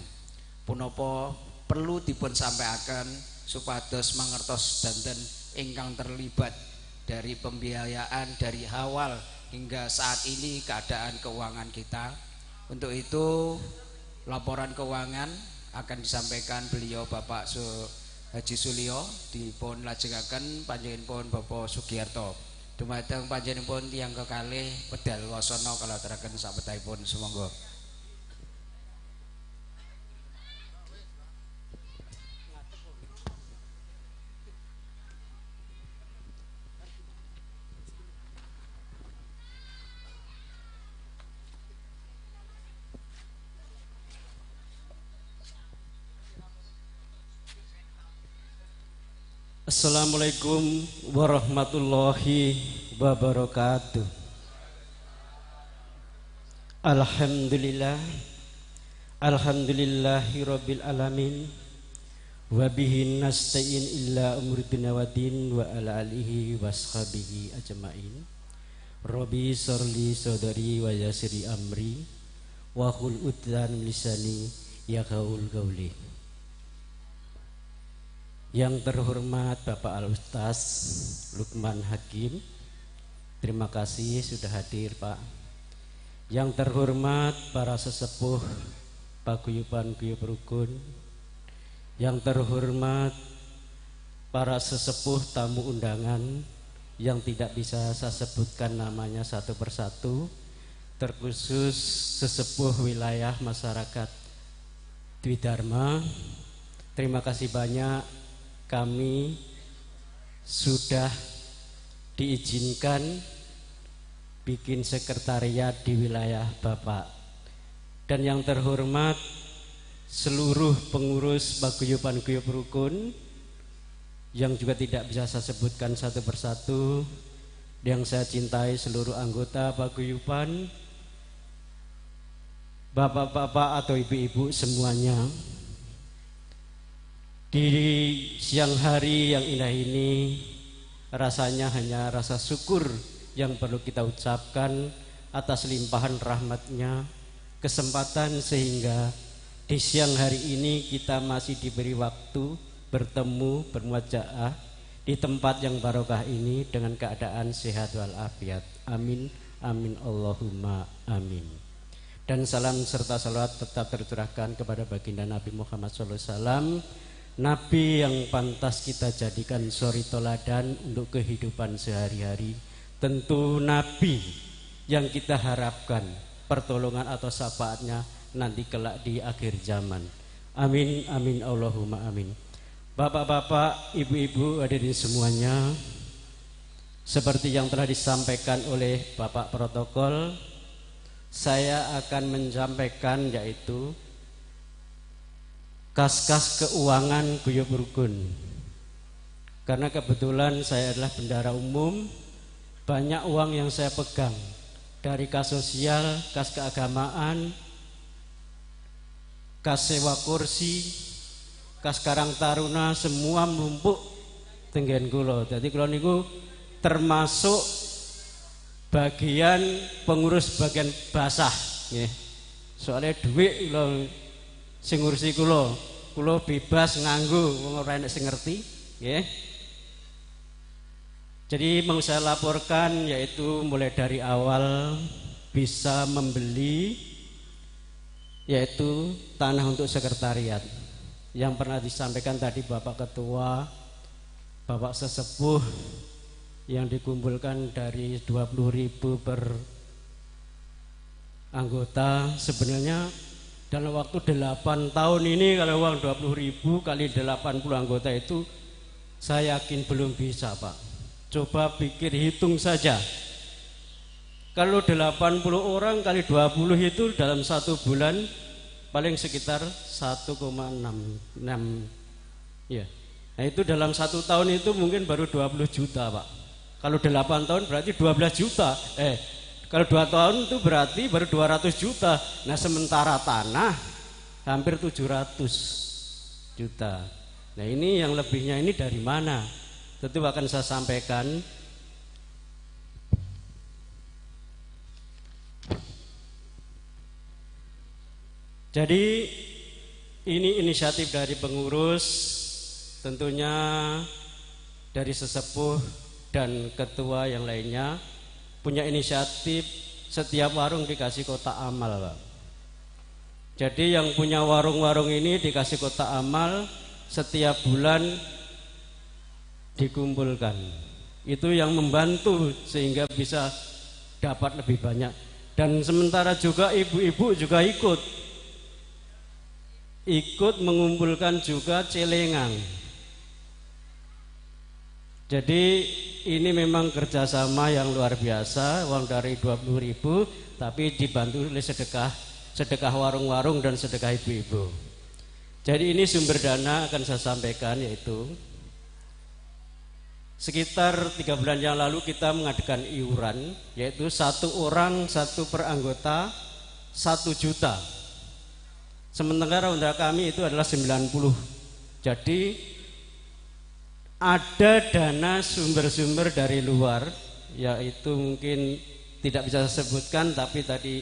punapa perlu dipun sampaikan supados mangertos danten ingkang terlibat dari pembiayaan dari awal hingga saat ini keadaan keuangan kita. Untuk itu laporan keuangan akan disampaikan beliau Bapak Haji Sulio, dipun lajengaken panjenenganipun Bapak Sugiarto. Dumateng panjenenganipun tiyang kekalih pedal wasana kalaturaken sabetahipun sumangga. Assalamualaikum warahmatullahi wabarakatuh. Alhamdulillah, alhamdulillahi rabbil alamin, wabihi nasta'in illa umur dunya waddin wa ala alihi washabihi ajmain. Rabbi sharli sadri wa yassiri amri wa khul uddan lisani yaqul qawli. Yang terhormat Bapak Al-Ustaz Lukman Hakim, terima kasih sudah hadir Pak. Yang terhormat para sesepuh Paguyuban Guyub Rukun, yang terhormat para sesepuh tamu undangan yang tidak bisa saya sebutkan namanya satu persatu, terkhusus sesepuh wilayah masyarakat Dwi Dharma, terima kasih banyak. Kami sudah diizinkan bikin sekretariat di wilayah Bapak. Dan yang terhormat seluruh pengurus Paguyuban Guyub Rukun yang juga tidak bisa saya sebutkan satu persatu, yang saya cintai seluruh anggota paguyuban, bapak-bapak atau ibu-ibu semuanya. Di siang hari yang indah ini, rasanya hanya rasa syukur yang perlu kita ucapkan atas limpahan rahmatnya, kesempatan sehingga di siang hari ini kita masih diberi waktu bertemu, bermuajaah di tempat yang barokah ini dengan keadaan sehat walafiat. Amin, amin, Allahumma amin. Dan salam serta salawat tetap tercurahkan kepada baginda Nabi Muhammad SAW, Nabi yang pantas kita jadikan suri toladan untuk kehidupan sehari-hari. Tentu Nabi yang kita harapkan pertolongan atau syafaatnya nanti kelak di akhir zaman. Amin, amin, Allahumma amin. Bapak-bapak, ibu-ibu, hadirin semuanya, seperti yang telah disampaikan oleh Bapak Protokol, saya akan menyampaikan yaitu kas-kas keuangan Guyub Rukun. Karena kebetulan saya adalah bendahara umum, banyak uang yang saya pegang dari kas sosial, kas keagamaan, kas sewa kursi, kas Karang Taruna, semua menumpuk tenggen kula. Jadi kula niku termasuk bagian pengurus bagian basah nggih. Soalnya duit kula sing ngurusi kula, kula bebas nganggo wong ora enek sing ngerti nggih. Jadi mau saya laporkan yaitu mulai dari awal bisa membeli yaitu tanah untuk sekretariat yang pernah disampaikan tadi Bapak Ketua, Bapak Sesepuh, yang dikumpulkan dari 20.000 per anggota. Sebenarnya dalam waktu 8 tahun ini kalau uang 20.000 kali 80 anggota itu Saya yakin belum bisa, Pak. Coba pikir, hitung saja. Kalau 80 orang kali 20 itu dalam satu bulan paling sekitar 1,66 ya. Nah itu dalam satu tahun itu mungkin baru 20 juta, Pak. Kalau 8 tahun berarti 12 juta. Kalau 2 tahun itu berarti baru 200 juta. Nah sementara tanah hampir 700 juta. Nah ini yang lebihnya ini dari mana? Tentu akan saya sampaikan. Jadi ini inisiatif dari pengurus, tentunya dari sesepuh dan ketua yang lainnya punya inisiatif setiap warung dikasih kotak amal, Pak. Jadi yang punya warung-warung ini dikasih kotak amal setiap bulan dikumpulkan. Itu yang membantu sehingga bisa dapat lebih banyak. Dan sementara juga ibu-ibu juga ikut mengumpulkan juga celengan. Jadi ini memang kerjasama yang luar biasa, uang dari 20.000 tapi dibantu oleh sedekah warung-warung dan sedekah ibu-ibu. Jadi ini sumber dana akan saya sampaikan, yaitu sekitar 3 bulan yang lalu kita mengadakan iuran, yaitu satu orang satu per anggota 1 juta. Sementara untuk kami itu adalah 90. Jadi ada dana sumber-sumber dari luar, yaitu mungkin tidak bisa saya sebutkan, tapi tadi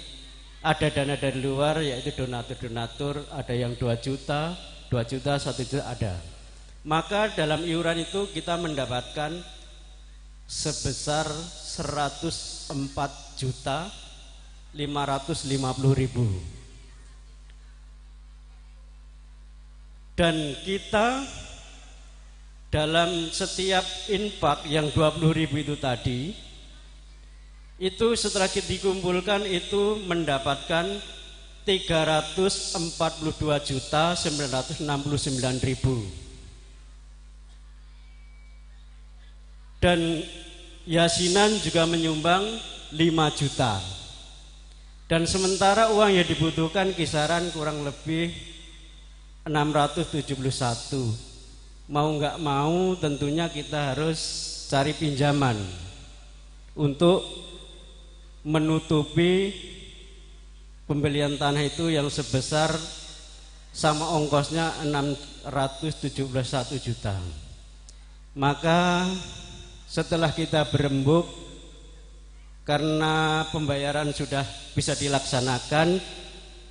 ada dana dari luar, yaitu donatur-donatur, ada yang 2 juta, 2 juta, 1 juta ada. Maka dalam iuran itu kita mendapatkan sebesar 104.550.000. Dan kita dalam setiap infak yang 20.000 itu tadi, itu setelah dikumpulkan itu mendapatkan 342.969.000. Dan Yasinan juga menyumbang 5 juta. Dan sementara uang yang dibutuhkan kisaran kurang lebih 671. Mau nggak mau tentunya kita harus cari pinjaman untuk menutupi pembelian tanah itu yang sebesar sama ongkosnya 671 juta. Maka setelah kita berembuk, karena pembayaran sudah bisa dilaksanakan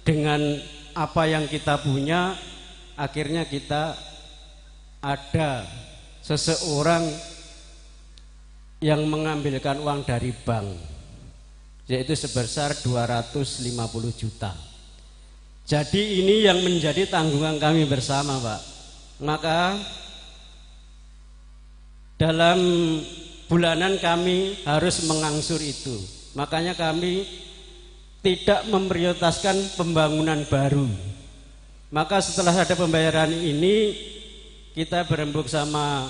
dengan apa yang kita punya, akhirnya kita ada seseorang yang mengambilkan uang dari bank, yaitu sebesar 250 juta. Jadi ini yang menjadi tanggungan kami bersama, Pak. Maka dalam bulanan kami harus mengangsur itu. Makanya kami tidak memprioritaskan pembangunan baru. Maka setelah ada pembayaran ini, kita berembuk sama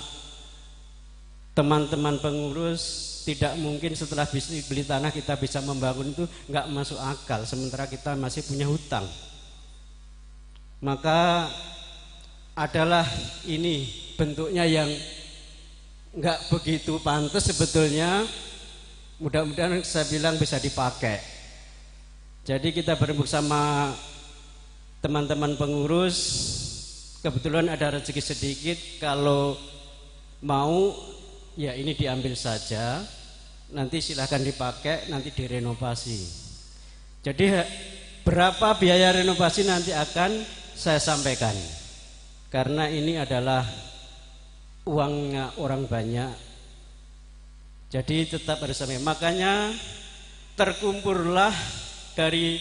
teman-teman pengurus, tidak mungkin setelah beli tanah kita bisa membangun, itu nggak masuk akal, sementara kita masih punya hutang. Maka adalah ini bentuknya yang nggak begitu pantas sebetulnya, mudah-mudahan saya bilang bisa dipakai. Jadi kita berembuk sama teman-teman pengurus, kebetulan ada rezeki sedikit, kalau mau ya ini diambil saja, nanti silahkan dipakai, nanti direnovasi. Jadi berapa biaya renovasi nanti akan saya sampaikan, karena ini adalah uangnya orang banyak, jadi tetap harus sampai. Makanya terkumpullah dari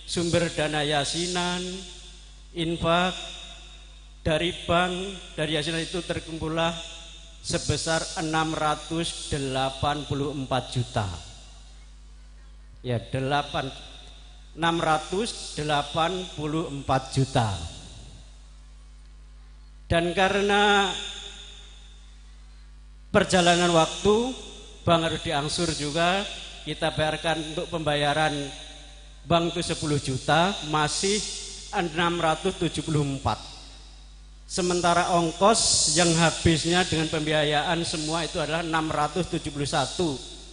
sumber dana yasinan, infak, dari bank, dari yasinan itu terkumpullah sebesar 684 juta. Ya, 684 juta. Dan karena Perjalanan waktu bank harus diangsur juga, kita bayarkan untuk pembayaran bank itu 10 juta masih 674. Sementara ongkos yang habisnya dengan pembiayaan semua itu adalah 671.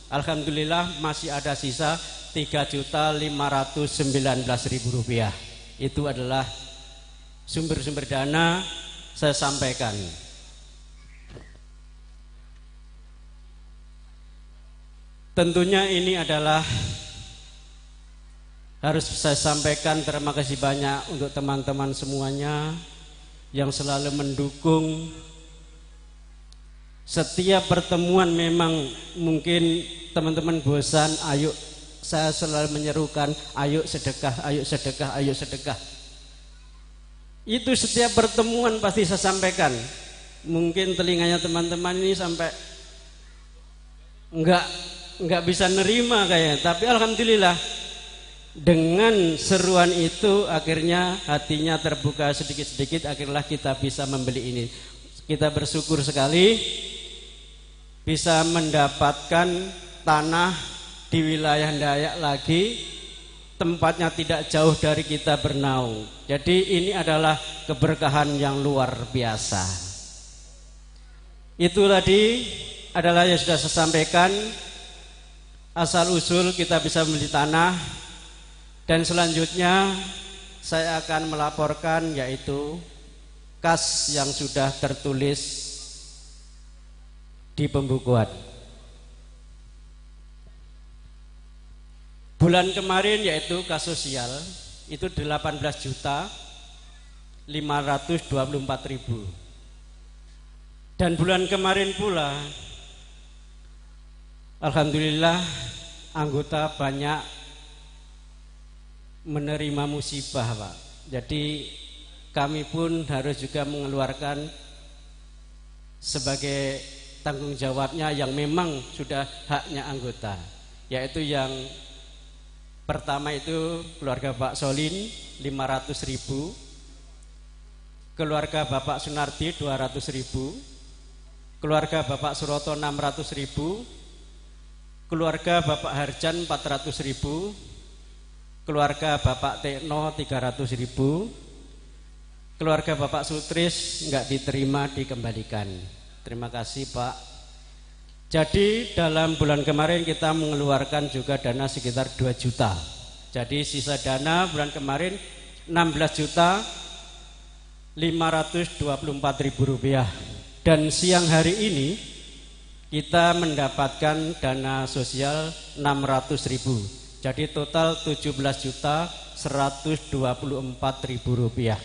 Alhamdulillah masih ada sisa 3.519.000 rupiah. Itu adalah sumber-sumber dana saya sampaikan. Tentunya ini adalah harus saya sampaikan, terima kasih banyak untuk teman-teman semuanya yang selalu mendukung. Setiap pertemuan memang mungkin teman-teman bosan, ayo, saya selalu menyerukan, ayo sedekah, ayo sedekah, ayo sedekah. Itu setiap pertemuan pasti saya sampaikan. Mungkin telinganya teman-teman ini sampai nggak bisa nerima kayaknya, tapi alhamdulillah dengan seruan itu akhirnya hatinya terbuka sedikit-sedikit, akhirnya kita bisa membeli ini. Kita bersyukur sekali bisa mendapatkan tanah di wilayah Dayak lagi, tempatnya tidak jauh dari kita bernaung. Jadi ini adalah keberkahan yang luar biasa. Itu tadi adalah yang sudah saya sampaikan, asal usul kita bisa membeli tanah. Dan selanjutnya saya akan melaporkan yaitu kas yang sudah tertulis di pembukuan. Bulan kemarin yaitu kas sosial itu 18.524.000. Dan bulan kemarin pula alhamdulillah anggota banyak menerima musibah, Pak. Jadi kami pun harus juga mengeluarkan sebagai tanggung jawabnya yang memang sudah haknya anggota, yaitu yang pertama itu keluarga Pak Solin 500.000, keluarga Bapak Sunardi 200.000, keluarga Bapak Suroto 600.000, keluarga Bapak Harjan 400.000, keluarga Bapak Tekno 300.000, keluarga Bapak Sutris nggak diterima, dikembalikan. Terima kasih Pak. Jadi dalam bulan kemarin kita mengeluarkan juga dana sekitar 2 juta. Jadi sisa dana bulan kemarin 16.524.000 rupiah. Dan siang hari ini kita mendapatkan dana sosial 600.000. Jadi total 17.124.000 rupiah.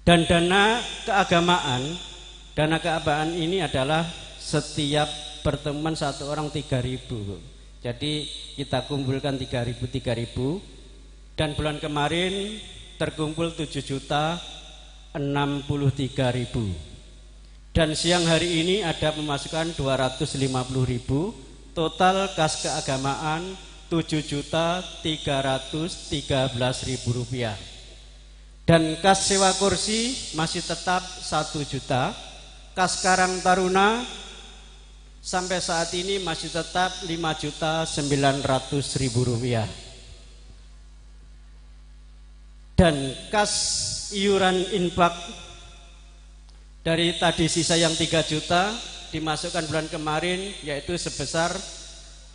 Dan dana keagamaan ini adalah setiap pertemuan satu orang 3.000. Jadi kita kumpulkan 3.000 3.000, dan bulan kemarin terkumpul 7.063.000. Dan siang hari ini ada pemasukan 250.000, total kas keagamaan 7.313.000 rupiah. Dan kas sewa kursi masih tetap 1 juta. Kas Karang Taruna sampai saat ini masih tetap 5.900.000 rupiah. Dan kas iuran infak dari tadi sisa yang 3 juta dimasukkan bulan kemarin yaitu sebesar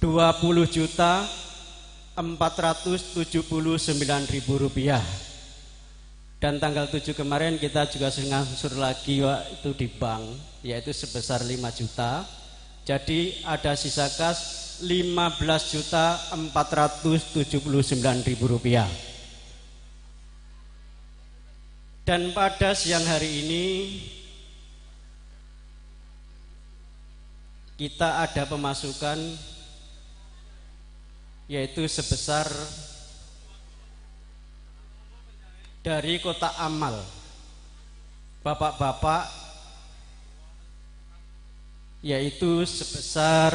20.479.000 rupiah. Dan tanggal 7 kemarin kita juga ngangsur lagi itu di bank yaitu sebesar 5 juta. Jadi ada sisa kas 15.479.000 rupiah. Dan pada siang hari ini kita ada pemasukan yaitu sebesar dari kotak amal bapak-bapak yaitu sebesar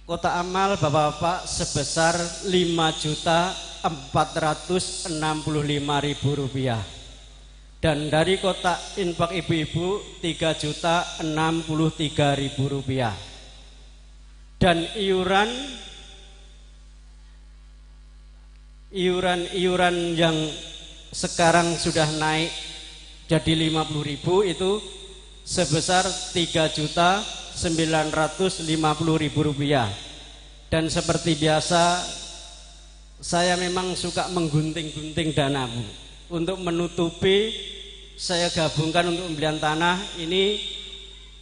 Kotak amal bapak-bapak sebesar Rp5.465.000. Dan dari kotak infak ibu-ibu Rp3.063.000. Dan iuran yang sekarang sudah naik jadi 50.000 itu sebesar Rp3.950.000. Dan seperti biasa saya memang suka menggunting-gunting dana, Bu. Untuk menutupi saya gabungkan untuk pembelian tanah ini,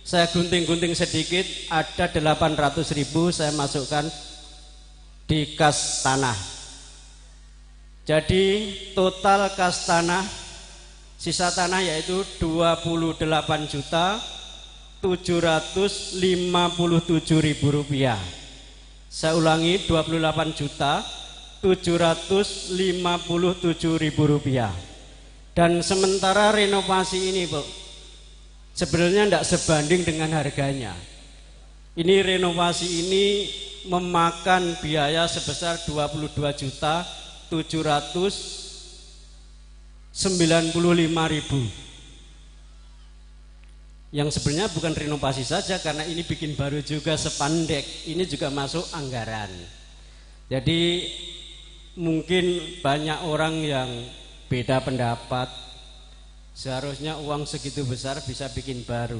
saya gunting-gunting sedikit, ada 800.000 saya masukkan di kas tanah. Jadi total kas tanah sisa tanah yaitu Rp28.757.000. Saya ulangi, Rp28.757.000. Dan sementara renovasi ini, Bu, sebenarnya tidak sebanding dengan harganya. Ini renovasi ini memakan biaya sebesar 22.795.000. Yang sebenarnya bukan renovasi saja, karena ini bikin baru juga sepandek, ini juga masuk anggaran. Jadi mungkin banyak orang yang beda pendapat, seharusnya uang segitu besar bisa bikin baru.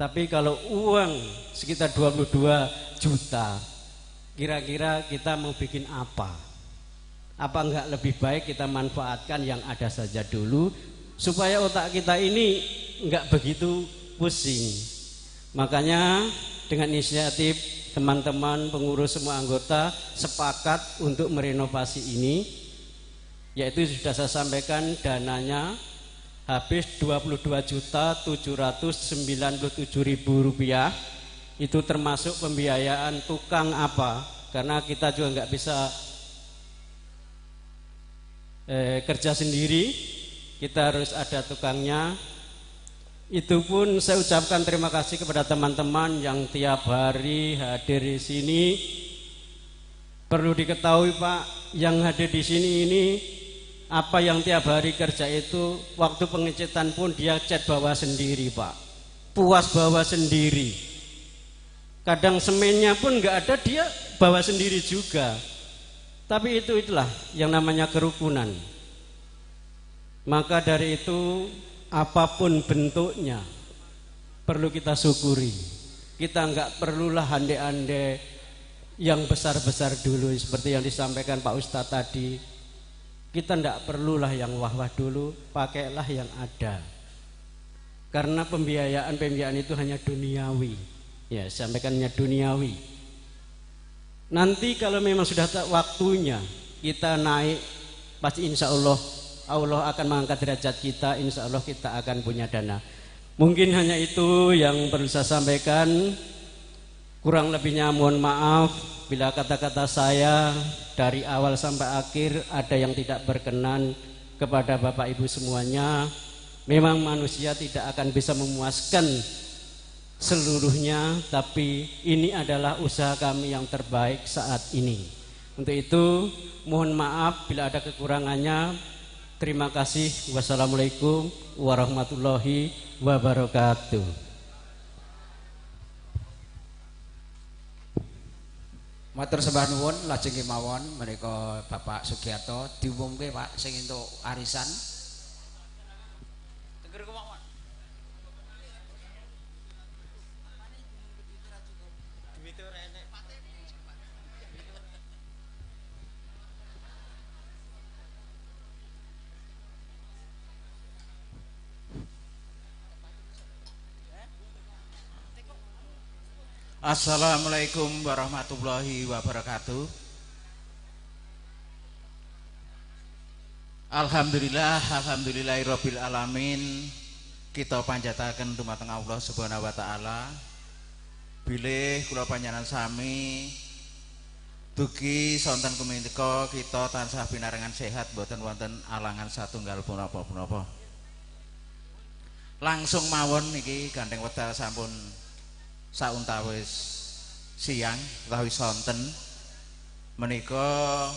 Tapi kalau uang sekitar 22 juta, kira-kira kita mau bikin apa? Apa enggak lebih baik kita manfaatkan yang ada saja dulu, supaya otak kita ini enggak begitu pusing. Makanya dengan inisiatif teman-teman pengurus semua anggota sepakat untuk merenovasi ini, yaitu sudah saya sampaikan dananya habis Rp22.797.000. Itu termasuk pembiayaan tukang apa, karena kita juga nggak bisa kerja sendiri, kita harus ada tukangnya. Itu pun saya ucapkan terima kasih kepada teman-teman yang tiap hari hadir di sini. Perlu diketahui, Pak, yang hadir di sini ini apa yang tiap hari kerja itu, waktu pengecetan pun dia cat bawa sendiri, Pak. Puas bawa sendiri. Kadang semennya pun nggak ada, dia bawa sendiri juga. Tapi itulah yang namanya kerukunan. Maka dari itu apapun bentuknya perlu kita syukuri. Kita nggak perlulah andai-andai yang besar-besar dulu seperti yang disampaikan Pak Ustadz tadi. Kita nggak perlulah yang wah-wah dulu, pakailah yang ada. Karena pembiayaan-pembiayaan itu hanya duniawi. Ya, sampaikannya duniawi. Nanti kalau memang sudah waktunya kita naik, pasti insya Allah Allah akan mengangkat derajat kita, insya Allah kita akan punya dana. Mungkin hanya itu yang perlu saya sampaikan. Kurang lebihnya mohon maaf bila kata-kata saya dari awal sampai akhir ada yang tidak berkenan kepada Bapak Ibu semuanya. Memang manusia tidak akan bisa memuaskan seluruhnya, tapi ini adalah usaha kami yang terbaik saat ini. Untuk itu mohon maaf bila ada kekurangannya. Terima kasih. Wassalamualaikum warahmatullahi wabarakatuh. Matur sembah nuwun, lajeng kemawon menika Bapak Sugiarto diumumke Pak sing entuk arisan. Assalamualaikum warahmatullahi wabarakatuh. Alhamdulillah, alhamdulillahirabbil alamin. Kita panjataken dumateng Allah Subhanahu wa taala. Bilih kula panjenengan sami dugi sonten punika kita tansah pinaringan sehat boten wonten alangan satunggal punapa-punapa. Langsung mawon niki gandeng wedal sampun sauntawis siang utawi sonten menika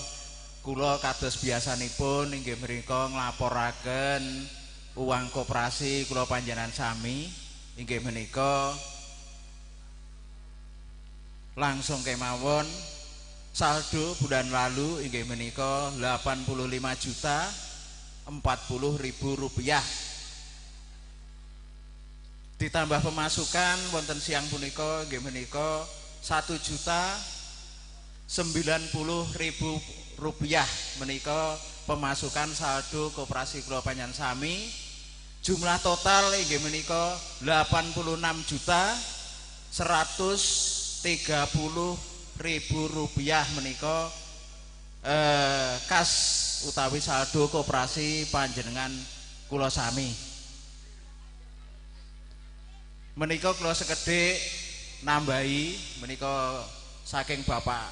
kula kados biasanipun inggih mriku nglaporaken uang koperasi kula panjenengan sami inggih menika langsung kemawon saldo bulan lalu inggih menika 85.040.000 rupiah. Ditambah pemasukan wonten siang punika inggih menika 1.090.000 rupiah menika pemasukan saldo koperasi kula panjenengan sami. Jumlah total inggih menika 86.130.000 rupiah menika kas utawi saldo koperasi panjenengan kula sami. Menika kula sekedhik nambahi menika saking Bapak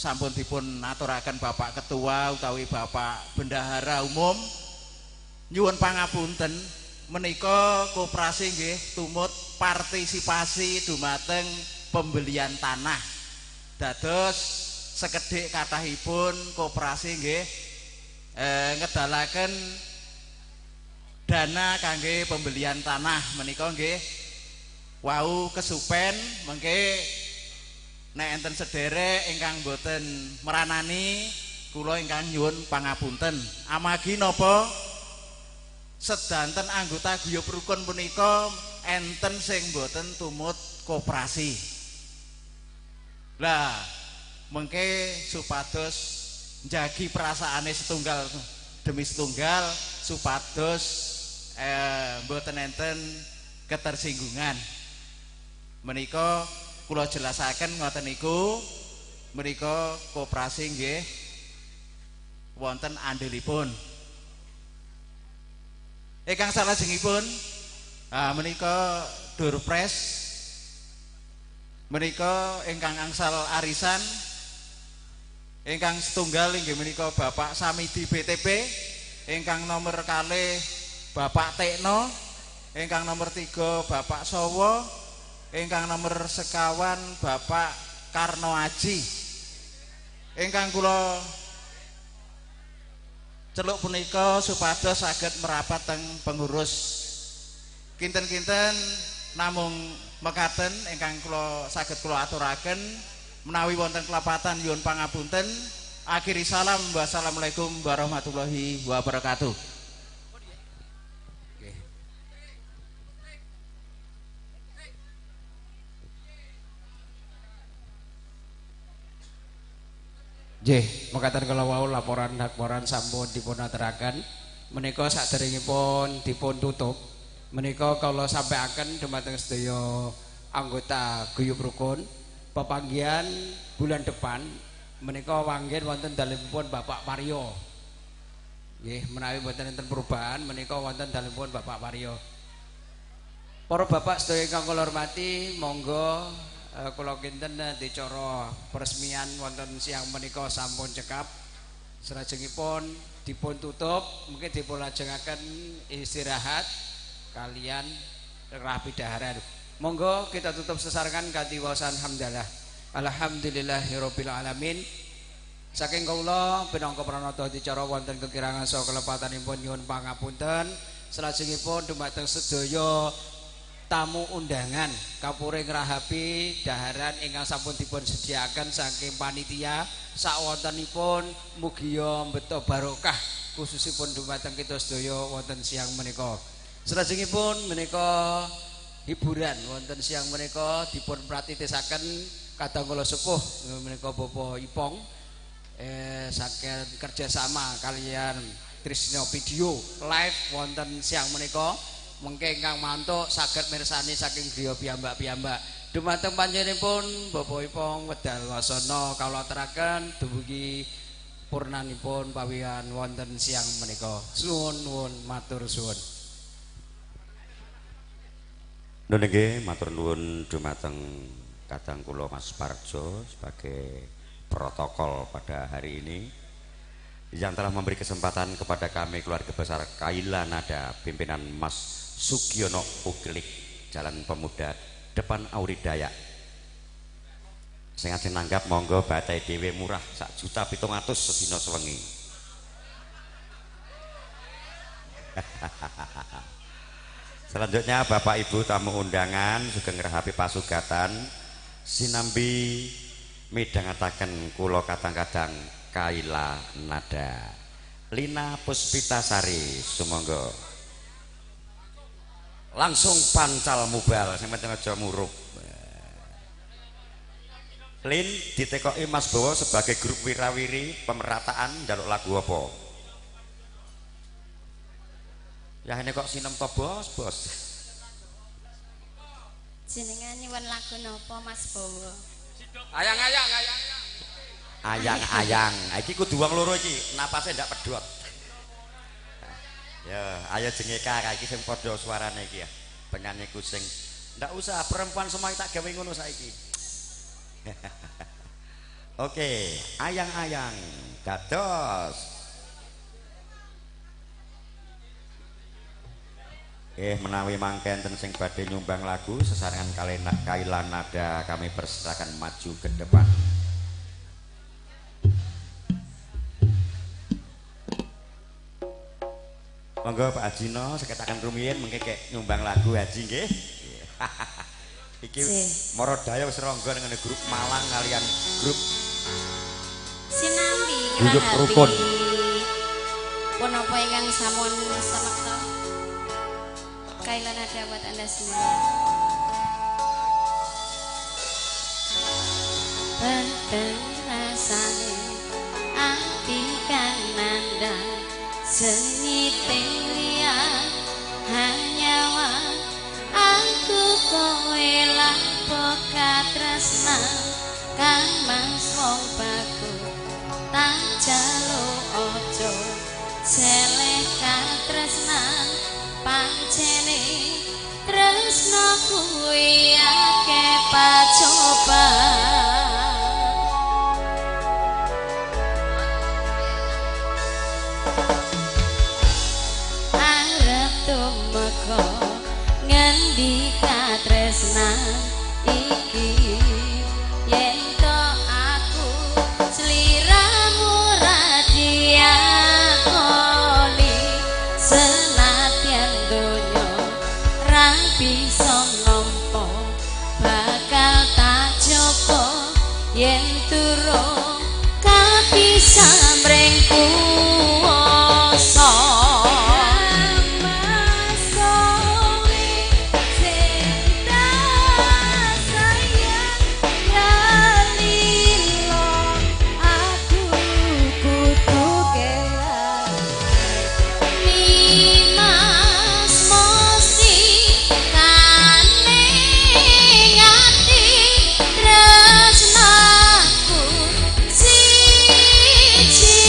sampun dipun aturaken Bapak Ketua utawi Bapak Bendahara Umum, nyuwun pangapunten menika koperasi nggih tumut partisipasi dumateng pembelian tanah. Dados sekedhik kathahipun koperasi nggih ngedalaken dana kangge pembelian tanah menika nggih wau kesupen mengke nek enten sederek ingkang boten meranani kula ingkang nyuwun pangapunten. Amargi napa sedanten anggota guyub rukun punika enten sing boten tumut koperasi. Lah mengke supados njagi perasaane setunggal demi setunggal supados mboten enten ketersinggungan. Menika kula jelasaken ngoten niku menika koperasi nggih wonten andhelipun. Ingkang salajengipun menika doorpress menika ingkang angsal arisan ingkang setunggal inggih menika Bapak Samidi BTP, ingkang nomor kalih Bapak Tekno, ingkang nomor 3 Bapak Sowo, ingkang nomor sekawan Bapak Karno Aji. Ingkang kula celuk punika supados saged merapat teng pengurus. Kinten-kinten namung mekaten ingkang kula saged kula aturaken, menawi wonten kelepatan nyuwun pangapunten. Akhiri salam, wassalamualaikum warahmatullahi wabarakatuh. Nggih, mekaten kala wau laporan-laporan sampun dipun aturaken. Menika saderengipun dipun tutup, menika kula sampaiaken dumateng sedaya anggota guyub rukun, pepanggihan bulan depan menika wanggen wonten dalemipun Bapak Paryo. Nggih, menawi mboten enten perubahan menika wonten dalemipun Bapak Paryo. Para bapak sedaya ingkang kula hormati, monggo kula kinten dicara peresmian wonten siang menika sampun cekap. Salajengipun dipun tutup, mungkin dipun lajengaken istirahat kalian rapi daharan. Monggo kita tutup sesarengan kanthi waosan hamdalah. Alhamdulillahirabbil alamin. Saking kula pinangka pranata dicara wonten kekirangan saha kelepatanipun nyuwun pangapunten. Salajengipun dumateng sedaya tamu undangan kapure ngrahapi daharan ingkang sampun dipun sediaken saking panitia sakwontenipun mugia mbeta barokah khususipun dumateng kita sedaya wonten siang menika. Salajengipun menika hiburan wonten siang menika dipun pratitisaken kadang kala sepuh menika Bapak Ipong saking kerjasama kalian Trisno Video live wonten siang menika. Mengke ingkang mantuk saged mirsani saking griya piyambak-piyambak. Dumateng panjenenganipun Bapak Ipong wedal wasana kawula aturaken dumugi purnanipun pawiyan wonten siang menika. Suwun nuwun matur suwun. Nuwun nggih matur nuwun dumateng kadang kula Mas Parjo sebagai protokol pada hari ini yang telah memberi kesempatan kepada kami keluarga besar Kaila Nada pimpinan Mas Sugiono Uklik Jalan Pemuda depan Auri Dayak. Sing ajeng nanggap monggo batai dhewe murah 1.700.000 sedina sewengi. Selanjutnya Bapak Ibu tamu undangan sugeng ngrahapi pasugatan sinambi midhangetaken kula kadang-kadang Kaila Nada. Lina Puspitasari sumangga. Langsung pancal mubal sing penting aja murup. Lin ditekoki Mas Bowo sebagai grup wirawiri pemerataan njaluk lagu apa? Ya ini kok sinem to bos, bos. Jenengan nyuwun lagu napa Mas Bowo? Ayang-ayang, ayang. Ayang-ayang. Iki kudu wong loro iki, napase ndak pedhot. Ya, ayo jengeka iki sing padha suarane iki ya. Penyanyi sing ndak usah perempuan semua tak gawe ngono saiki. Oke, ayang-ayang dados. Menawi mangke enten sing badhe nyumbang lagu sesarengan Kaila Nada kami persilakan maju ke depan. Monggo Pak Hajino seketaken rumiyin mengke kek nyumbang lagu haji nggih. Iki Maradaya wis ronggo ngene grup Malang kalian grup Sinambi Guyub Rukun. Punapa ingkang sampun samekta Kaila Nada buat Anda semua. Peteng rasane ati kang nandhang sengite liya hanyawa aku kowe lapo katresnan kang mas wong baku tak jaluk aja seleh katresnan pancene tresno kuwi akeh pacoban. Arep tumeka ngendi katresnan iki yen to aku sliramu ra diakoni senadyan donya ra bisa nampa bakal tak coba yen turung kapisan mring kuwasa. Tresnaku siji.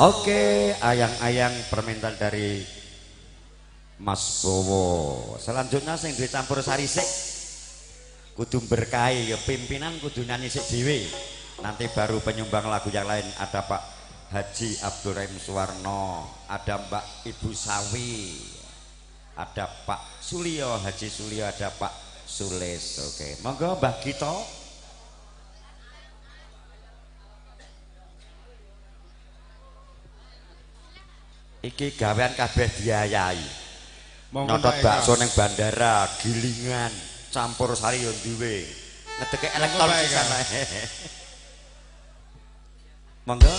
Oke, ayang-ayang permintaan dari Mas Bowo. Selanjutnya sing duwe campur sari sik kudu berkahi ya, pimpinan kudu nyanyi sik dhewe. Nanti baru penyumbang lagu yang lain ada Pak Haji Abdul Rahim Suwarno, ada Mbak Ibu Sawi, ada Pak Sulio, Haji Sulio, ada Pak Sules. Oke, monggo Mbah Gito. Iki gawean kabeh diayai. Nyotot bakso ning bandara, gilingan, campur sari yo duwe. Ngedeke elektron sisan ae. Monggo.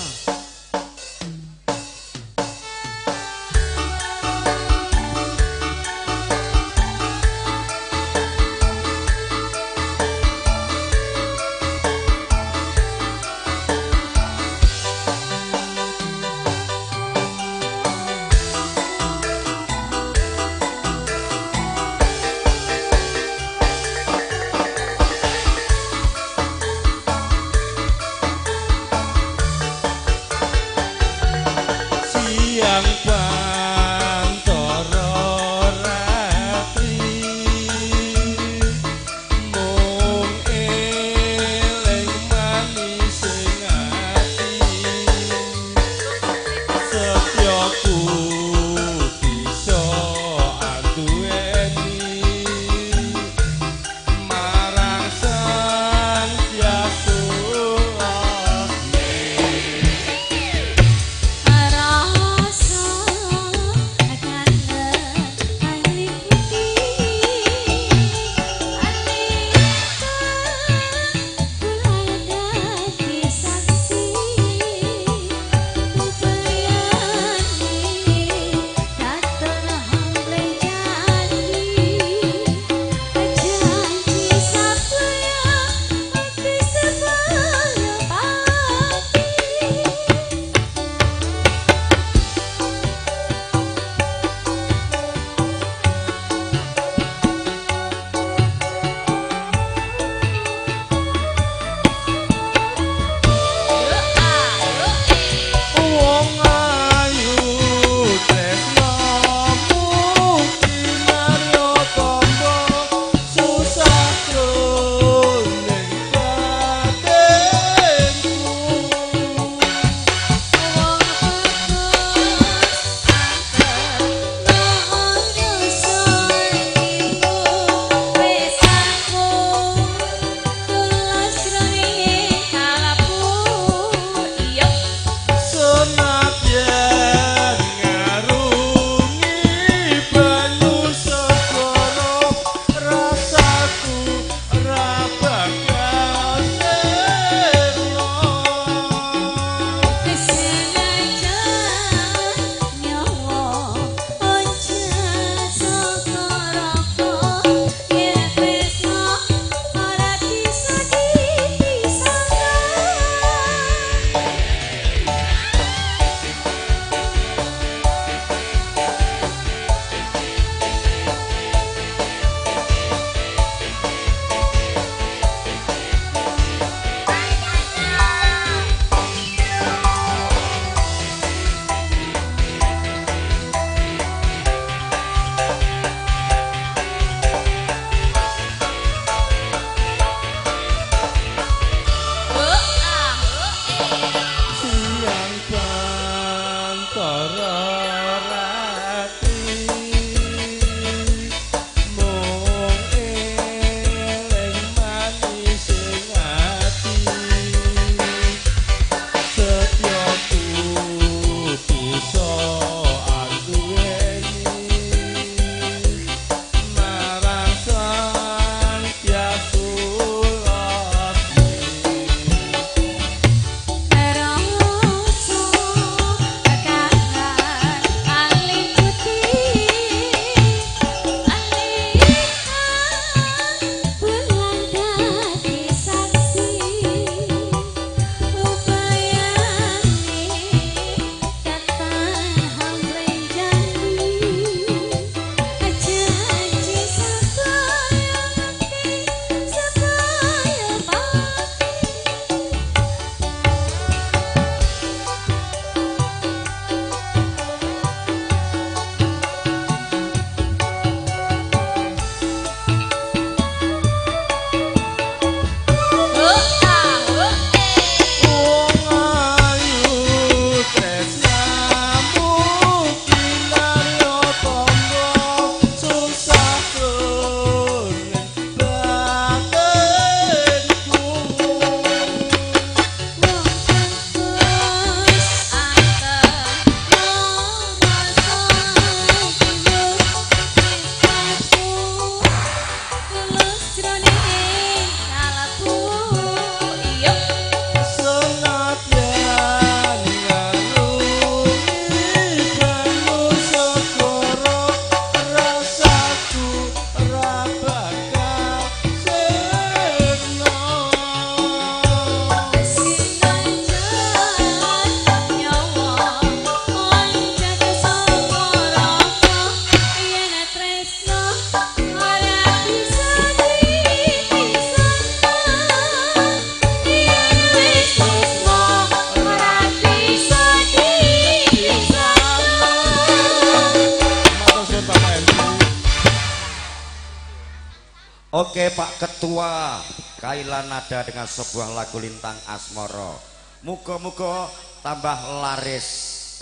Oke Pak Ketua Kaila Nada dengan sebuah lagu Lintang Asmoro. Muga-muga tambah laris.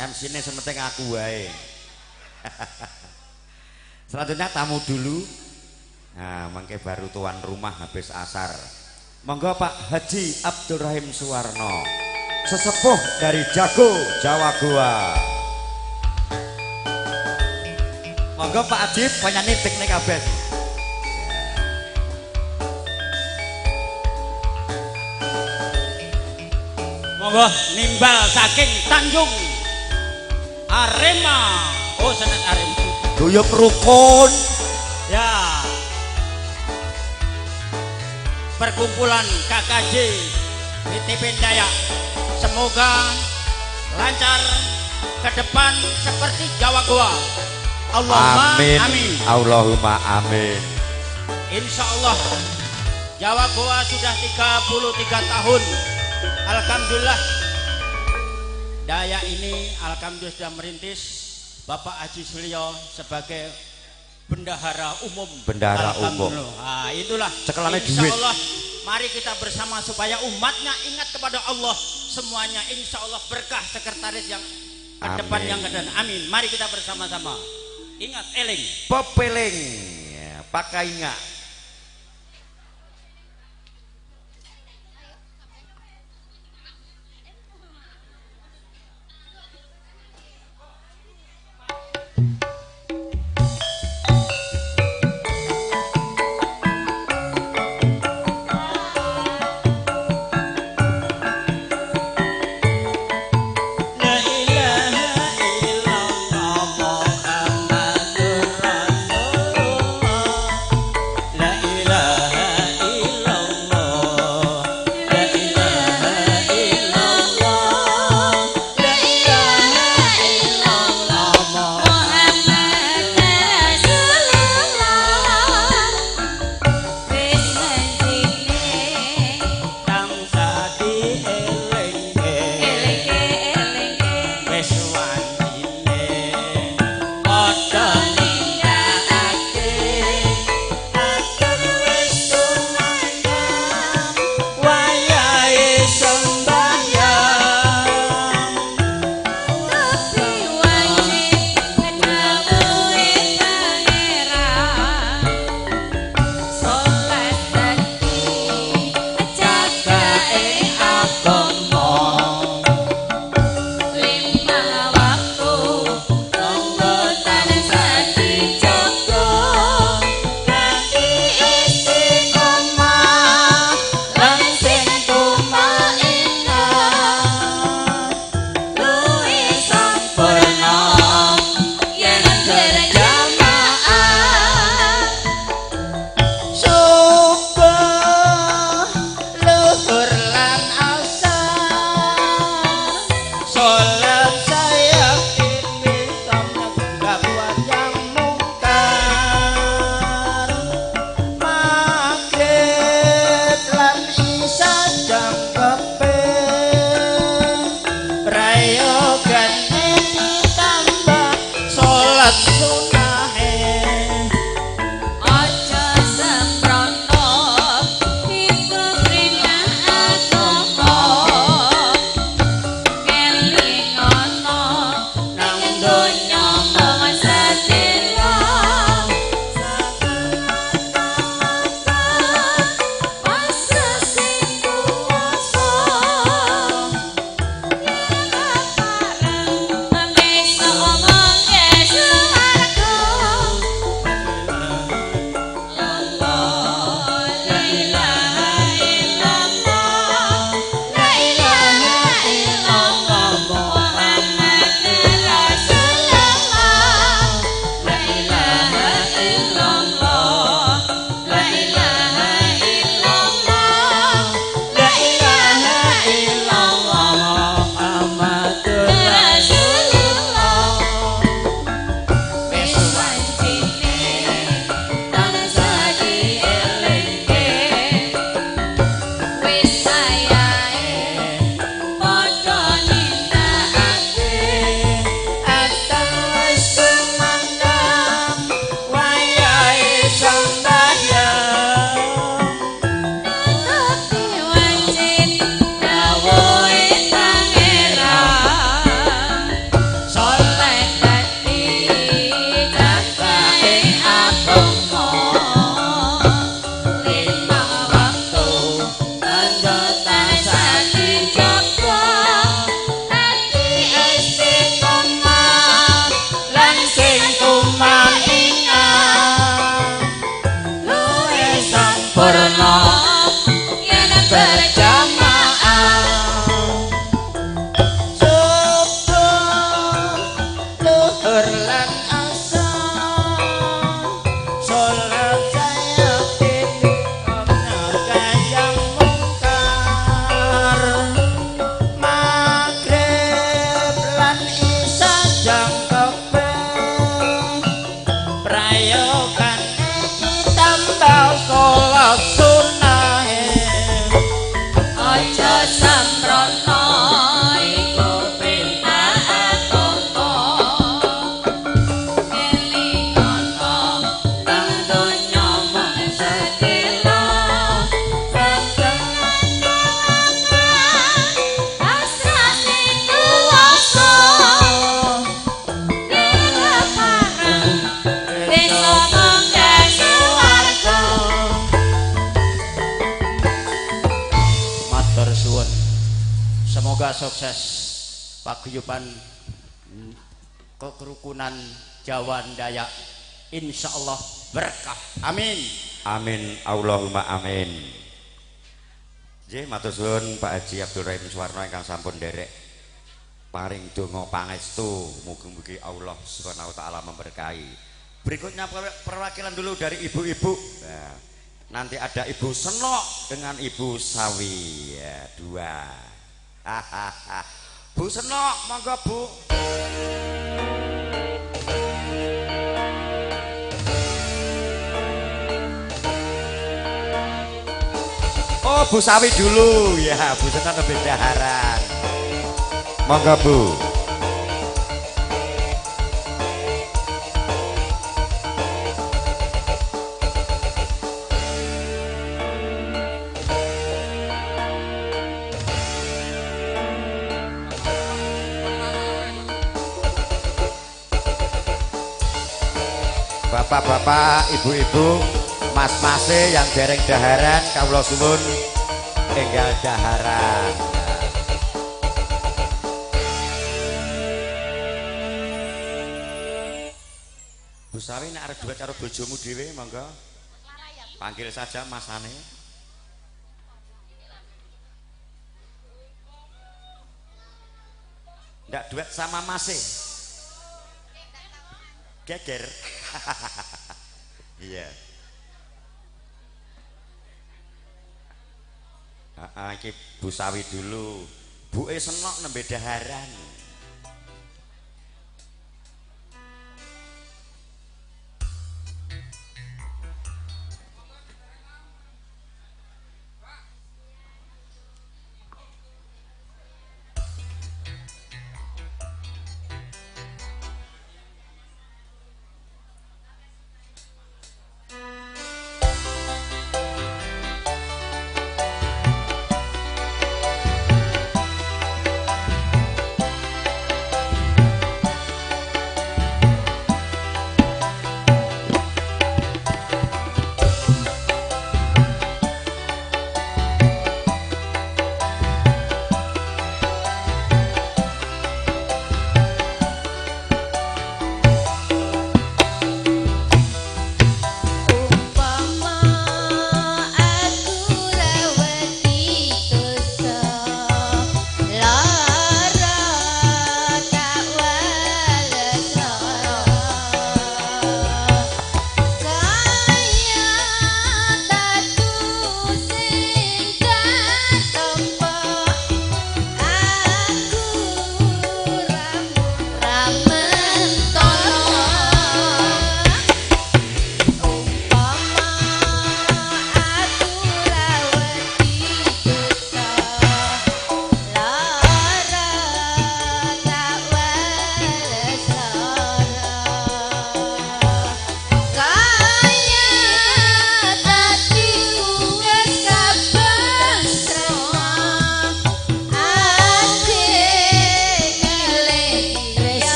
MC ini sementing aku wae. Selanjutnya tamu dulu. Nah, mangke baru tuan rumah habis asar. Monggo Pak Haji Abdurrahim Suwarno, sesepuh dari Jago Jawa Goa. Monggo Pak Haji penyanyi teknik kabeh. Monggo nimbal saking Tanjung Arema. Oh senat Arema. Guyub rukun. Ya. Perkumpulan KKJ BTP Dayak semoga lancar ke depan seperti Jawa Goa. Allahumma amin. Amin. Allahumma amin. Insya Allah Jawa Goa sudah 33 tahun. Alhamdulillah Dayak ini alhamdulillah sudah merintis Bapak Haji Sulio sebagai bendahara umum. Bendahara umum. Nah, itulah. Cekelane insya duit. Allah mari kita bersama supaya umatnya ingat kepada Allah semuanya. Insya Allah berkah sekretaris yang ke depan yang ke depan. Amin. Mari kita bersama-sama. Ingat eling. Pepeling. Pakai ingat. berjamaah. Subuh, luhur lan asar, salat sayakin ana kayang mungkar. Maghrib lan isya jangkepe, prayogan ditambah salat sunah. Aja sembrono iku perintah agama. Elingono nang donya mung sedelo. Pasrah kuwasa kepareng desa munggah swarga. Matur suwun. Semoga sukses paguyuban kerukunan Jawa Dayak. Insyaallah berkah. Amin. Amin Allahumma amin. Nggih, matur suwun Pak Haji Abdul Rahim Suwarno ingkang sampun nderek paring donga pangestu, mugi-mugi Allah Subhanahu wa taala memberkahi. Berikutnya perwakilan dulu dari ibu-ibu. Nah, nanti ada Ibu Senok dengan Ibu Sawi, ya, dua. Hahaha. Bu Senok, monggo Bu. Oh, Bu Sawi dulu ya, Bu Senok lebih daharan. Monggo Bu. Bapak-bapak, ibu-ibu, mas-mase yang dereng daharan, kawula suwun enggal daharan. Bu Sawi nek arep duet karo bojomu dhewe monggo. Panggil saja masane. Ndak duet sama mase. Geger. Iya. Heeh, iki Bu Sawi dulu. Buke Senok nembe daharan.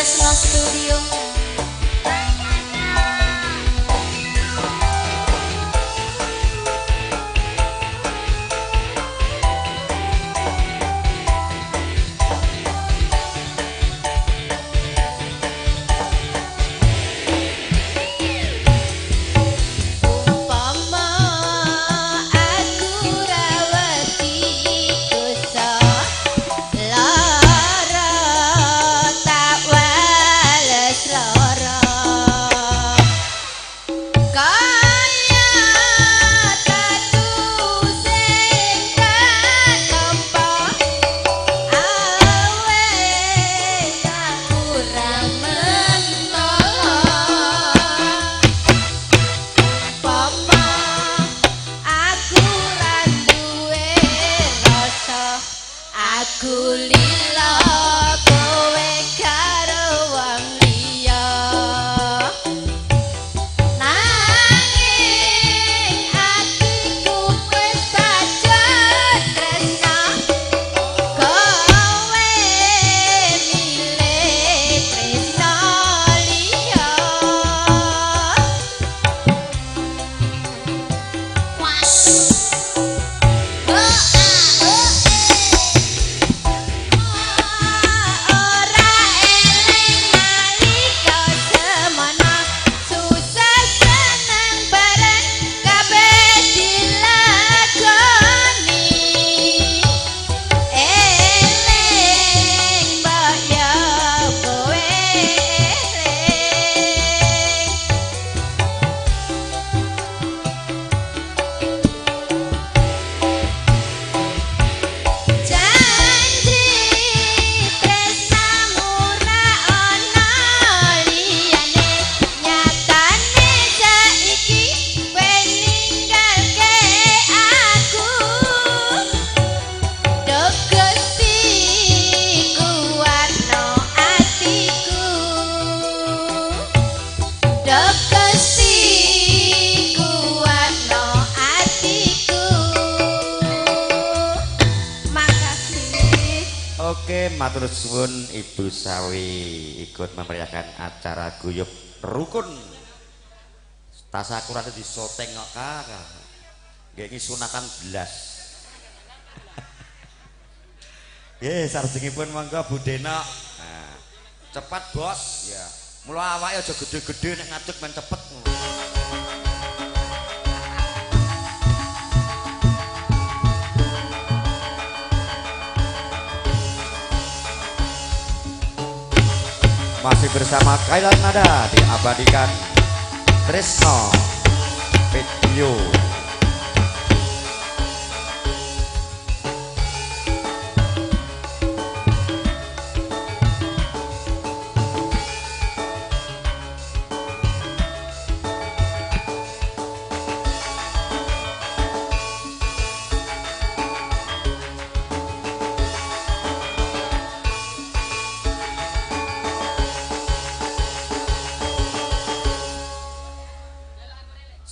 Tresno Studio. Oke, matur suwun Ibu Sawi ikut memeriahkan acara guyub rukun. Tasakurane disoteng kok kakak. Nggih iki sunatan belas. Nggih, sarjengipun monggo Bu Denok. Nah, cepat bos. Ya. Mula awake aja gede-gede nek ngadeg men cepet. Masih bersama Kaila Nada diabadikan Tresno Video.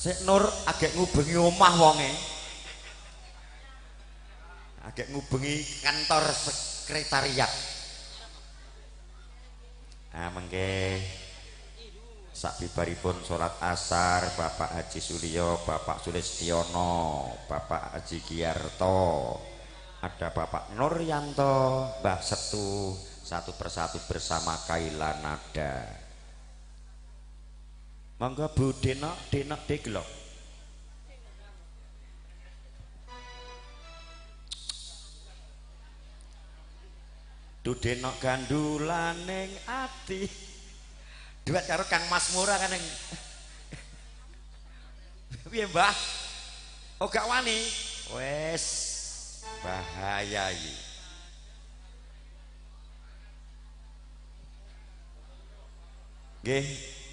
Sik Nur agek ngubengi omah wonge. Agek ngubengi kantor sekretariat. Nah, mengke sabibaripun salat asar Bapak Haji Sulio, Bapak Sulistiono, Bapak Haji Giarto, ada Bapak Nuryanto, Mbah Setu, satu persatu bersama Kaila Nada. Monggo Bu Denok, Denok Deglok. Du Denok gandulaning ati. Duet karo Kang Mas Mura kan ning. Piye, Mbah? Oh gak wani. Wes bahaya iki. Nggih,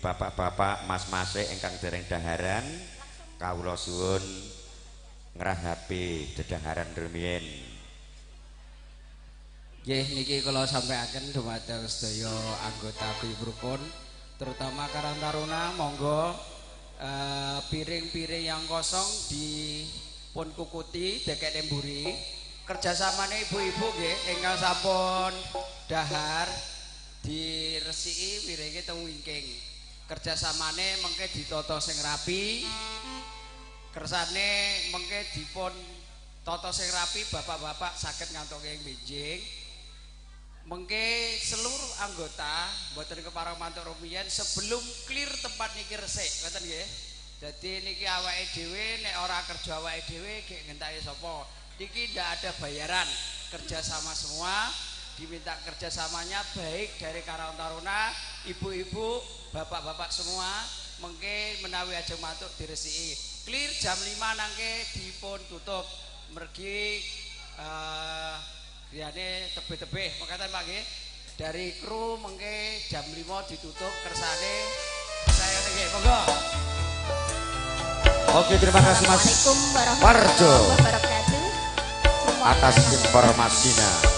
bapak-bapak, mas-mase ingkang dereng daharan, kawula suwun ngrahapi dedaharan rumiyin. Nggih, niki kula sampaiaken dumateng sedaya anggota Guyub Rukun, terutama Karang Taruna, monggo piring-piring yang kosong dipun kukuti dekek mburi. Kerjasamane ibu-ibu nggih ingkang sampun dahar Diresiki piringe teng wingking. Kerjasamane mengke ditata sing rapi. Kersane mengke dipun tata sing rapi, bapak-bapak saged ngantoke ing benjing. Mengke seluruh anggota mboten kepareng mantuk rumiyin sebelum clear tempat niki resik, ngoten nggih. Dadi niki awake dhewe nek ora kerja awake dhewe gek ngentake sapa. Niki ndak ada bayaran, kerjasama semua. Diminta kerjasamanya baik dari Karang Taruna, ibu-ibu, bapak-bapak semua, mengke menawi ajeng mantuk diresiki. Clear jam 5 nangke dipun tutup. Mergi griyane tebih-tebih, mekaten Pak nggih. Dari kru mengke jam 5 ditutup kersane. Saya nggih, monggo. Oke, terima kasih Mas Parjo atas informasinya.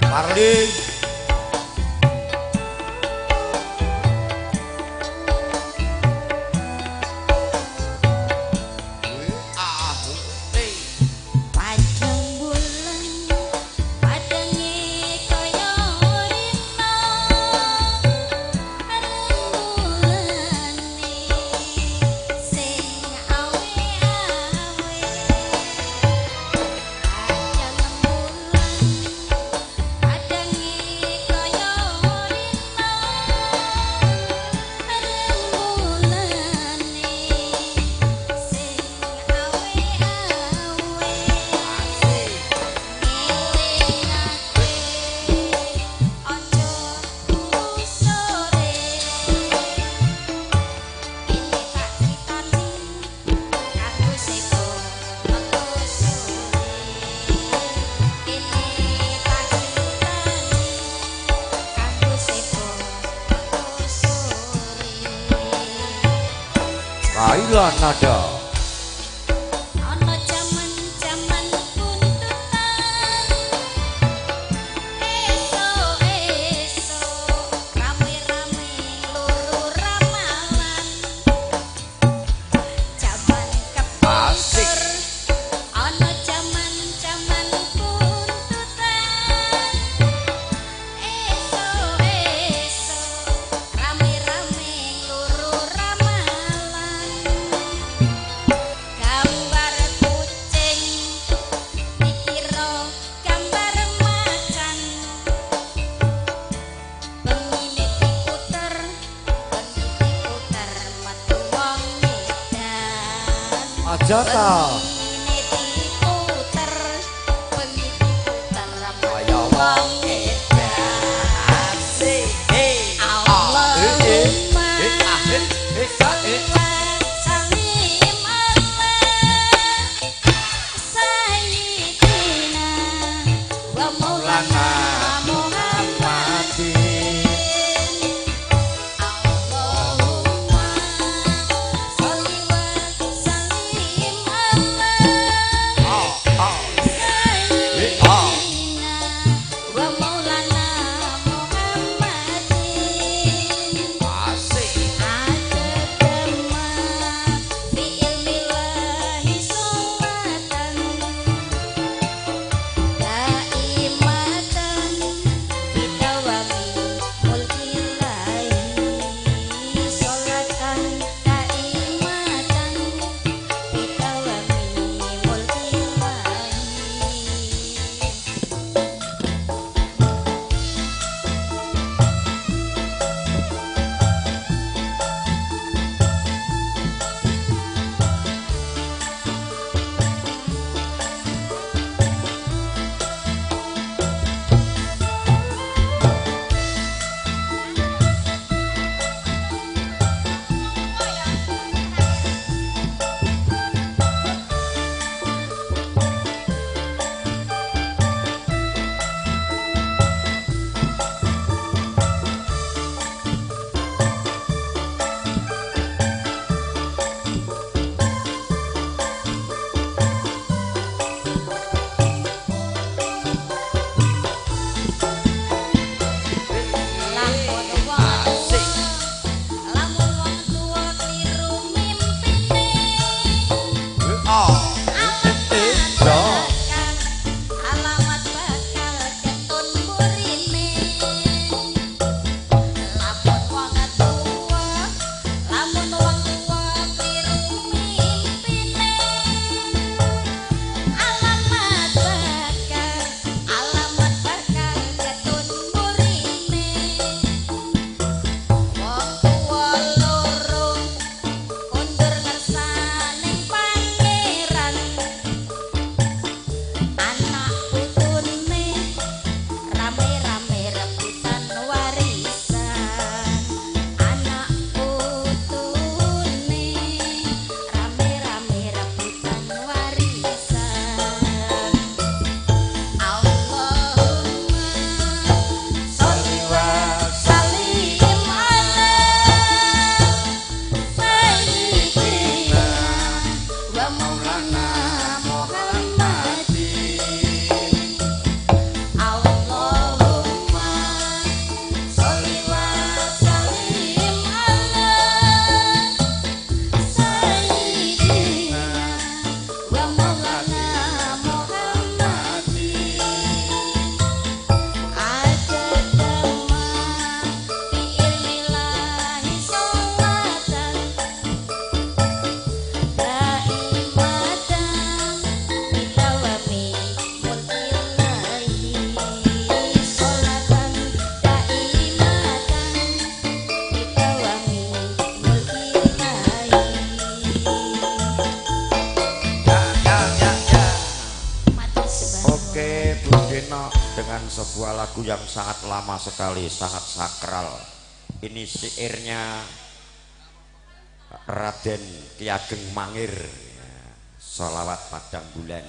Marli. Kaila Nada. Ana jaman-jaman puntutan, esuk-esuk rame-rame luru ramalan. Jaman kepungkur ana jaman-jaman puntutan, esuk-esuk rame-rame luru ramalan. Gambar kucing dikira gambar macan, bengine diputer, bengi diputer metu wong edan. Aja ta. Bengine diputer, bengi diputer metu Kaya wong edan. Allahumma salim ala sayyidina wa maulana Muhammadin. Allahumma sholli wa sallim ala dengan sebuah lagu yang sangat lama sekali, sangat sakral. Ini syairnya Raden Ki Ageng Mangir, Sholawat Padang Bulan.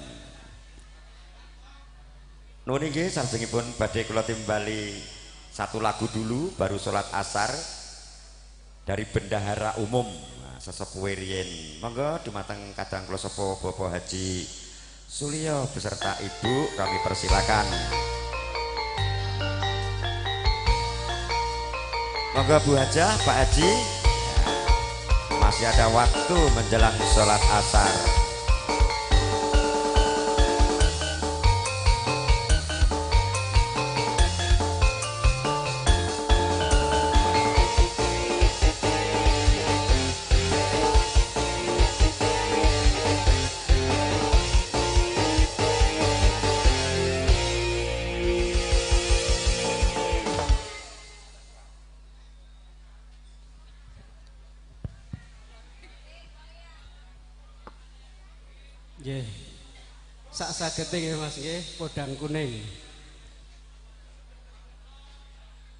Nuwun inggih salajengipun badhe kula timbali satu lagu dulu baru sholat asar dari bendahara umum sesepuh riyen. Monggo dumateng kadang kula sepuh Bapak Haji Sulio beserta Ibu kami persilakan. Monggo Bu Hajah, Pak Haji, masih ada waktu menjelang sholat asar. Nggih. Sak sagete nggih Mas nggih, podang kuning.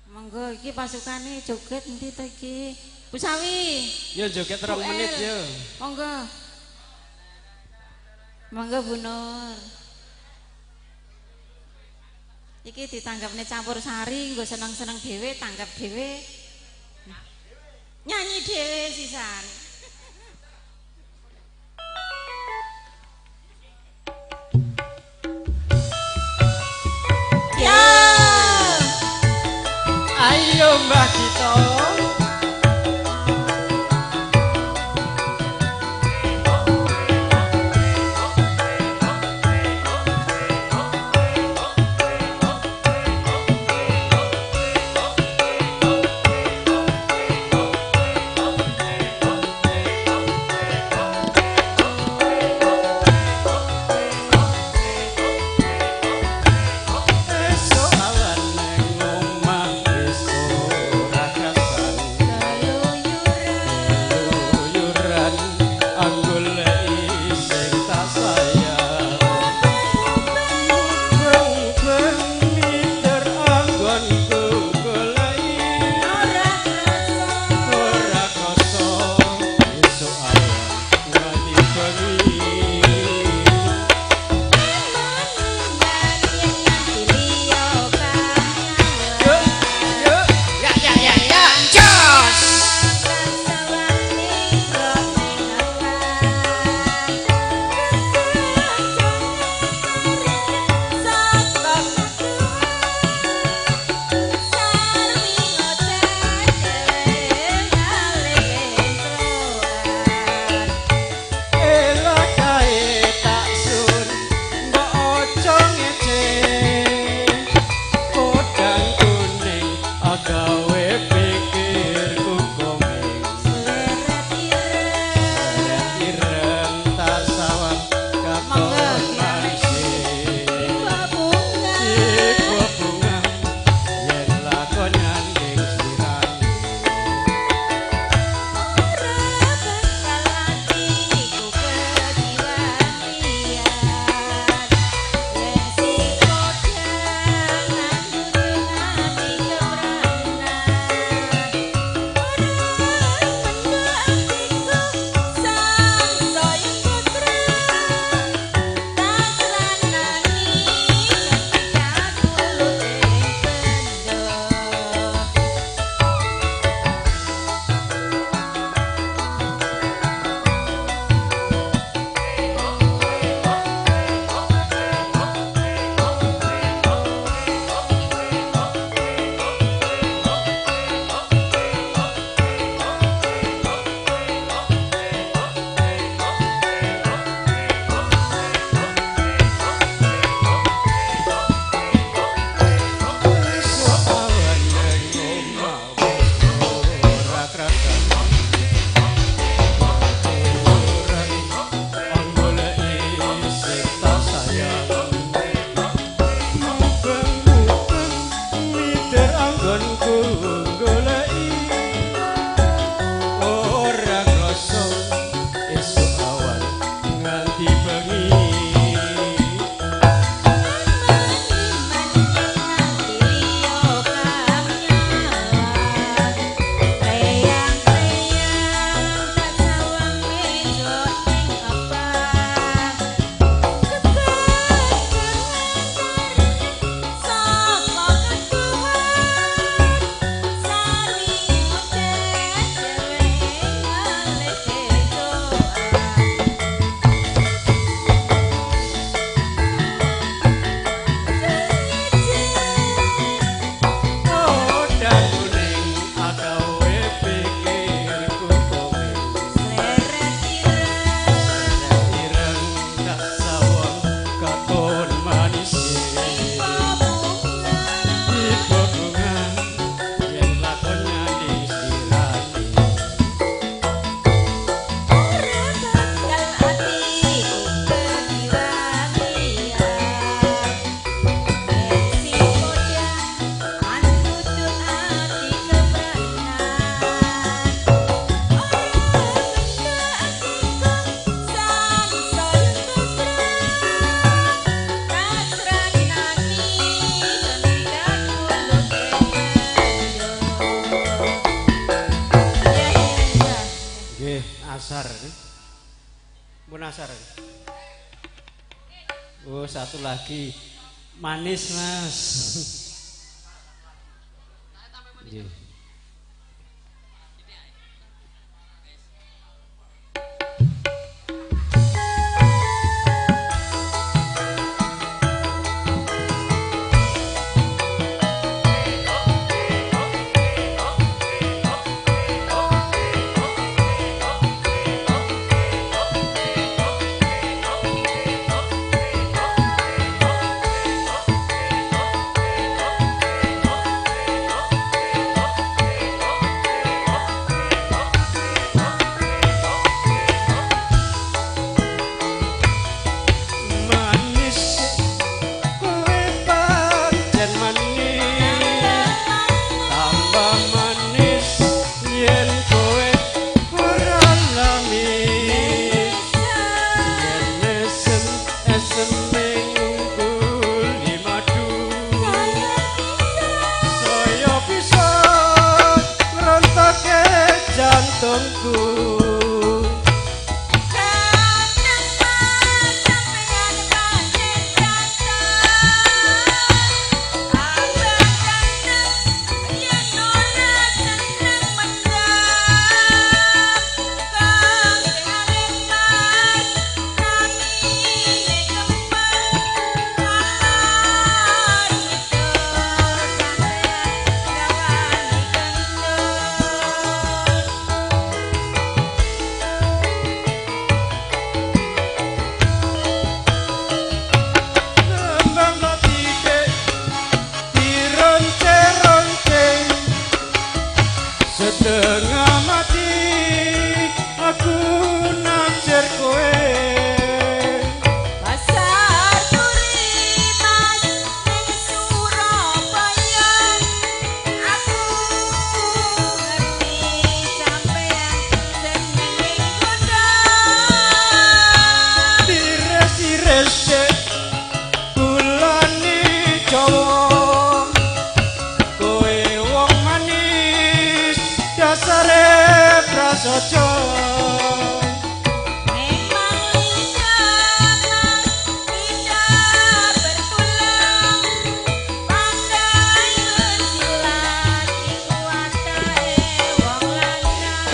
Monggo iki pasukane joget endi to iki? Bu Sawi. Yo joget 2 menit yo. Monggo. Monggo Bu Nur. Iki ditanggapne campur sari nggo seneng-seneng dhewe, tanggap dhewe. Nyanyi dhewe sisan. Ayo Mbah Gito. Nggih, asar. Pun asar. Oh, satu lagi. Manis, Mas. Nggih. Setengah mati aku naksir kowe. Pasar Turi Mas ning Surabaya. Aku ngerti sampean seneng ing kota. Tires-tires kulane Jawa. Kowe wong manis dasare prasaja. Memang lidah mas tidak bertulang, pandai bersilat iku watake wong lanang.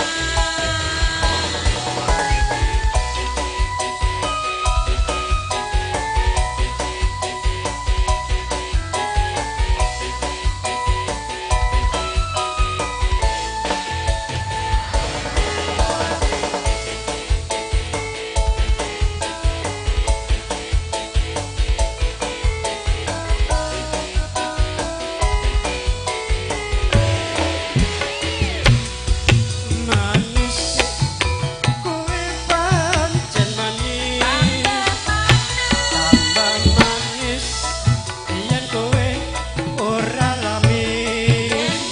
Manis kowe pancen manis, tambah manis yen kowe ora lamis.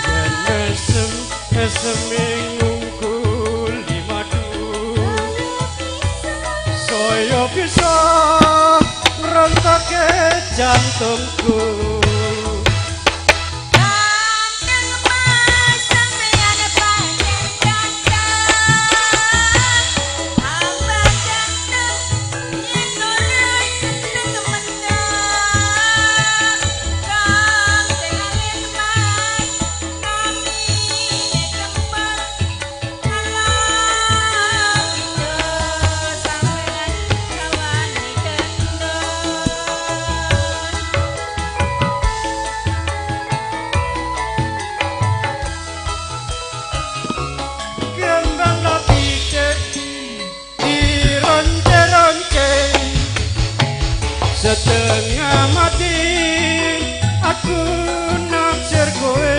Yen mesem mesem ngungkul madu, saya bisa ngrontake jantungku. Ganteng mas sampeyan pancen ganteng, tambah ganteng yen ora seneng mendem. Kang sing alit mas namine kembar, alah pinter sampeyan gawane kendor. Kembang lapicek dironce-ronce, setengah mati aku naksir kowe.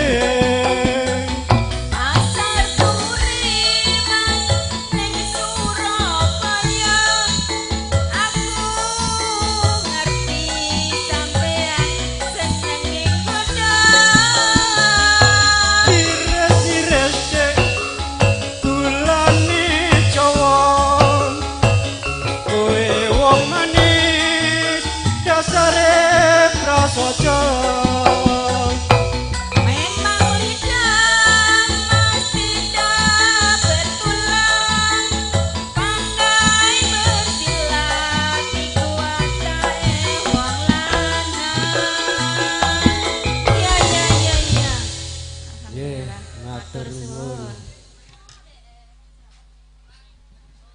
Pasar Turi Mas ning Surabaya. Aku ngerti sampean seneng ing kota. Tires-tires kulane Jawa, kowe wong manis dasare prasaja.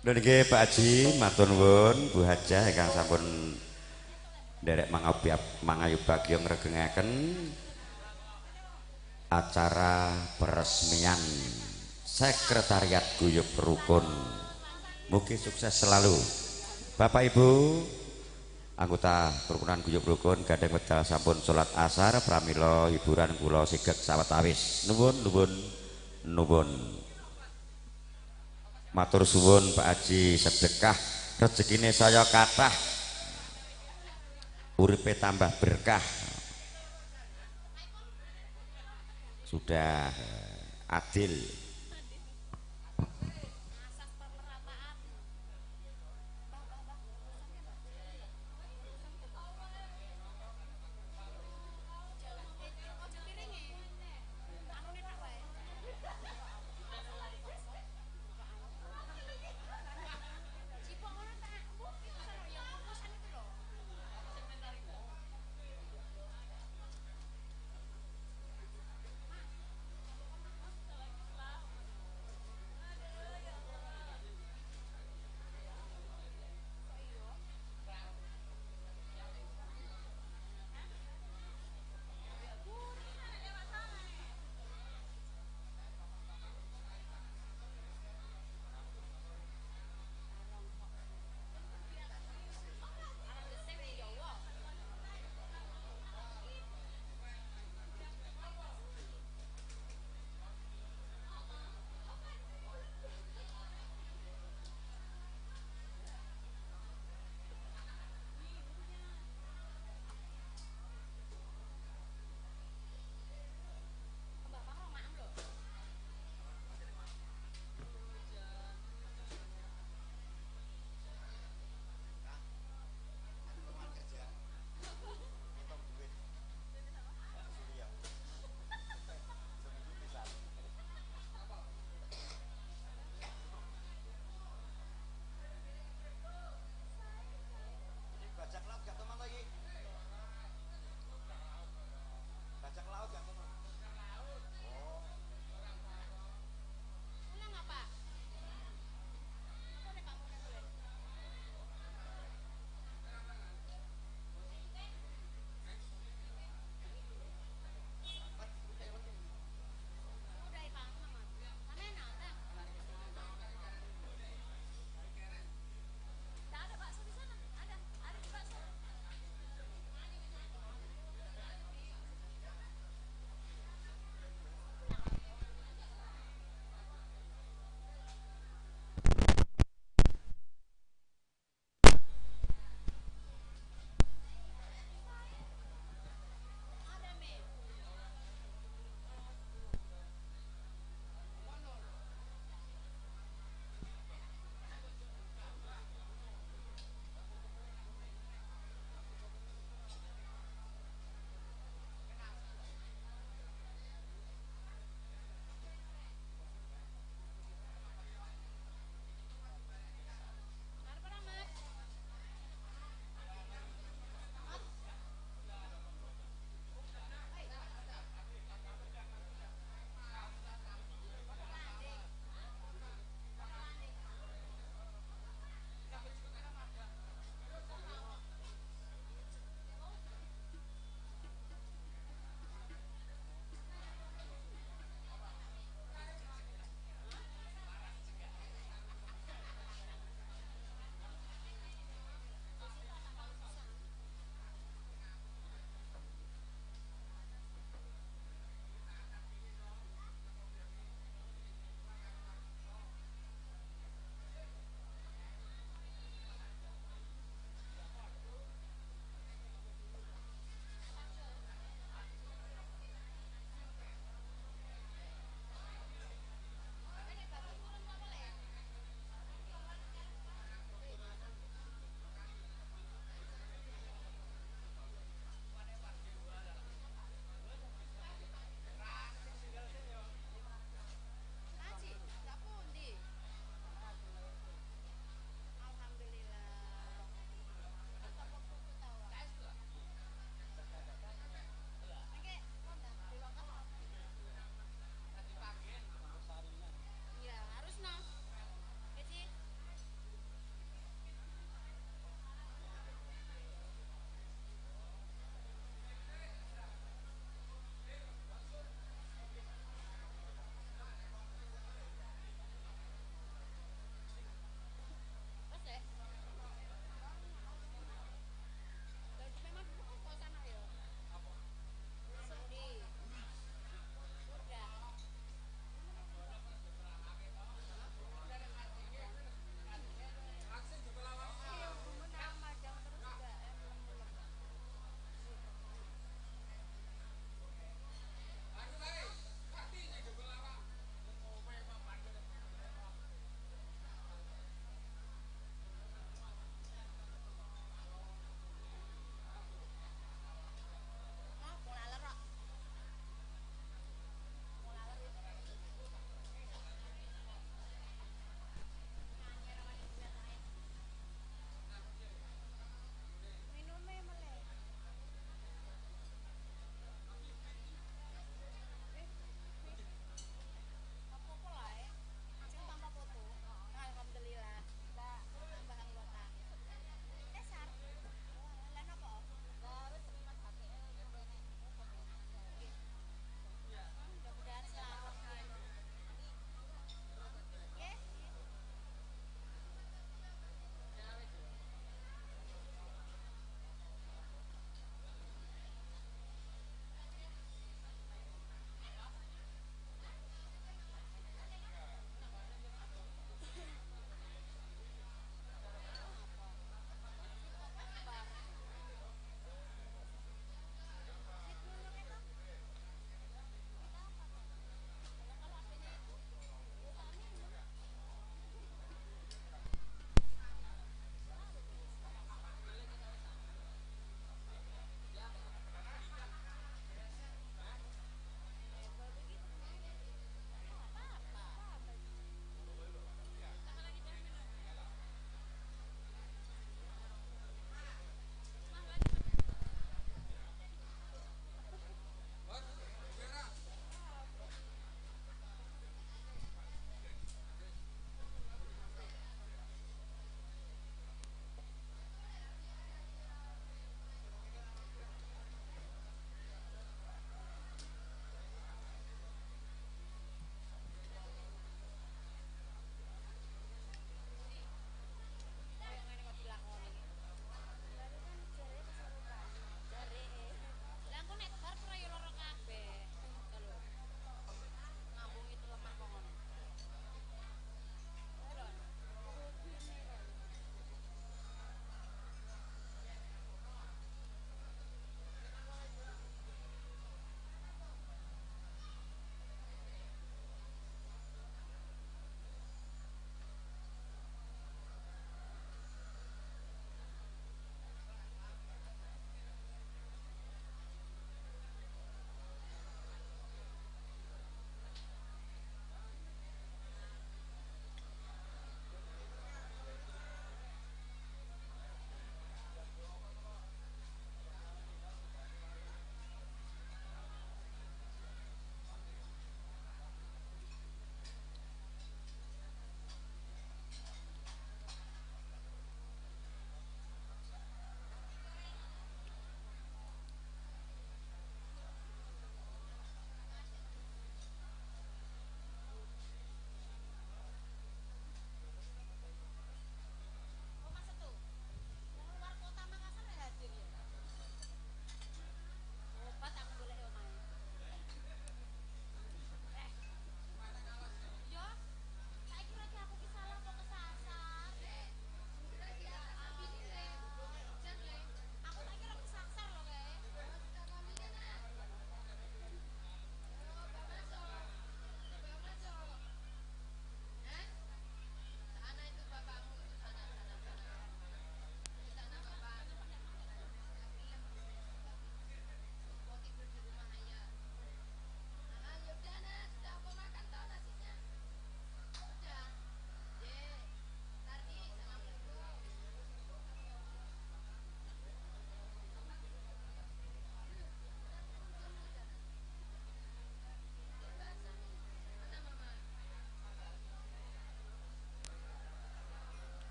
Lho nggih Pak Haji, matur nuwun Bu Hajah ingkang sampun nderek mangayu bagya ngregengaken acara peresmian Sekretariat Guyub Rukun. Mugi sukses selalu. Bapak Ibu anggota Kerukunan Guyub Rukun gandeng wekdal sampun salat asar pramila hiburan kula sigeg sawetawis. Nuwun nuwun nuwun. Matur suwun Pak Haji, sedekah rezekine saya kathah, uripe tambah berkah. Sudah adil.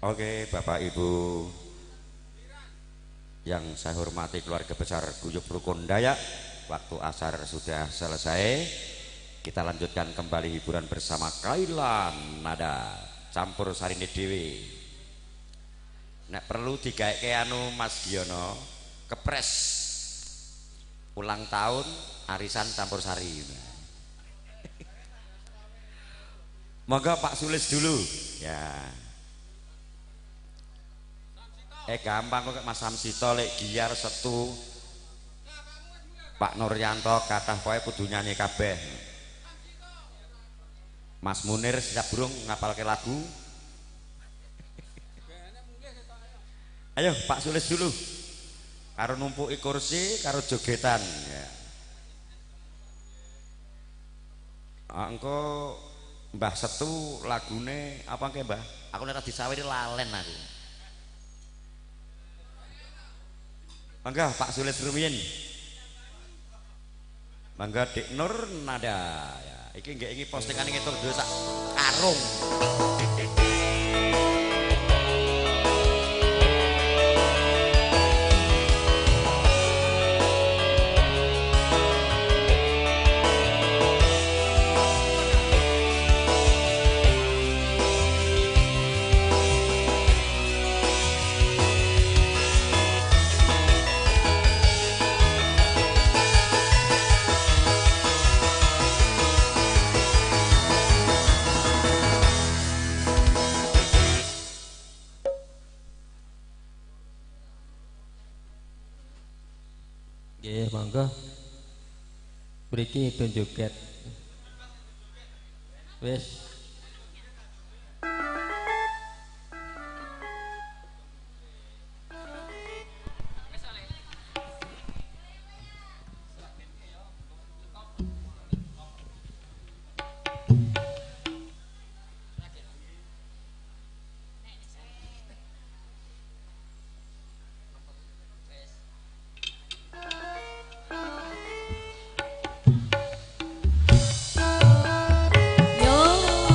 Oke, Bapak Ibu yang saya hormati, keluarga besar Guyub Rukun Dayak, waktu asar sudah selesai. Kita lanjutkan kembali hiburan bersama Kaila Nada Campur Sarine Dewi. Nek perlu digaeke anu Mas Giono, kepres ulang tahun arisan campur sari. Monggo Pak Sulis dulu ya. Gampang kok Mas Samsito, lek Giar Setu, Pak Nuryanto kathah pokoke kudu nyanyi kabeh. Mas Munir siap burung ngapalke lagu. Ayo Pak Sulis dulu. Karo numpuki kursi, karo jogetan ya. Engko Mbah Setu lagune apa ke Mbah? Aku nek disawiri lalen aku. Mangga Pak Sulis rumiyin. Mangga Dik Nur Nada ya. Iki nggih iki postingane ngitung dhewe sak karung. Nggih, monggo. Mriki tunjuket. Wis. Yo.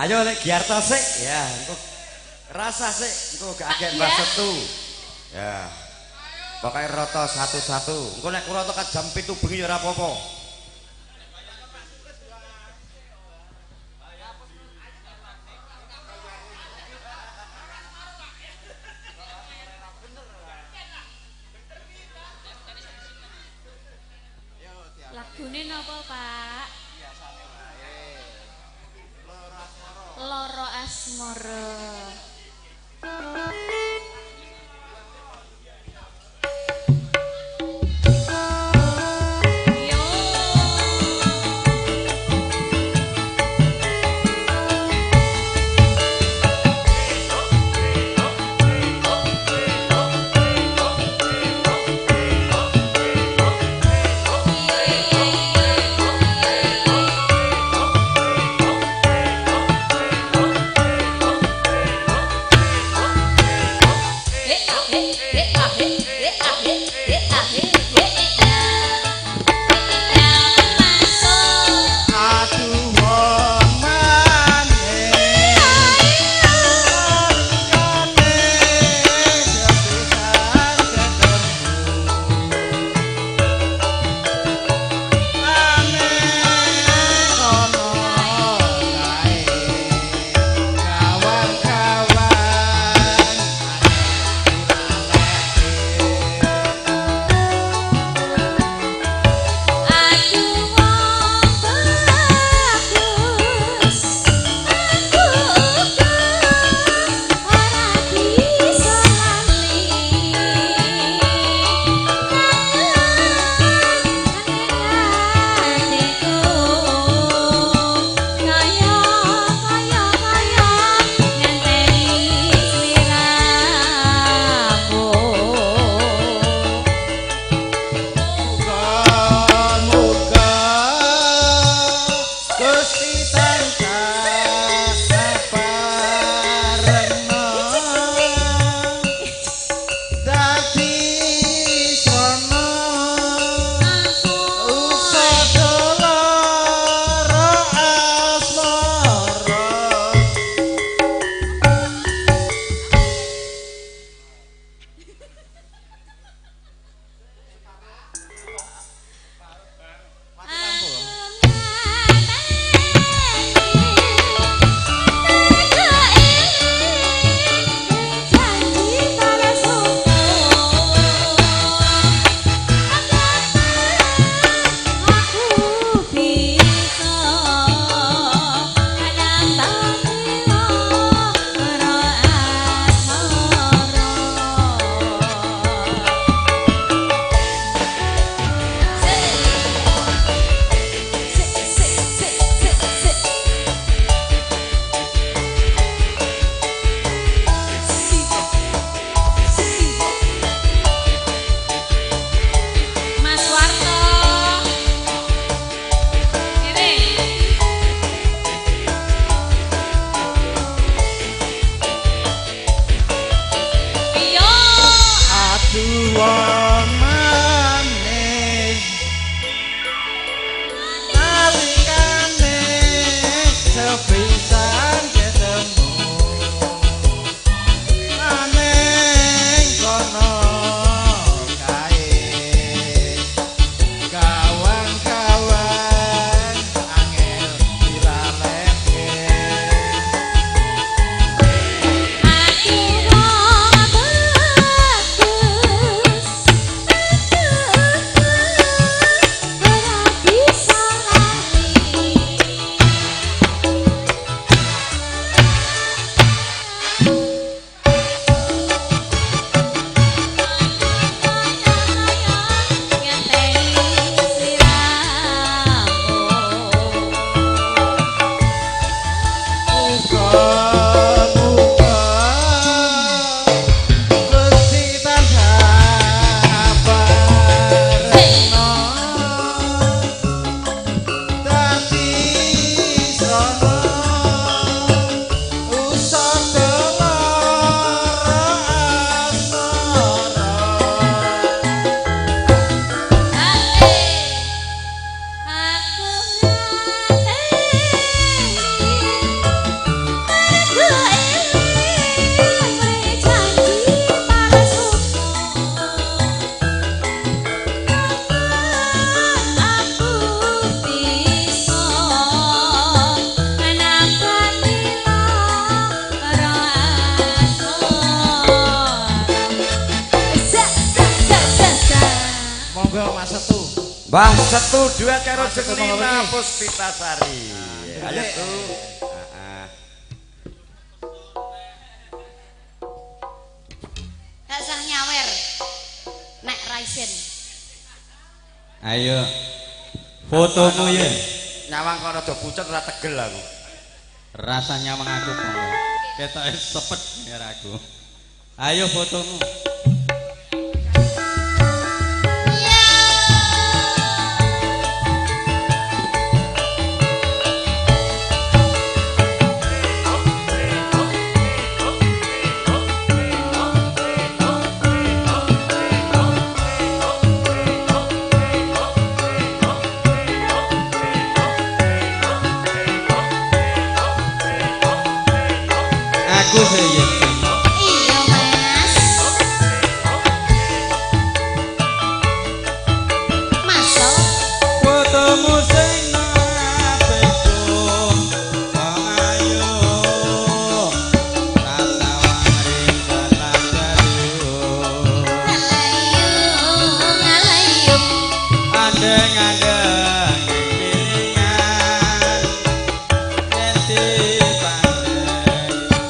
Ayo lek Giarto sik ya, engko rasa sik engko gak agek Mbah Setu. Ya. Pokoke rata satu-satu. Engko nek rata kat jam 7 bengi ya ora apa-apa. Lagune napa, Pak? Loro Asmara. Monggo Mas Setu. Mbah Setu duet karo Jenglina Puspitasari. Ayo tuh. Heeh. Gak sah nyawer. Nek raisin. Ayo. Fotomu ya. Nyawang kok rada pucet ora tegel aku. Rasa nyawang aku kok. Ketoke sepet karo aku. Ayo fotomu. Aku sih. Iya Mas. Masuk. Fotomu sing apikku, wong ayu. Tak sawang rinten lan dalu. Alayung alayung. Andeng-andeng ing piringan. Yen dipandeng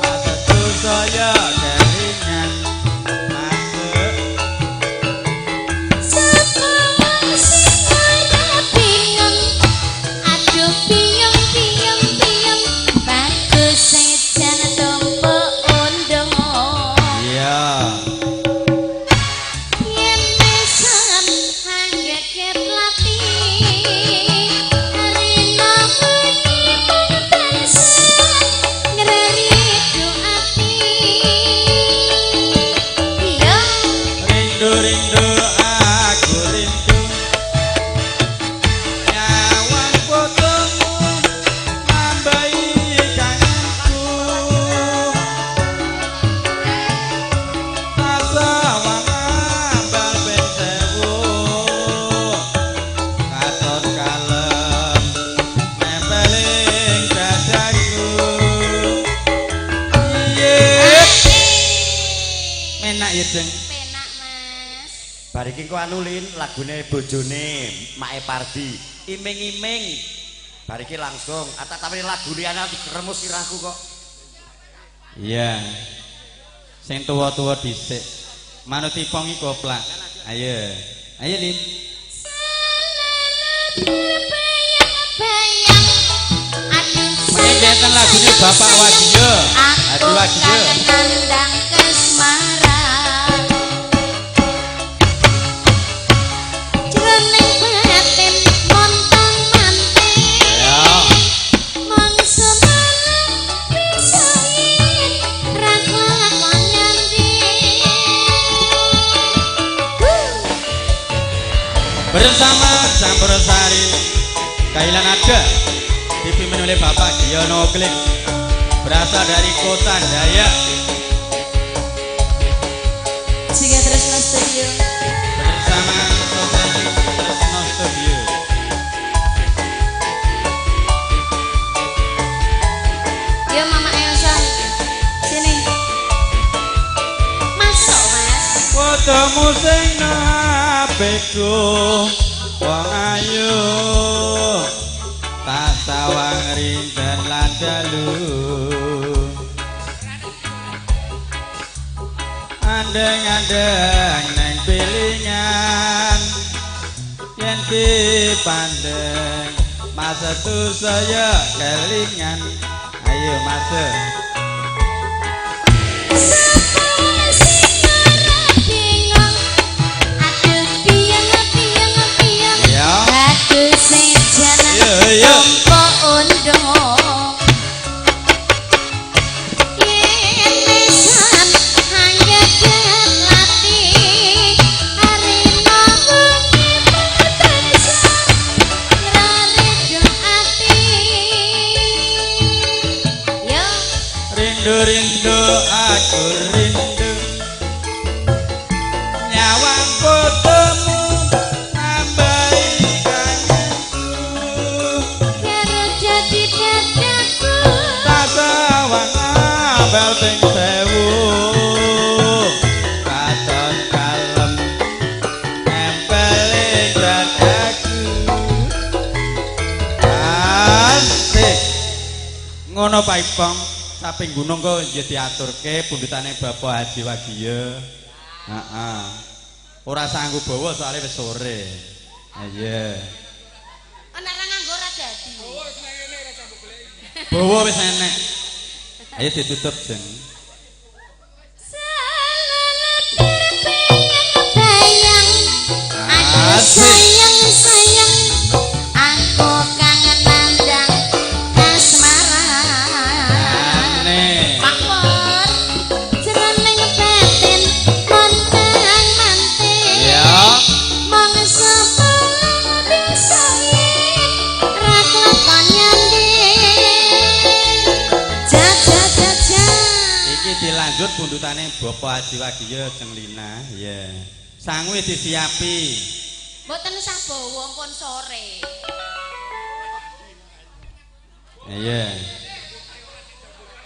Mas Setu saya kelingan. Masuk. Sapa sing ora bingung? Aduh biyung biyung biyung. Bagus sejan tumpuk undung. Iya. Yen pisan anggeket lati. Rina bengi tansah ngreridu ati. Iya. Rindu rindu aku rindu. Nyawang fotomu nambahi kangenku. Tak sawang ambal ping sewu. Katon kalem nempel ing dadaku. Iye. Menak ya, Deng. Penak Mas. Bar iki engko anu Lin, lagune bojone Mae Pardi, iming-iming. Bar iki langsung atak tawari lagu liyane aku remus sirahku kok. Iya. Sing tuwa-tuwa dhisik. Manut ipong iku koplak. Ayo. Ayo Lin. Terbayang-bayang. Aduh Mengke lagune Bapak Wagiyo. Hadi Aku Wagiyo. kangen nandang kasmaran. Jroning batin montong manting. Ya. Mangsa malam bisa yen ra kelakon nyanti. Bersama Campursari Kailan Ada dipimpin oleh Bapak Giono Klik, berasal dari Kota Dayak. Juga Tresno Studio. Bersama Tresno Studio. Yo Mama Elsa. Sini. Masuk Mas. Fotomu sing nang wong ayu. Tak sawang rinten lan dalu. Andeng-andeng neng pilingan. Yen dipandeng Mas Setu saya kelingan. Ayo Mas. Sapa sing ora bingung? Aduh biyung biyung biyung. Ya. Bagus sejan Ayo ayo. tumpuk undung. Yen pisan anggeket lati. Arina wengi tansah ngraridu ati. Yo. Rindu rindu aku rindu. Nyawang fotomu nambahi kangenku. Karo dadi dadaku. Tak sawang ambal ping sewu. Katon kalem nempel Ngono Pak Ipong, saping gunung kok ya diaturke pundutane Bapak Haji Wagiyo. Heeh. Ora sanggup bawa soalnya wis sore. Iya. Ana ra nganggo ora dadi. Bawa wis enek. Ayo ditutup, Jeng. Sayang sayang aku kangen nandang kasmaran. Pak Pur jroning batin montang manting. Mangsa paling bisa yen ra kelakon nyanding. Ja ja ja ja. Iki dilanjut pundutane Bapak Haji Wagiyo Jeng Lina. Iya. Sangu disiapi. Mboten usah bawa pun sore. Iya.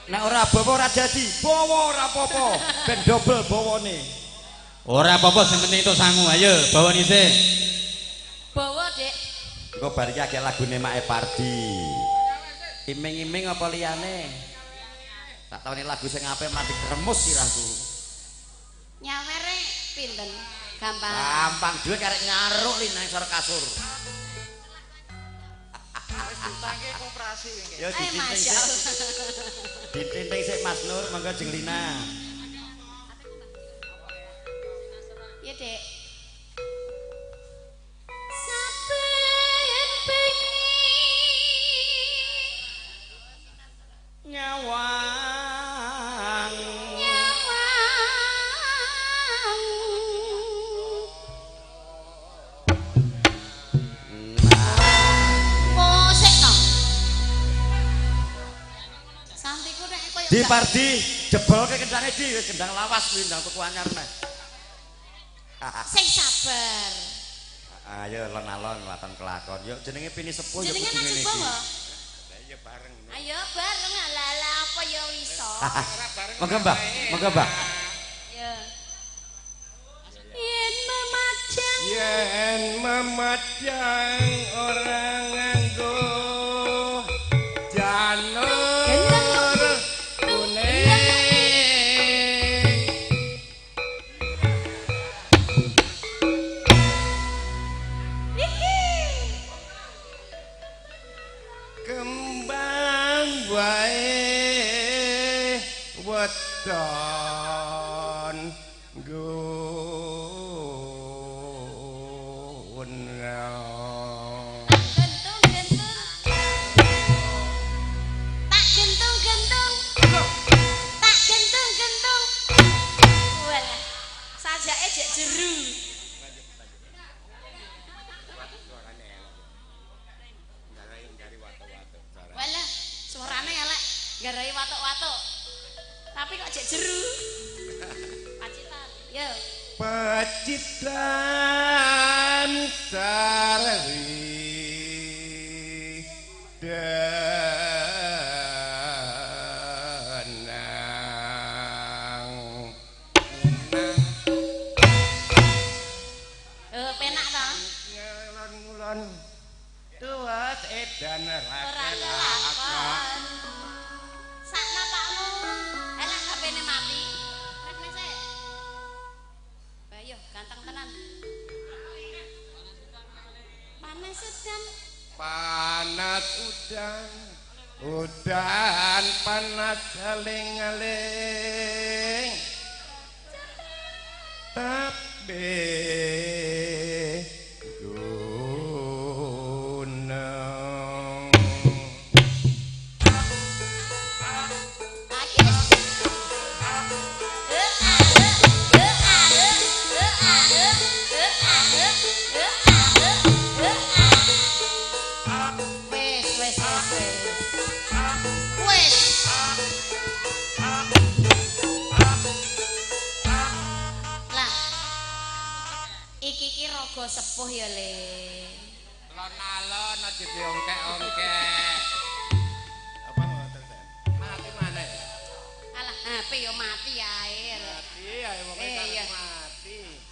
Nek ora bawa ora dadi, bawa ora apa-apa, ben dobel bawane. Ora apa-apa sing penting itu sangu. Ayo bawa dhisik. Bawa, Dik. Engko bar iki akeh lagune Mae Pardi. Iming-iming apa liyane? Tak tauni lagu sing apik mati kremus sirahku. Nyawere pinten? Gampang. Gampang duwe karek ngaruk li nang sor kasur. Wis diutangke koperasi wingi. Ya ditinting sik. Ditinting sik Mas Nur, monggo Jeng Lina. Ya, Dek. Saben bengi nyawang Di Pardi jebolke kendange di wis kendang lawas kuwi ndang tuku anyar neh. Sing sabar. Ayo alon-alon waton kelakon. Yo jenenge pini sepuh ya kudu ngene iki. Lah iya bareng. Ayo bareng ala-ala apa ya iso. Monggo Mbah, monggo Mbah. Ya. Yen memajang. Yen memajang ora nganggo janur. Weton guna gentung gentung tak gentung gentung tak gentung gentung. Walah sajake jek jeru. Walah suarane elek garai watuk-watuk. Tapi kok jek jeru. Pacitan, yo. Pacitan sarwi denang. Penak to? Ngulon-ngulon tuwas edan ra kelakon. Sakna pakmu. Elah HP-ne mati. Rekne sik. Bayo ganteng tenan. Panas udan. Panas udan. Udan panas aling-aling. Tapi gunung. Sepuh ya le. Alon-alon aja diongkek-ongkek. Apa ngoten, Sen? Mati maneh. Alah, HP yo mati ae. Mati ae wong mati.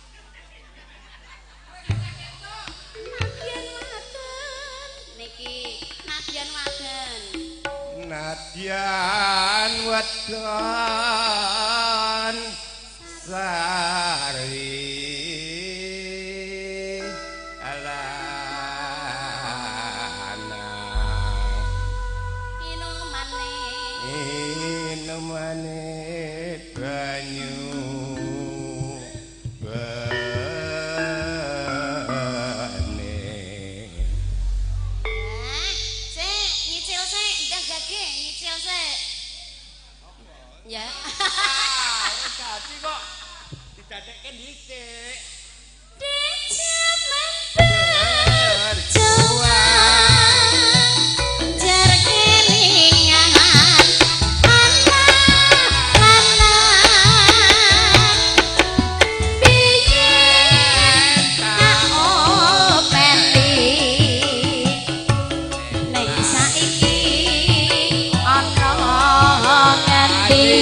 Nadyan waden niki, nadyan waden. Senadyan wedon sari alana inumane inumane banyu ya. Dadi kok didadekke dhisik. Di jaman berjuang jar kelingan anak-anak biyen tak openi nek saiki ana ngendi.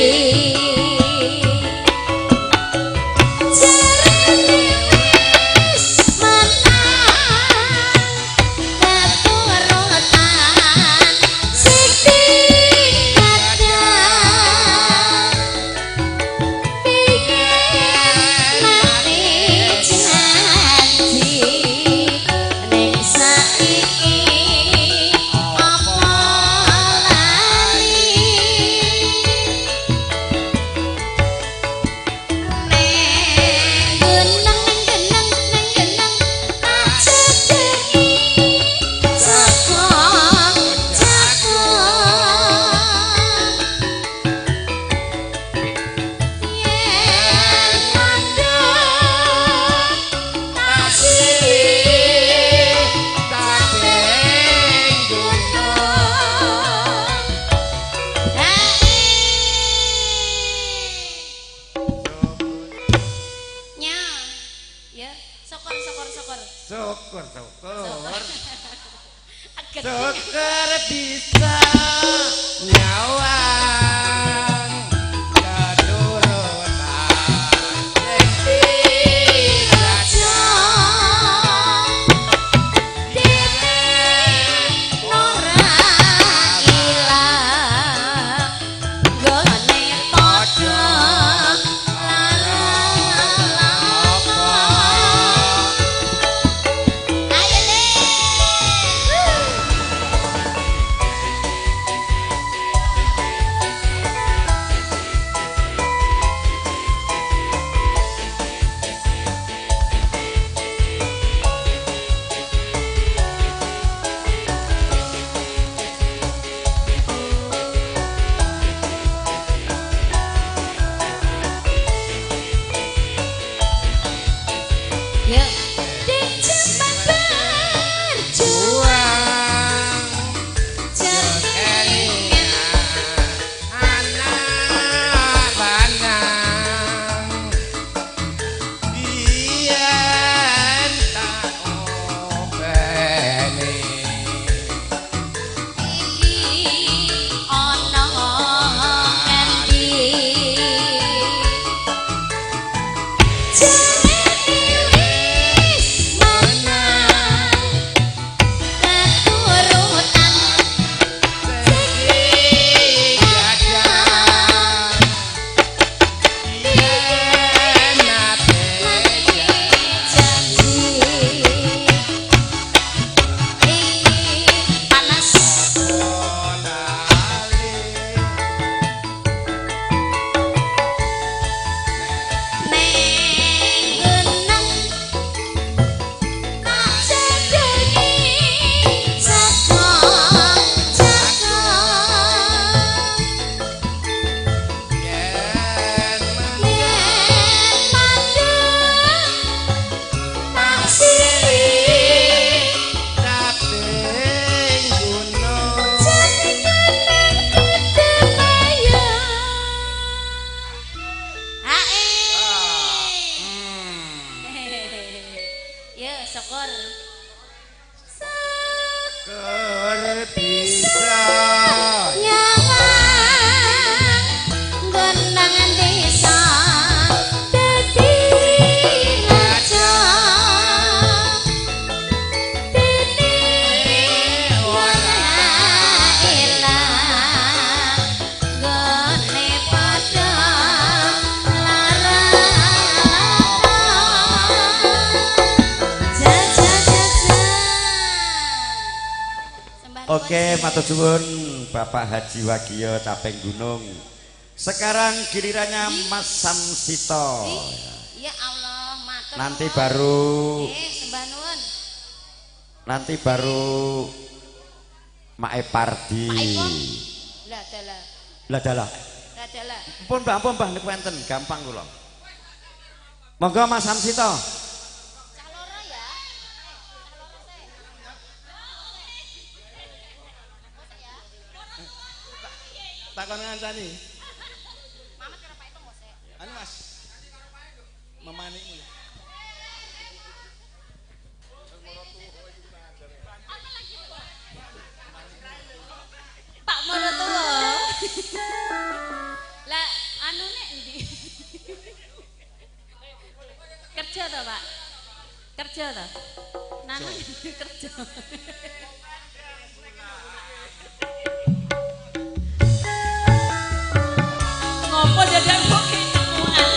Syukur bisa nyawang keturutan sing raja dene ora ilang gone padha syukur. Syukur bisa nyawang genangan desa dadi raja dene ora ilang Oke, matur suwun Bapak Haji Wagiyo Caping Gunung. Sekarang gilirannya Mas Samsito. Ya Allah, matur. Nanti baru sembah nuwun. Nanti baru Mae Pardi. Lah dalah. Lah dalah. Lah dalah. Ampun Mbah, ampun Mbah niku enten, gampang kula. Monggo Mas Samsito. Caloro ya. Takon ngancani. Mamet karo Pak Ipong kok. Anu Mas. Memanikmu ya. Pak Morotuwa. Lah anune endi? Kerja to, Pak? Kerja to? Nanang kerja. Ngopo dadak kok ketemuan?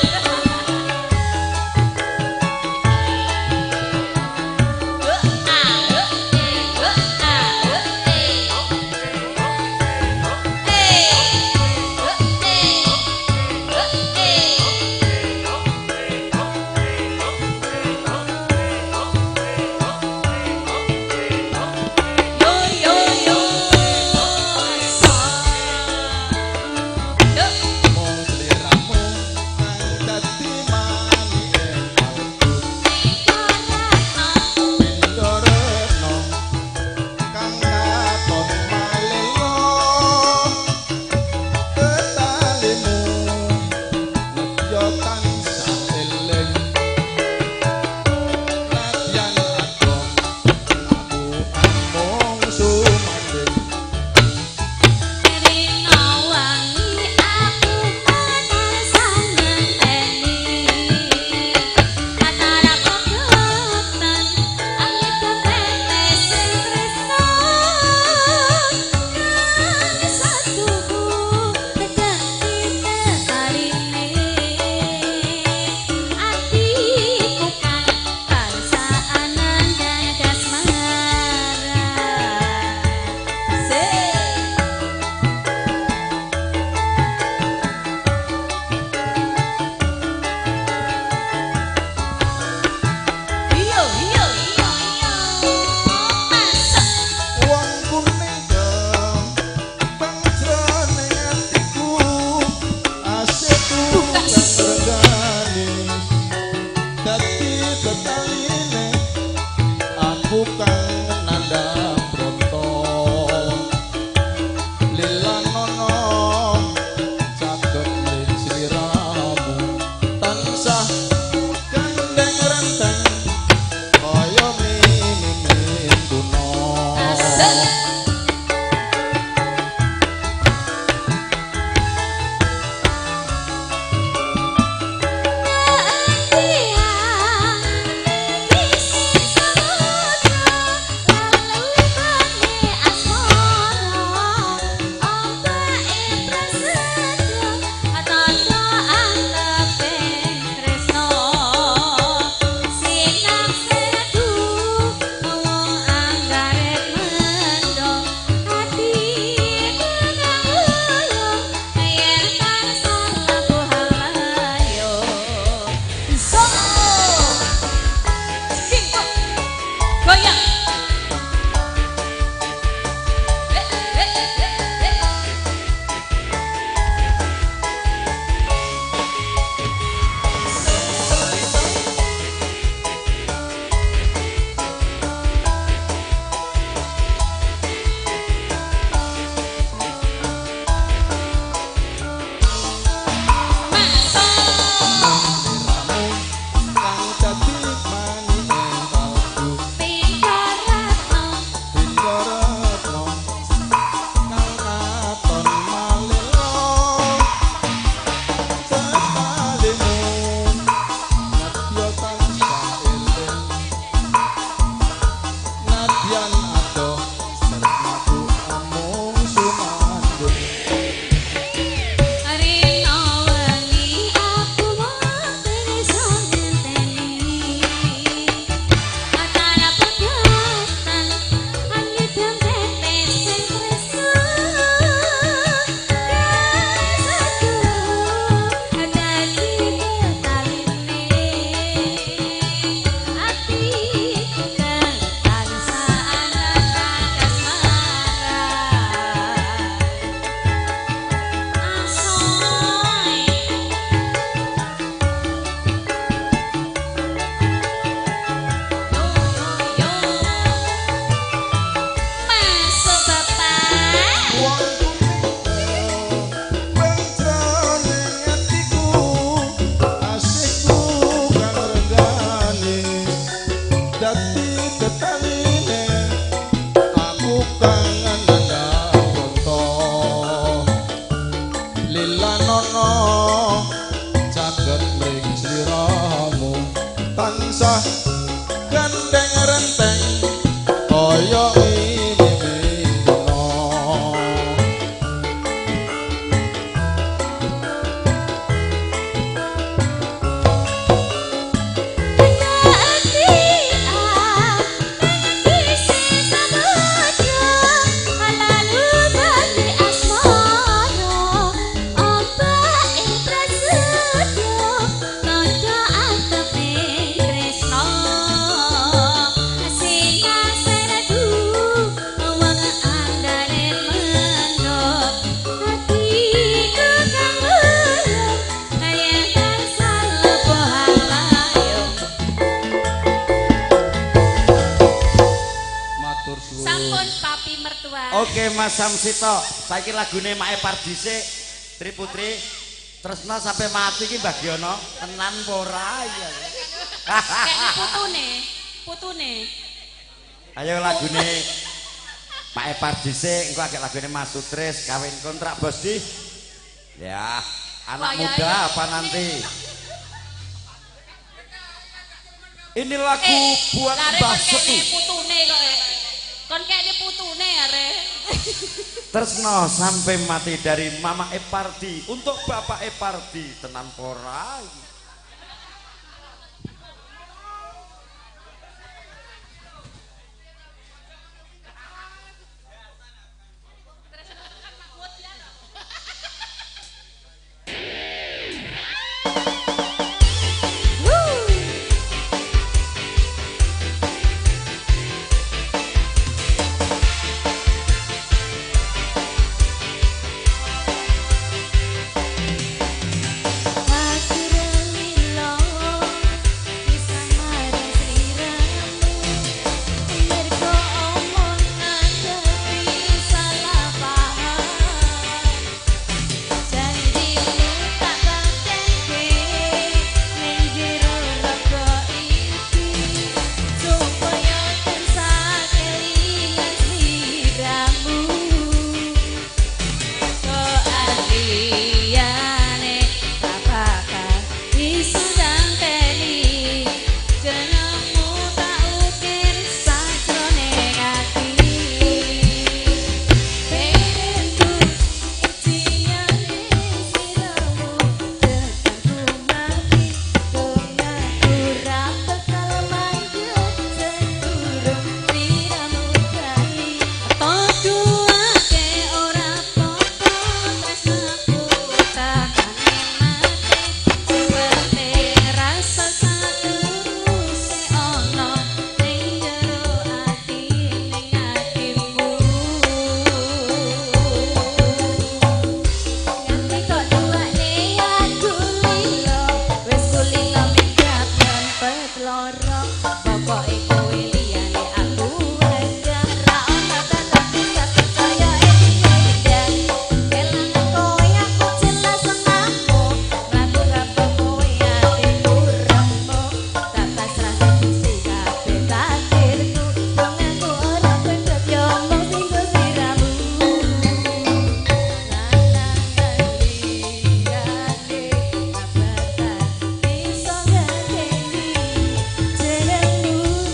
dadi tetaline aku kangen nang gonto lilanono caket mring sliramu tansah gandeng renteng kaya Oke Mas Samsito, saiki lagune Mae Pardise Tri Putri Tresna sampai mati iki Mbah Giono, tenan apa ora ya. Kene putune, putune. Ayo lagune Mae Pardise, engko agek lagune Mas Sutris kawin kontrak Bos Di. Ya, anak muda apa nanti? Ini lagu buat Mbah Setu. Putune kok. Kon kene putune are. Tresno sampai mati dari Mama Epardi untuk Bapak Epardi, tenan pora. Jenengmu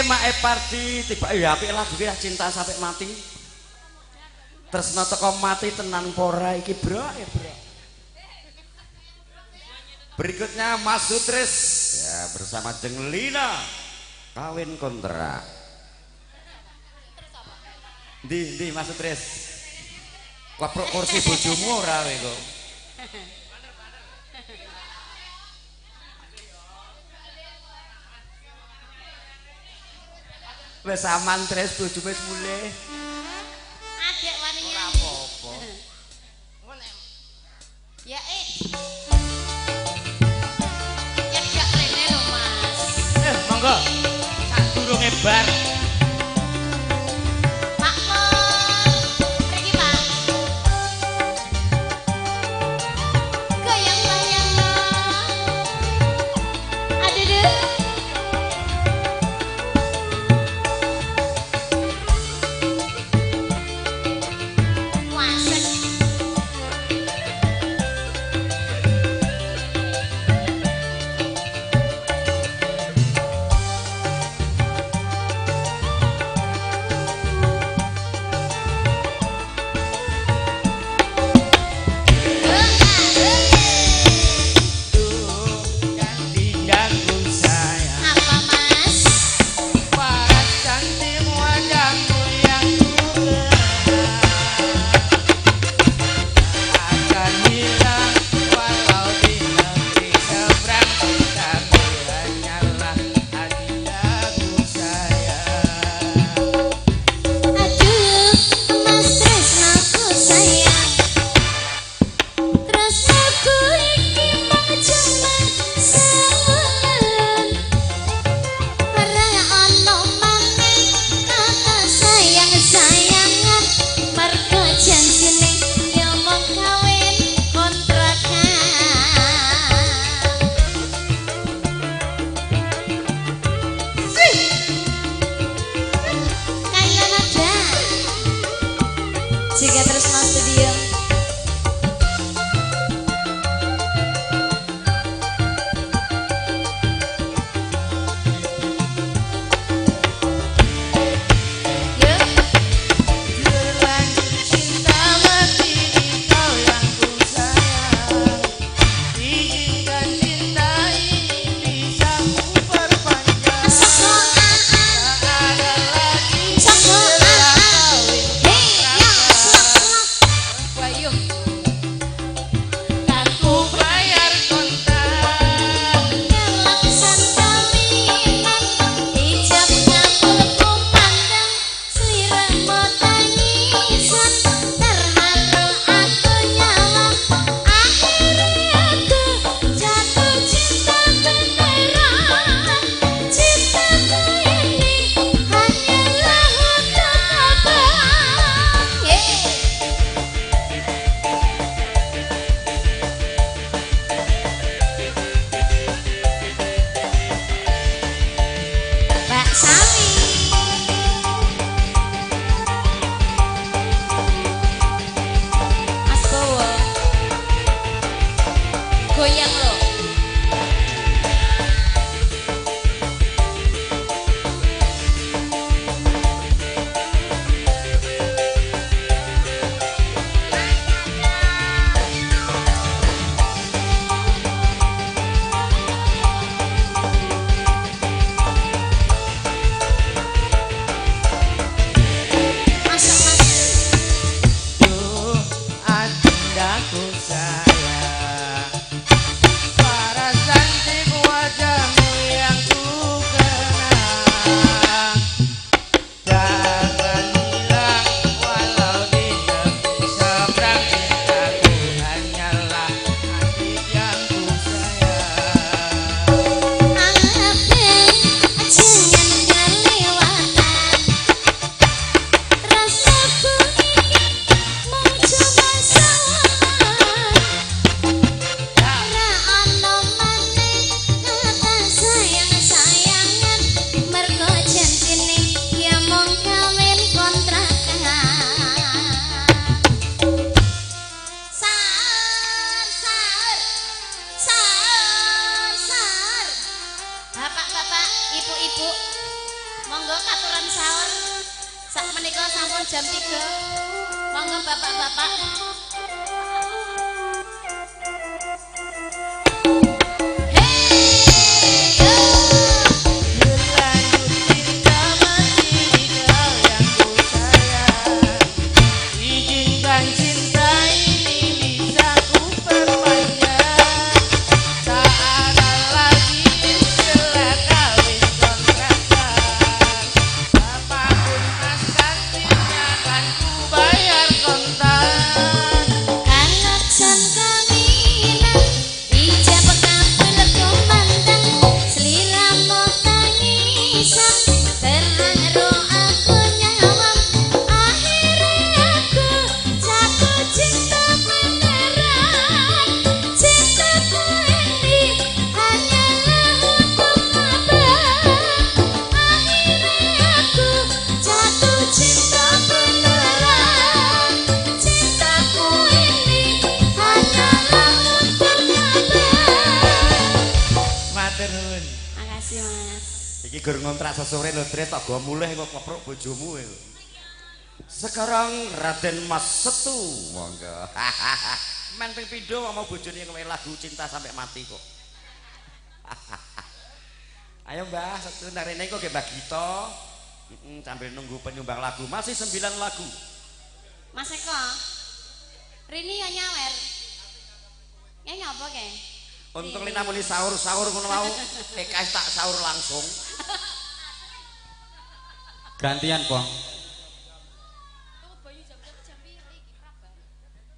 Mae Pardi, tiba ya apik lagu ki cinta sampai mati. Tresno teko mati tenan pora iki, Bro, ya, Bro. Berikutnya Mas Sutris ya bersama Jeng Lina kawin kontrak. Ndi Mas Sutris. Kaprok kursi bojomu ora kowe kok. Wis aman Tris, bojomu wis mulih. Adek wani ora apa-apa. Ya Ya jak rene lho Mas. Monggo. Sadurunge bar. Pak Mon. Mriki Pak. Goyang-goyang. Aduh duh. Juga terus Mas Studio. Monggo bapak-bapak. Gur ngontrak sesore lho Dres tak go mulih kok keprok bojomu. Sekarang Raden Mas Setu, monggo. Men ping pindho mau bojone ngewehi lagu cinta sampai mati kok. Ayo Mbah Setu narene kok nggih Mbah Gito. Sambil nunggu penyumbang lagu, masih 9 lagu. Mas Eko. Rini yo nyawer. Nyanyi apa ke? Untung lina muni sahur-sahur ngono mau, PKS tak sahur langsung. Gantian, Pong.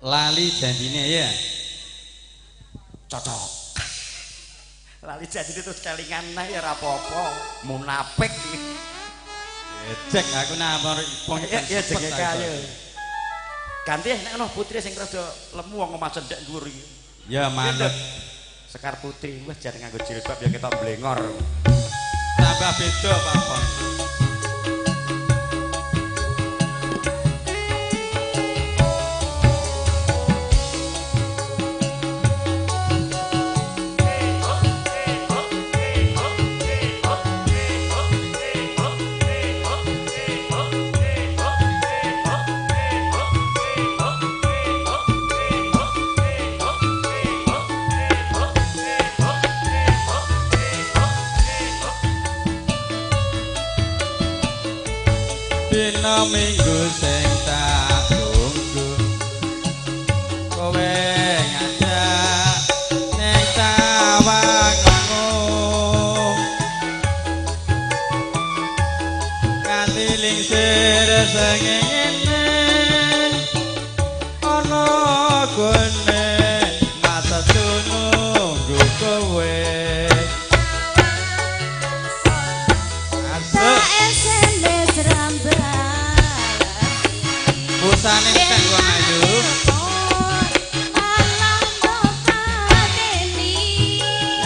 Lali janjine ya. Cocok. Lali janjine terus kelingan nah ya ora apa-apa, munafik. Cek aku namor Ipong. Ya jenge kae. Ganti nek ono putri sing rada lemu wong omah cendhek dhuwur iki. Ya manut. Sekar Putri wis jan nganggo jilbab ya ketok blengor. Tambah beda Pak Pon. Dina minggu sing tak tunggu kowe ngajak ning Tawangmangu kanthi lingsir sing ngene ana gone masa nunggu kowe. Pusane entek wong ayu.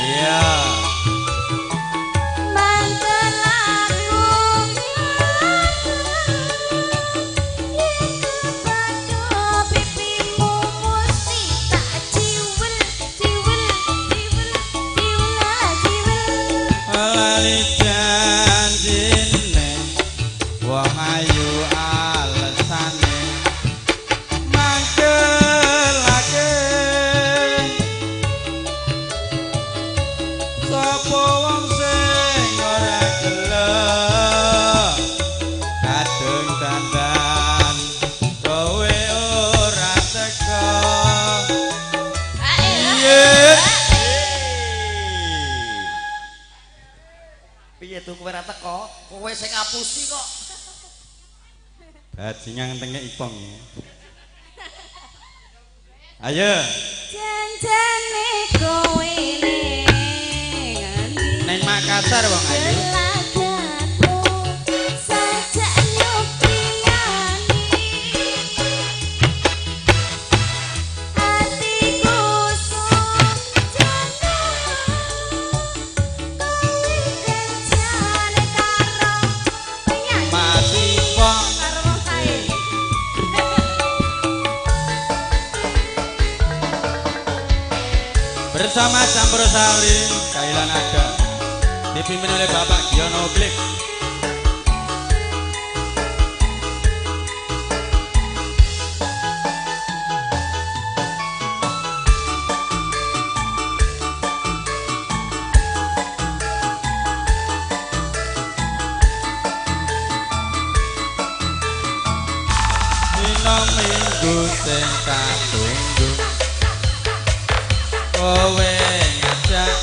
Iya. Lali janjine wong ayu alesane mangkelake sapa wong sing ora gelem kadung dandan kowe ora teko. Piye tuh kowe ora teko? Kowe sing ngapusi kok. Bajingan tengek Ipong. Ayo. Janjane kowe ning Neng Makassar wong ayu. Bersama Campur Sari Kailan Ada dipimpin oleh Bapak Giono Blik. Minggu sing tak tunggu. Kowe ngajak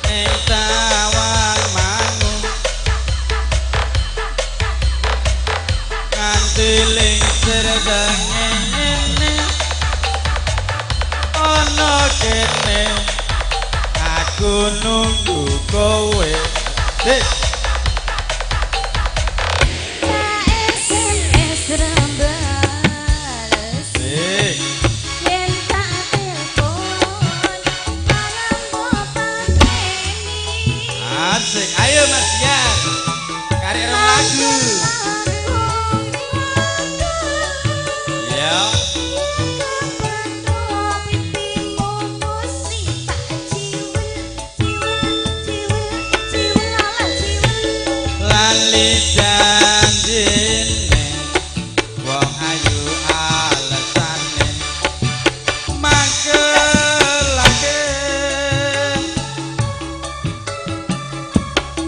ning Tawangmangu nganti lingsir srengenge ana kene aku nunggu kowe. Asik, ayo Mas Yan, karek rong lagu. Ya. Lali janjine wong ayu alesane makelake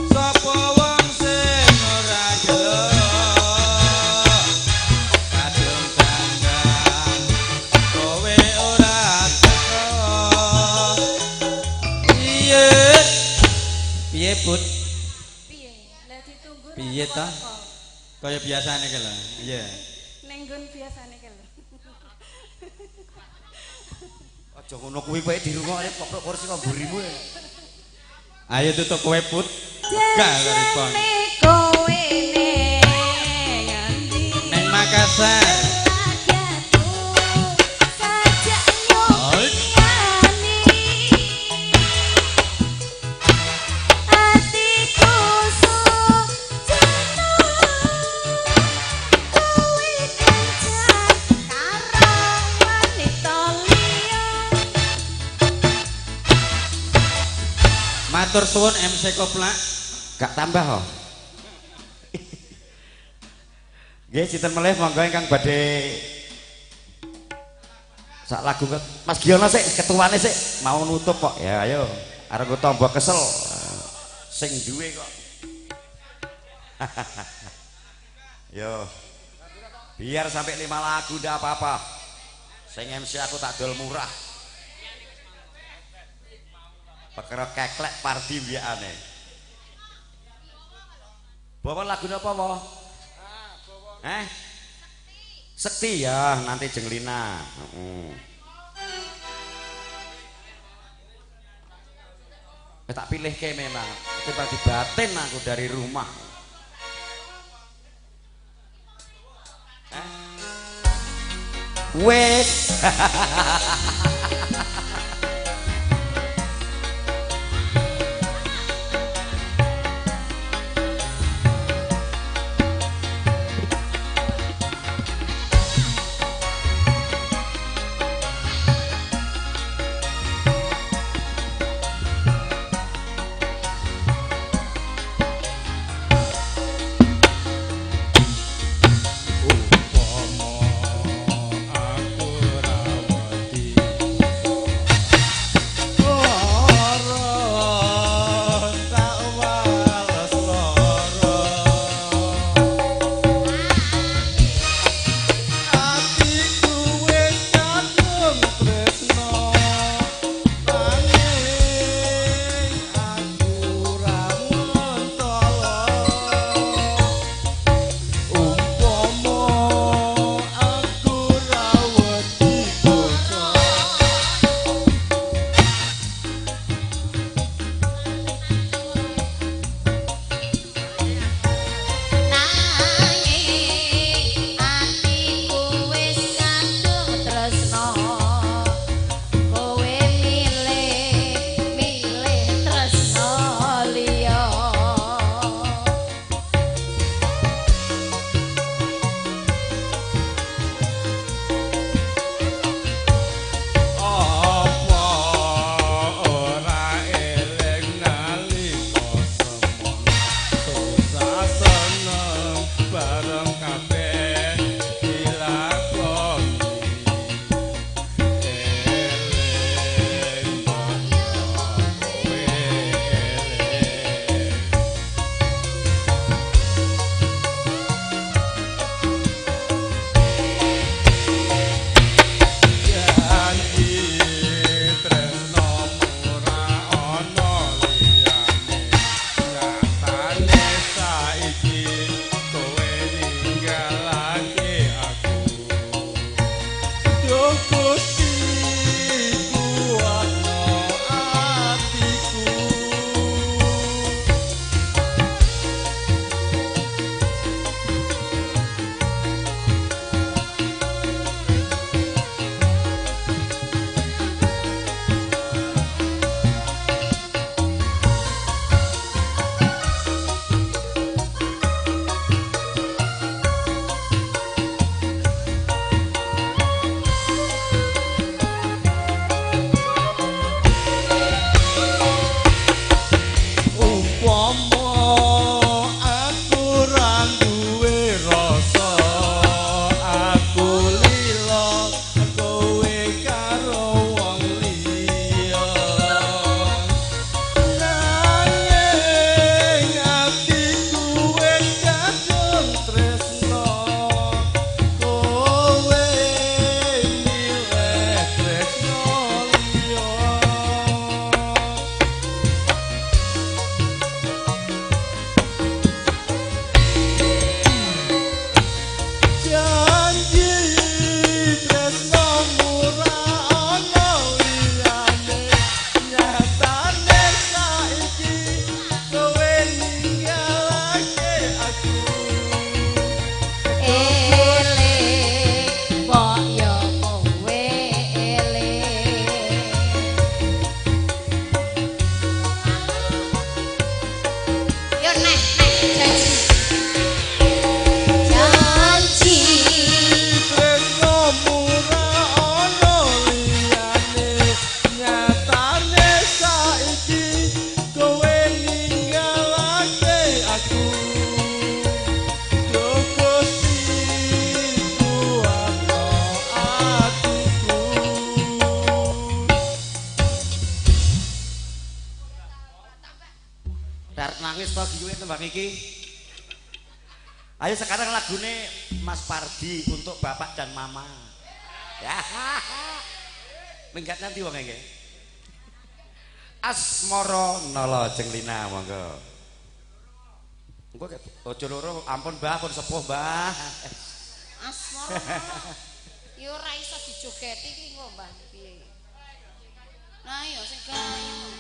sapa wong sing ora gelo kadung tanggal kowe ora teko. Piye piye Put? Piye? Lah ditunggu. Piye ta? Kaya biasane ki lho. Iya. Ning nggon biasane ki lho. Aja ngono kuwi kowe dirungokne pokrok kursi kok mburimu. Ayo tutuk kowe Put. Gak ripon. Kowe ning endi? Neng Makassar. Matur suwun MC Koplak. Gak tambah kok. Nggih, sinten melih monggo ingkang badhe sak lagu Mas Giono sik, ketuane sik mau nutup kok. Ya ayo, arep nggo tombo kesel. Sing duwe kok. Yo. Biar sampai 5 lagu ndak apa-apa. Sing MC aku tak dol murah. Perkara keklek pardi mbiyane. Bawa lagu napa wae? Eh? Sekti ya, nanti jenglina. Heeh. Tak pilihke memang. Itu tadi batin aku dari rumah. Eh? Wes. Upama aku ra wedi duit tembang iki. Ayo sekarang lagune Mas Pardi untuk bapak dan mama. Ya. Minggat nanti wong iki. Asmara Nala Jenglina monggo. Engko aja loro, ampun Mbah, pun sepuh Mbah. Asmara Nala. Ya ora iso dijogeti iki kok Mbah piye. Nah ya sing gayeng.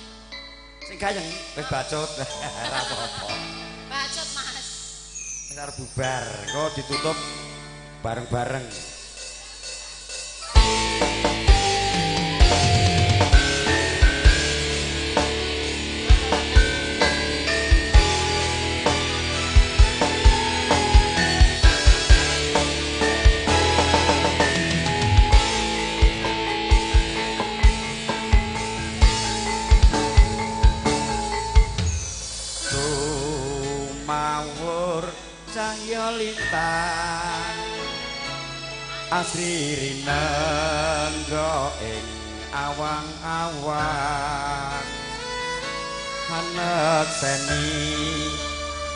Sing gayeng wis bacut. Ora apa-apa. Bacut Mas. Wis arep bubar, engko ditutup bareng-bareng. Cahya lintang asri rinengga ing awang-awang hanekseni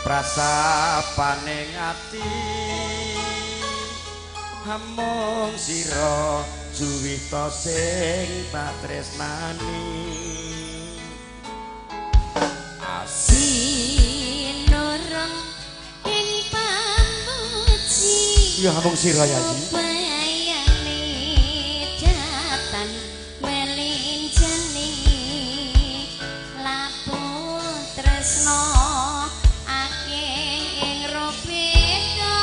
prasapaning ati hamung sira juwita sing tak tresnani sinurung ing pamuji ya hamung sira yayi bayane datan melinjani lapu tresno akeh ing rupita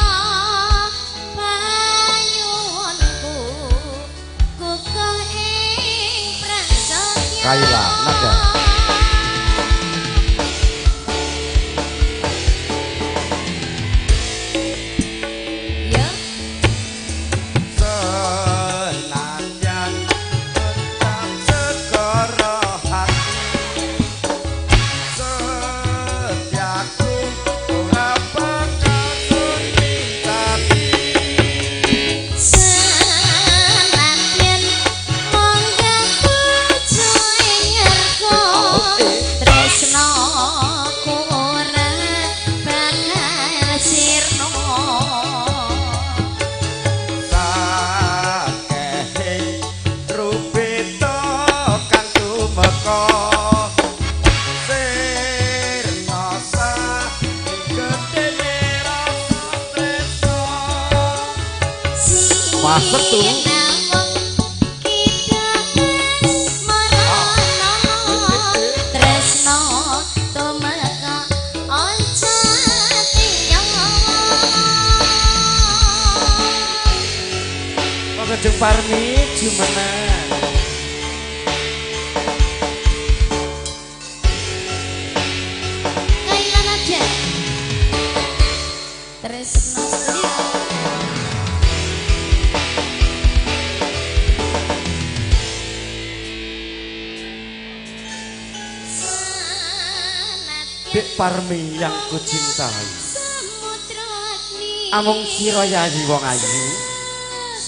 panyuwunku kukuh ing prasetya Kaila Naga. Jeng Parmi jumeneng Kaila Naga Tresno Dek Parmi yang kucintai amung sira yayi wong ayu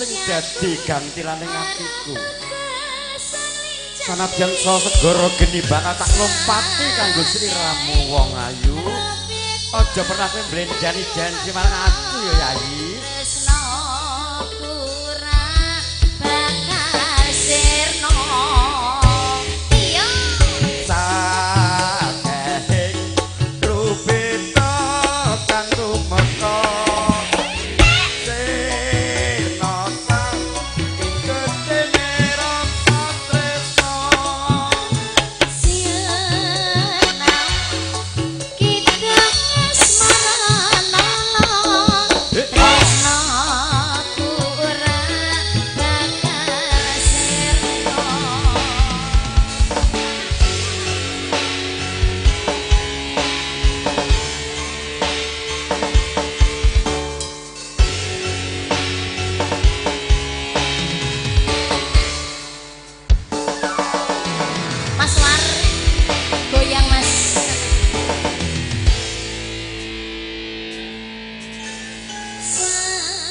sing dadi gantilane atiku sanadyan segara geni bakal tak lompati kanggo sliramu wong ayu aja pernah kowe mblenjani janji marang aku ya yayi tresnaku ora bakal sirna iya sakehe rupita kang tumeka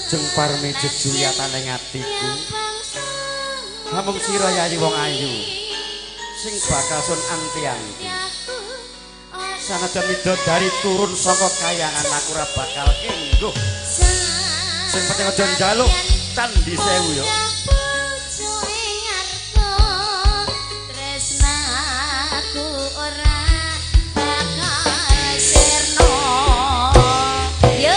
Jeng Parmi jejuyatane atiku hamung sira yayi wong ayu sing bakal sun anti-anti. Sanajan widodari turun saka kayangan aku ora bakal kengguh. Sing penting aja njaluk candhi sewu yo. Tresnaku ora bakal sirna. Yo.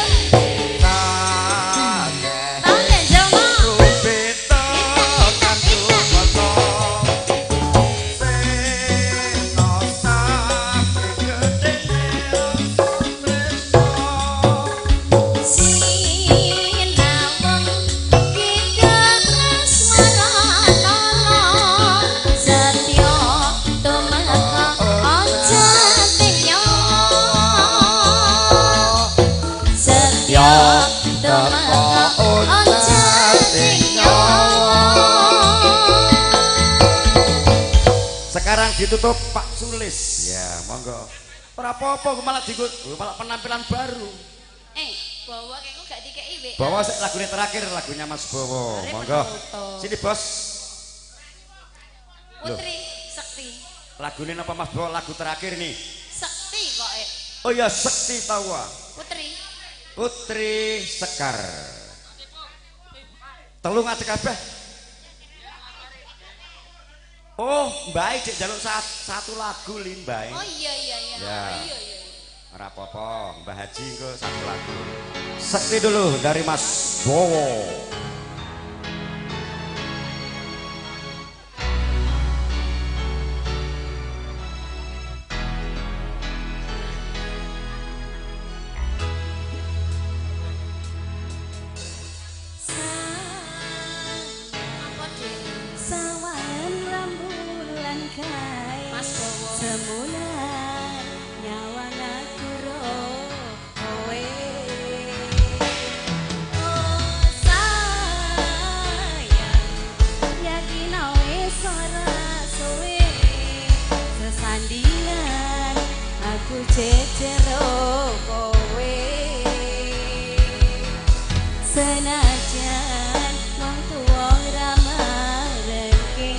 Sekarang ditutup Pak Sulis. Ya, monggo. Ora apa-apa malah digo, malah penampilan baru. Bowo kayakku gak dikei WA. Bowo sik lagune terakhir, lagunya Mas Bowo. Monggo. Sini, Bos. Putri Sekti. Lagune napa Mas Bowo lagu terakhir nih? Sekti kok. Oh ya, Sekti Tawa. Putri. Putri Sekar. Telu ngadeg kabeh. Oh, Mbak cek jaluk satu lagu lin, Mbak. Oh iya iya iya. Ya. Oh, iya iya. Ora apa-apa, Mbah Haji engko satu lagu. Sekti dulu dari Mas Bowo. Apa, Dek? Sawangan rembulan kae. Mas Bowo. Semulan nyawang aku ro kowe. Oh sayang, yakin wis ora suwe. Sesandingan aku jejer kowe. Senajan wong tuwa ora marengke.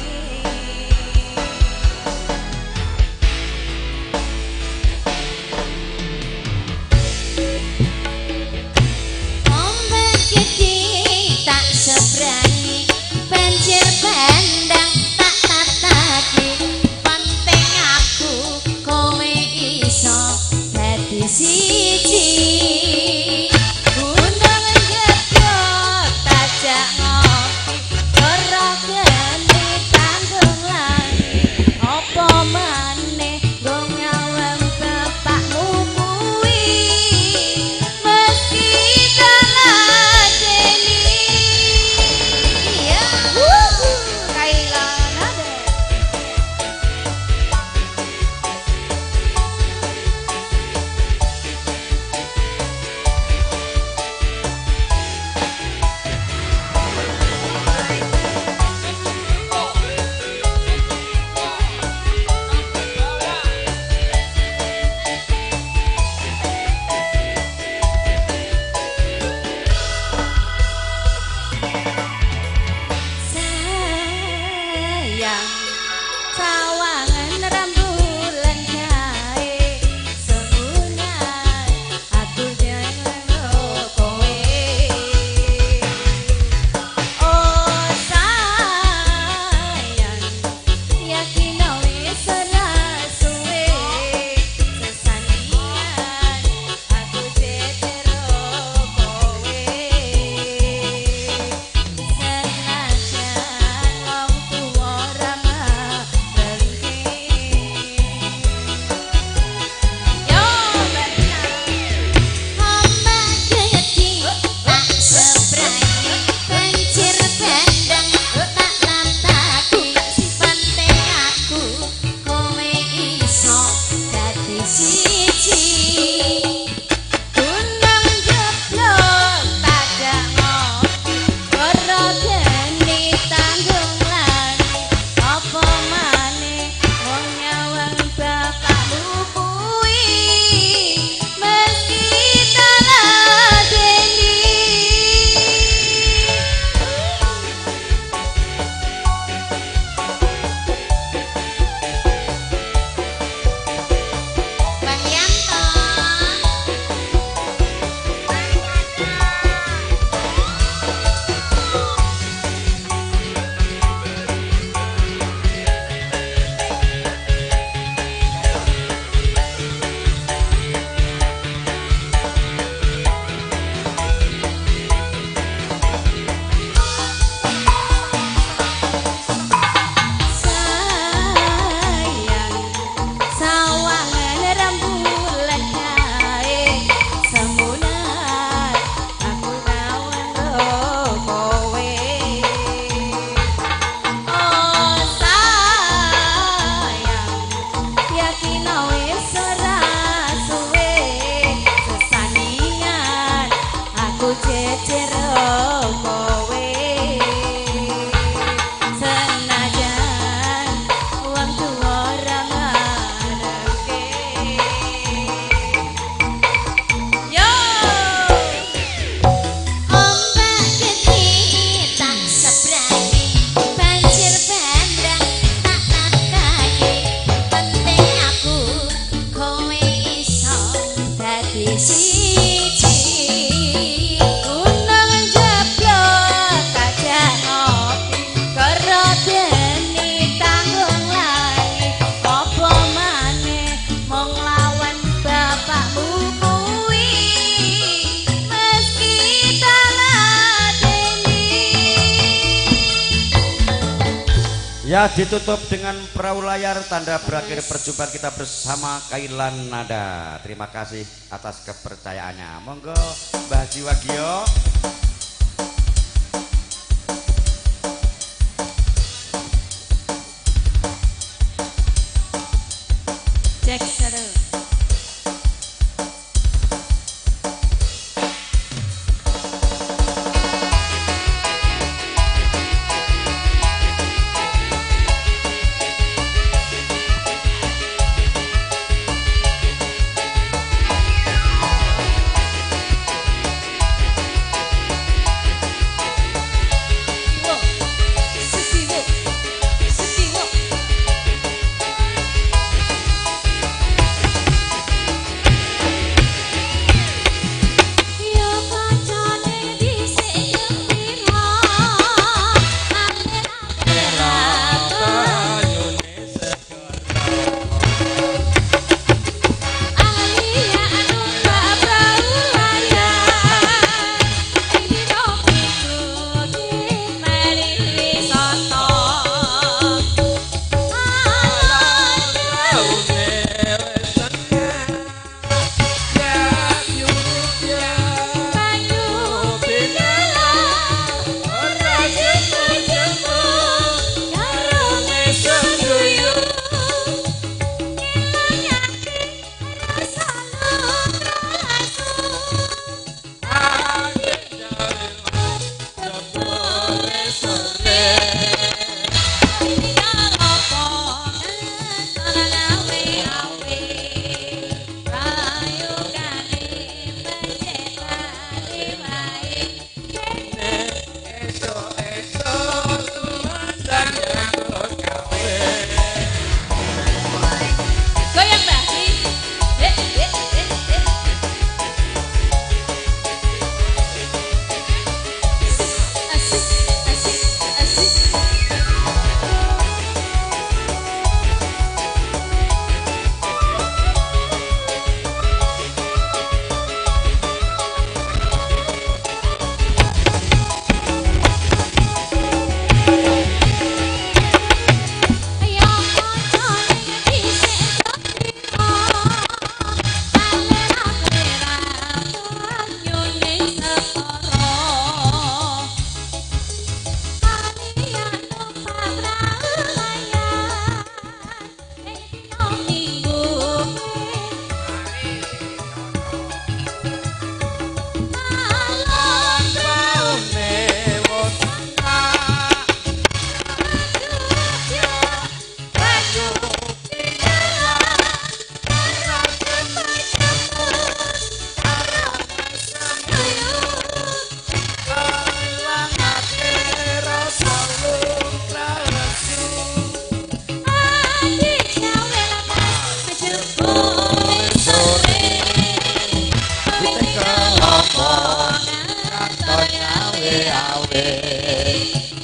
Ya, ditutup dengan perahu layar tanda berakhir perjumpaan kita bersama Kailan Nada. Terima kasih atas kepercayaannya. Monggo Mbah Jiwagio. Cek seru.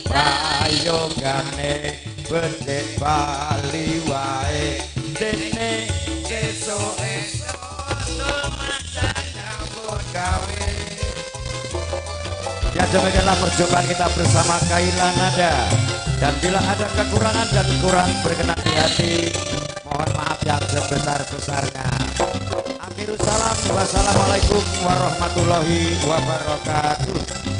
Prayogane becik bali wae dene sesuk esuk lumasan nyambut gawe. Ya, demikianlah perjumpaan kita bersama Kailan Nada. Dan bila ada kekurangan dan kurang berkenan di hati, mohon maaf yang sebesar-besarnya. Akhirul salam, wassalamualaikum warahmatullahi wabarakatuh.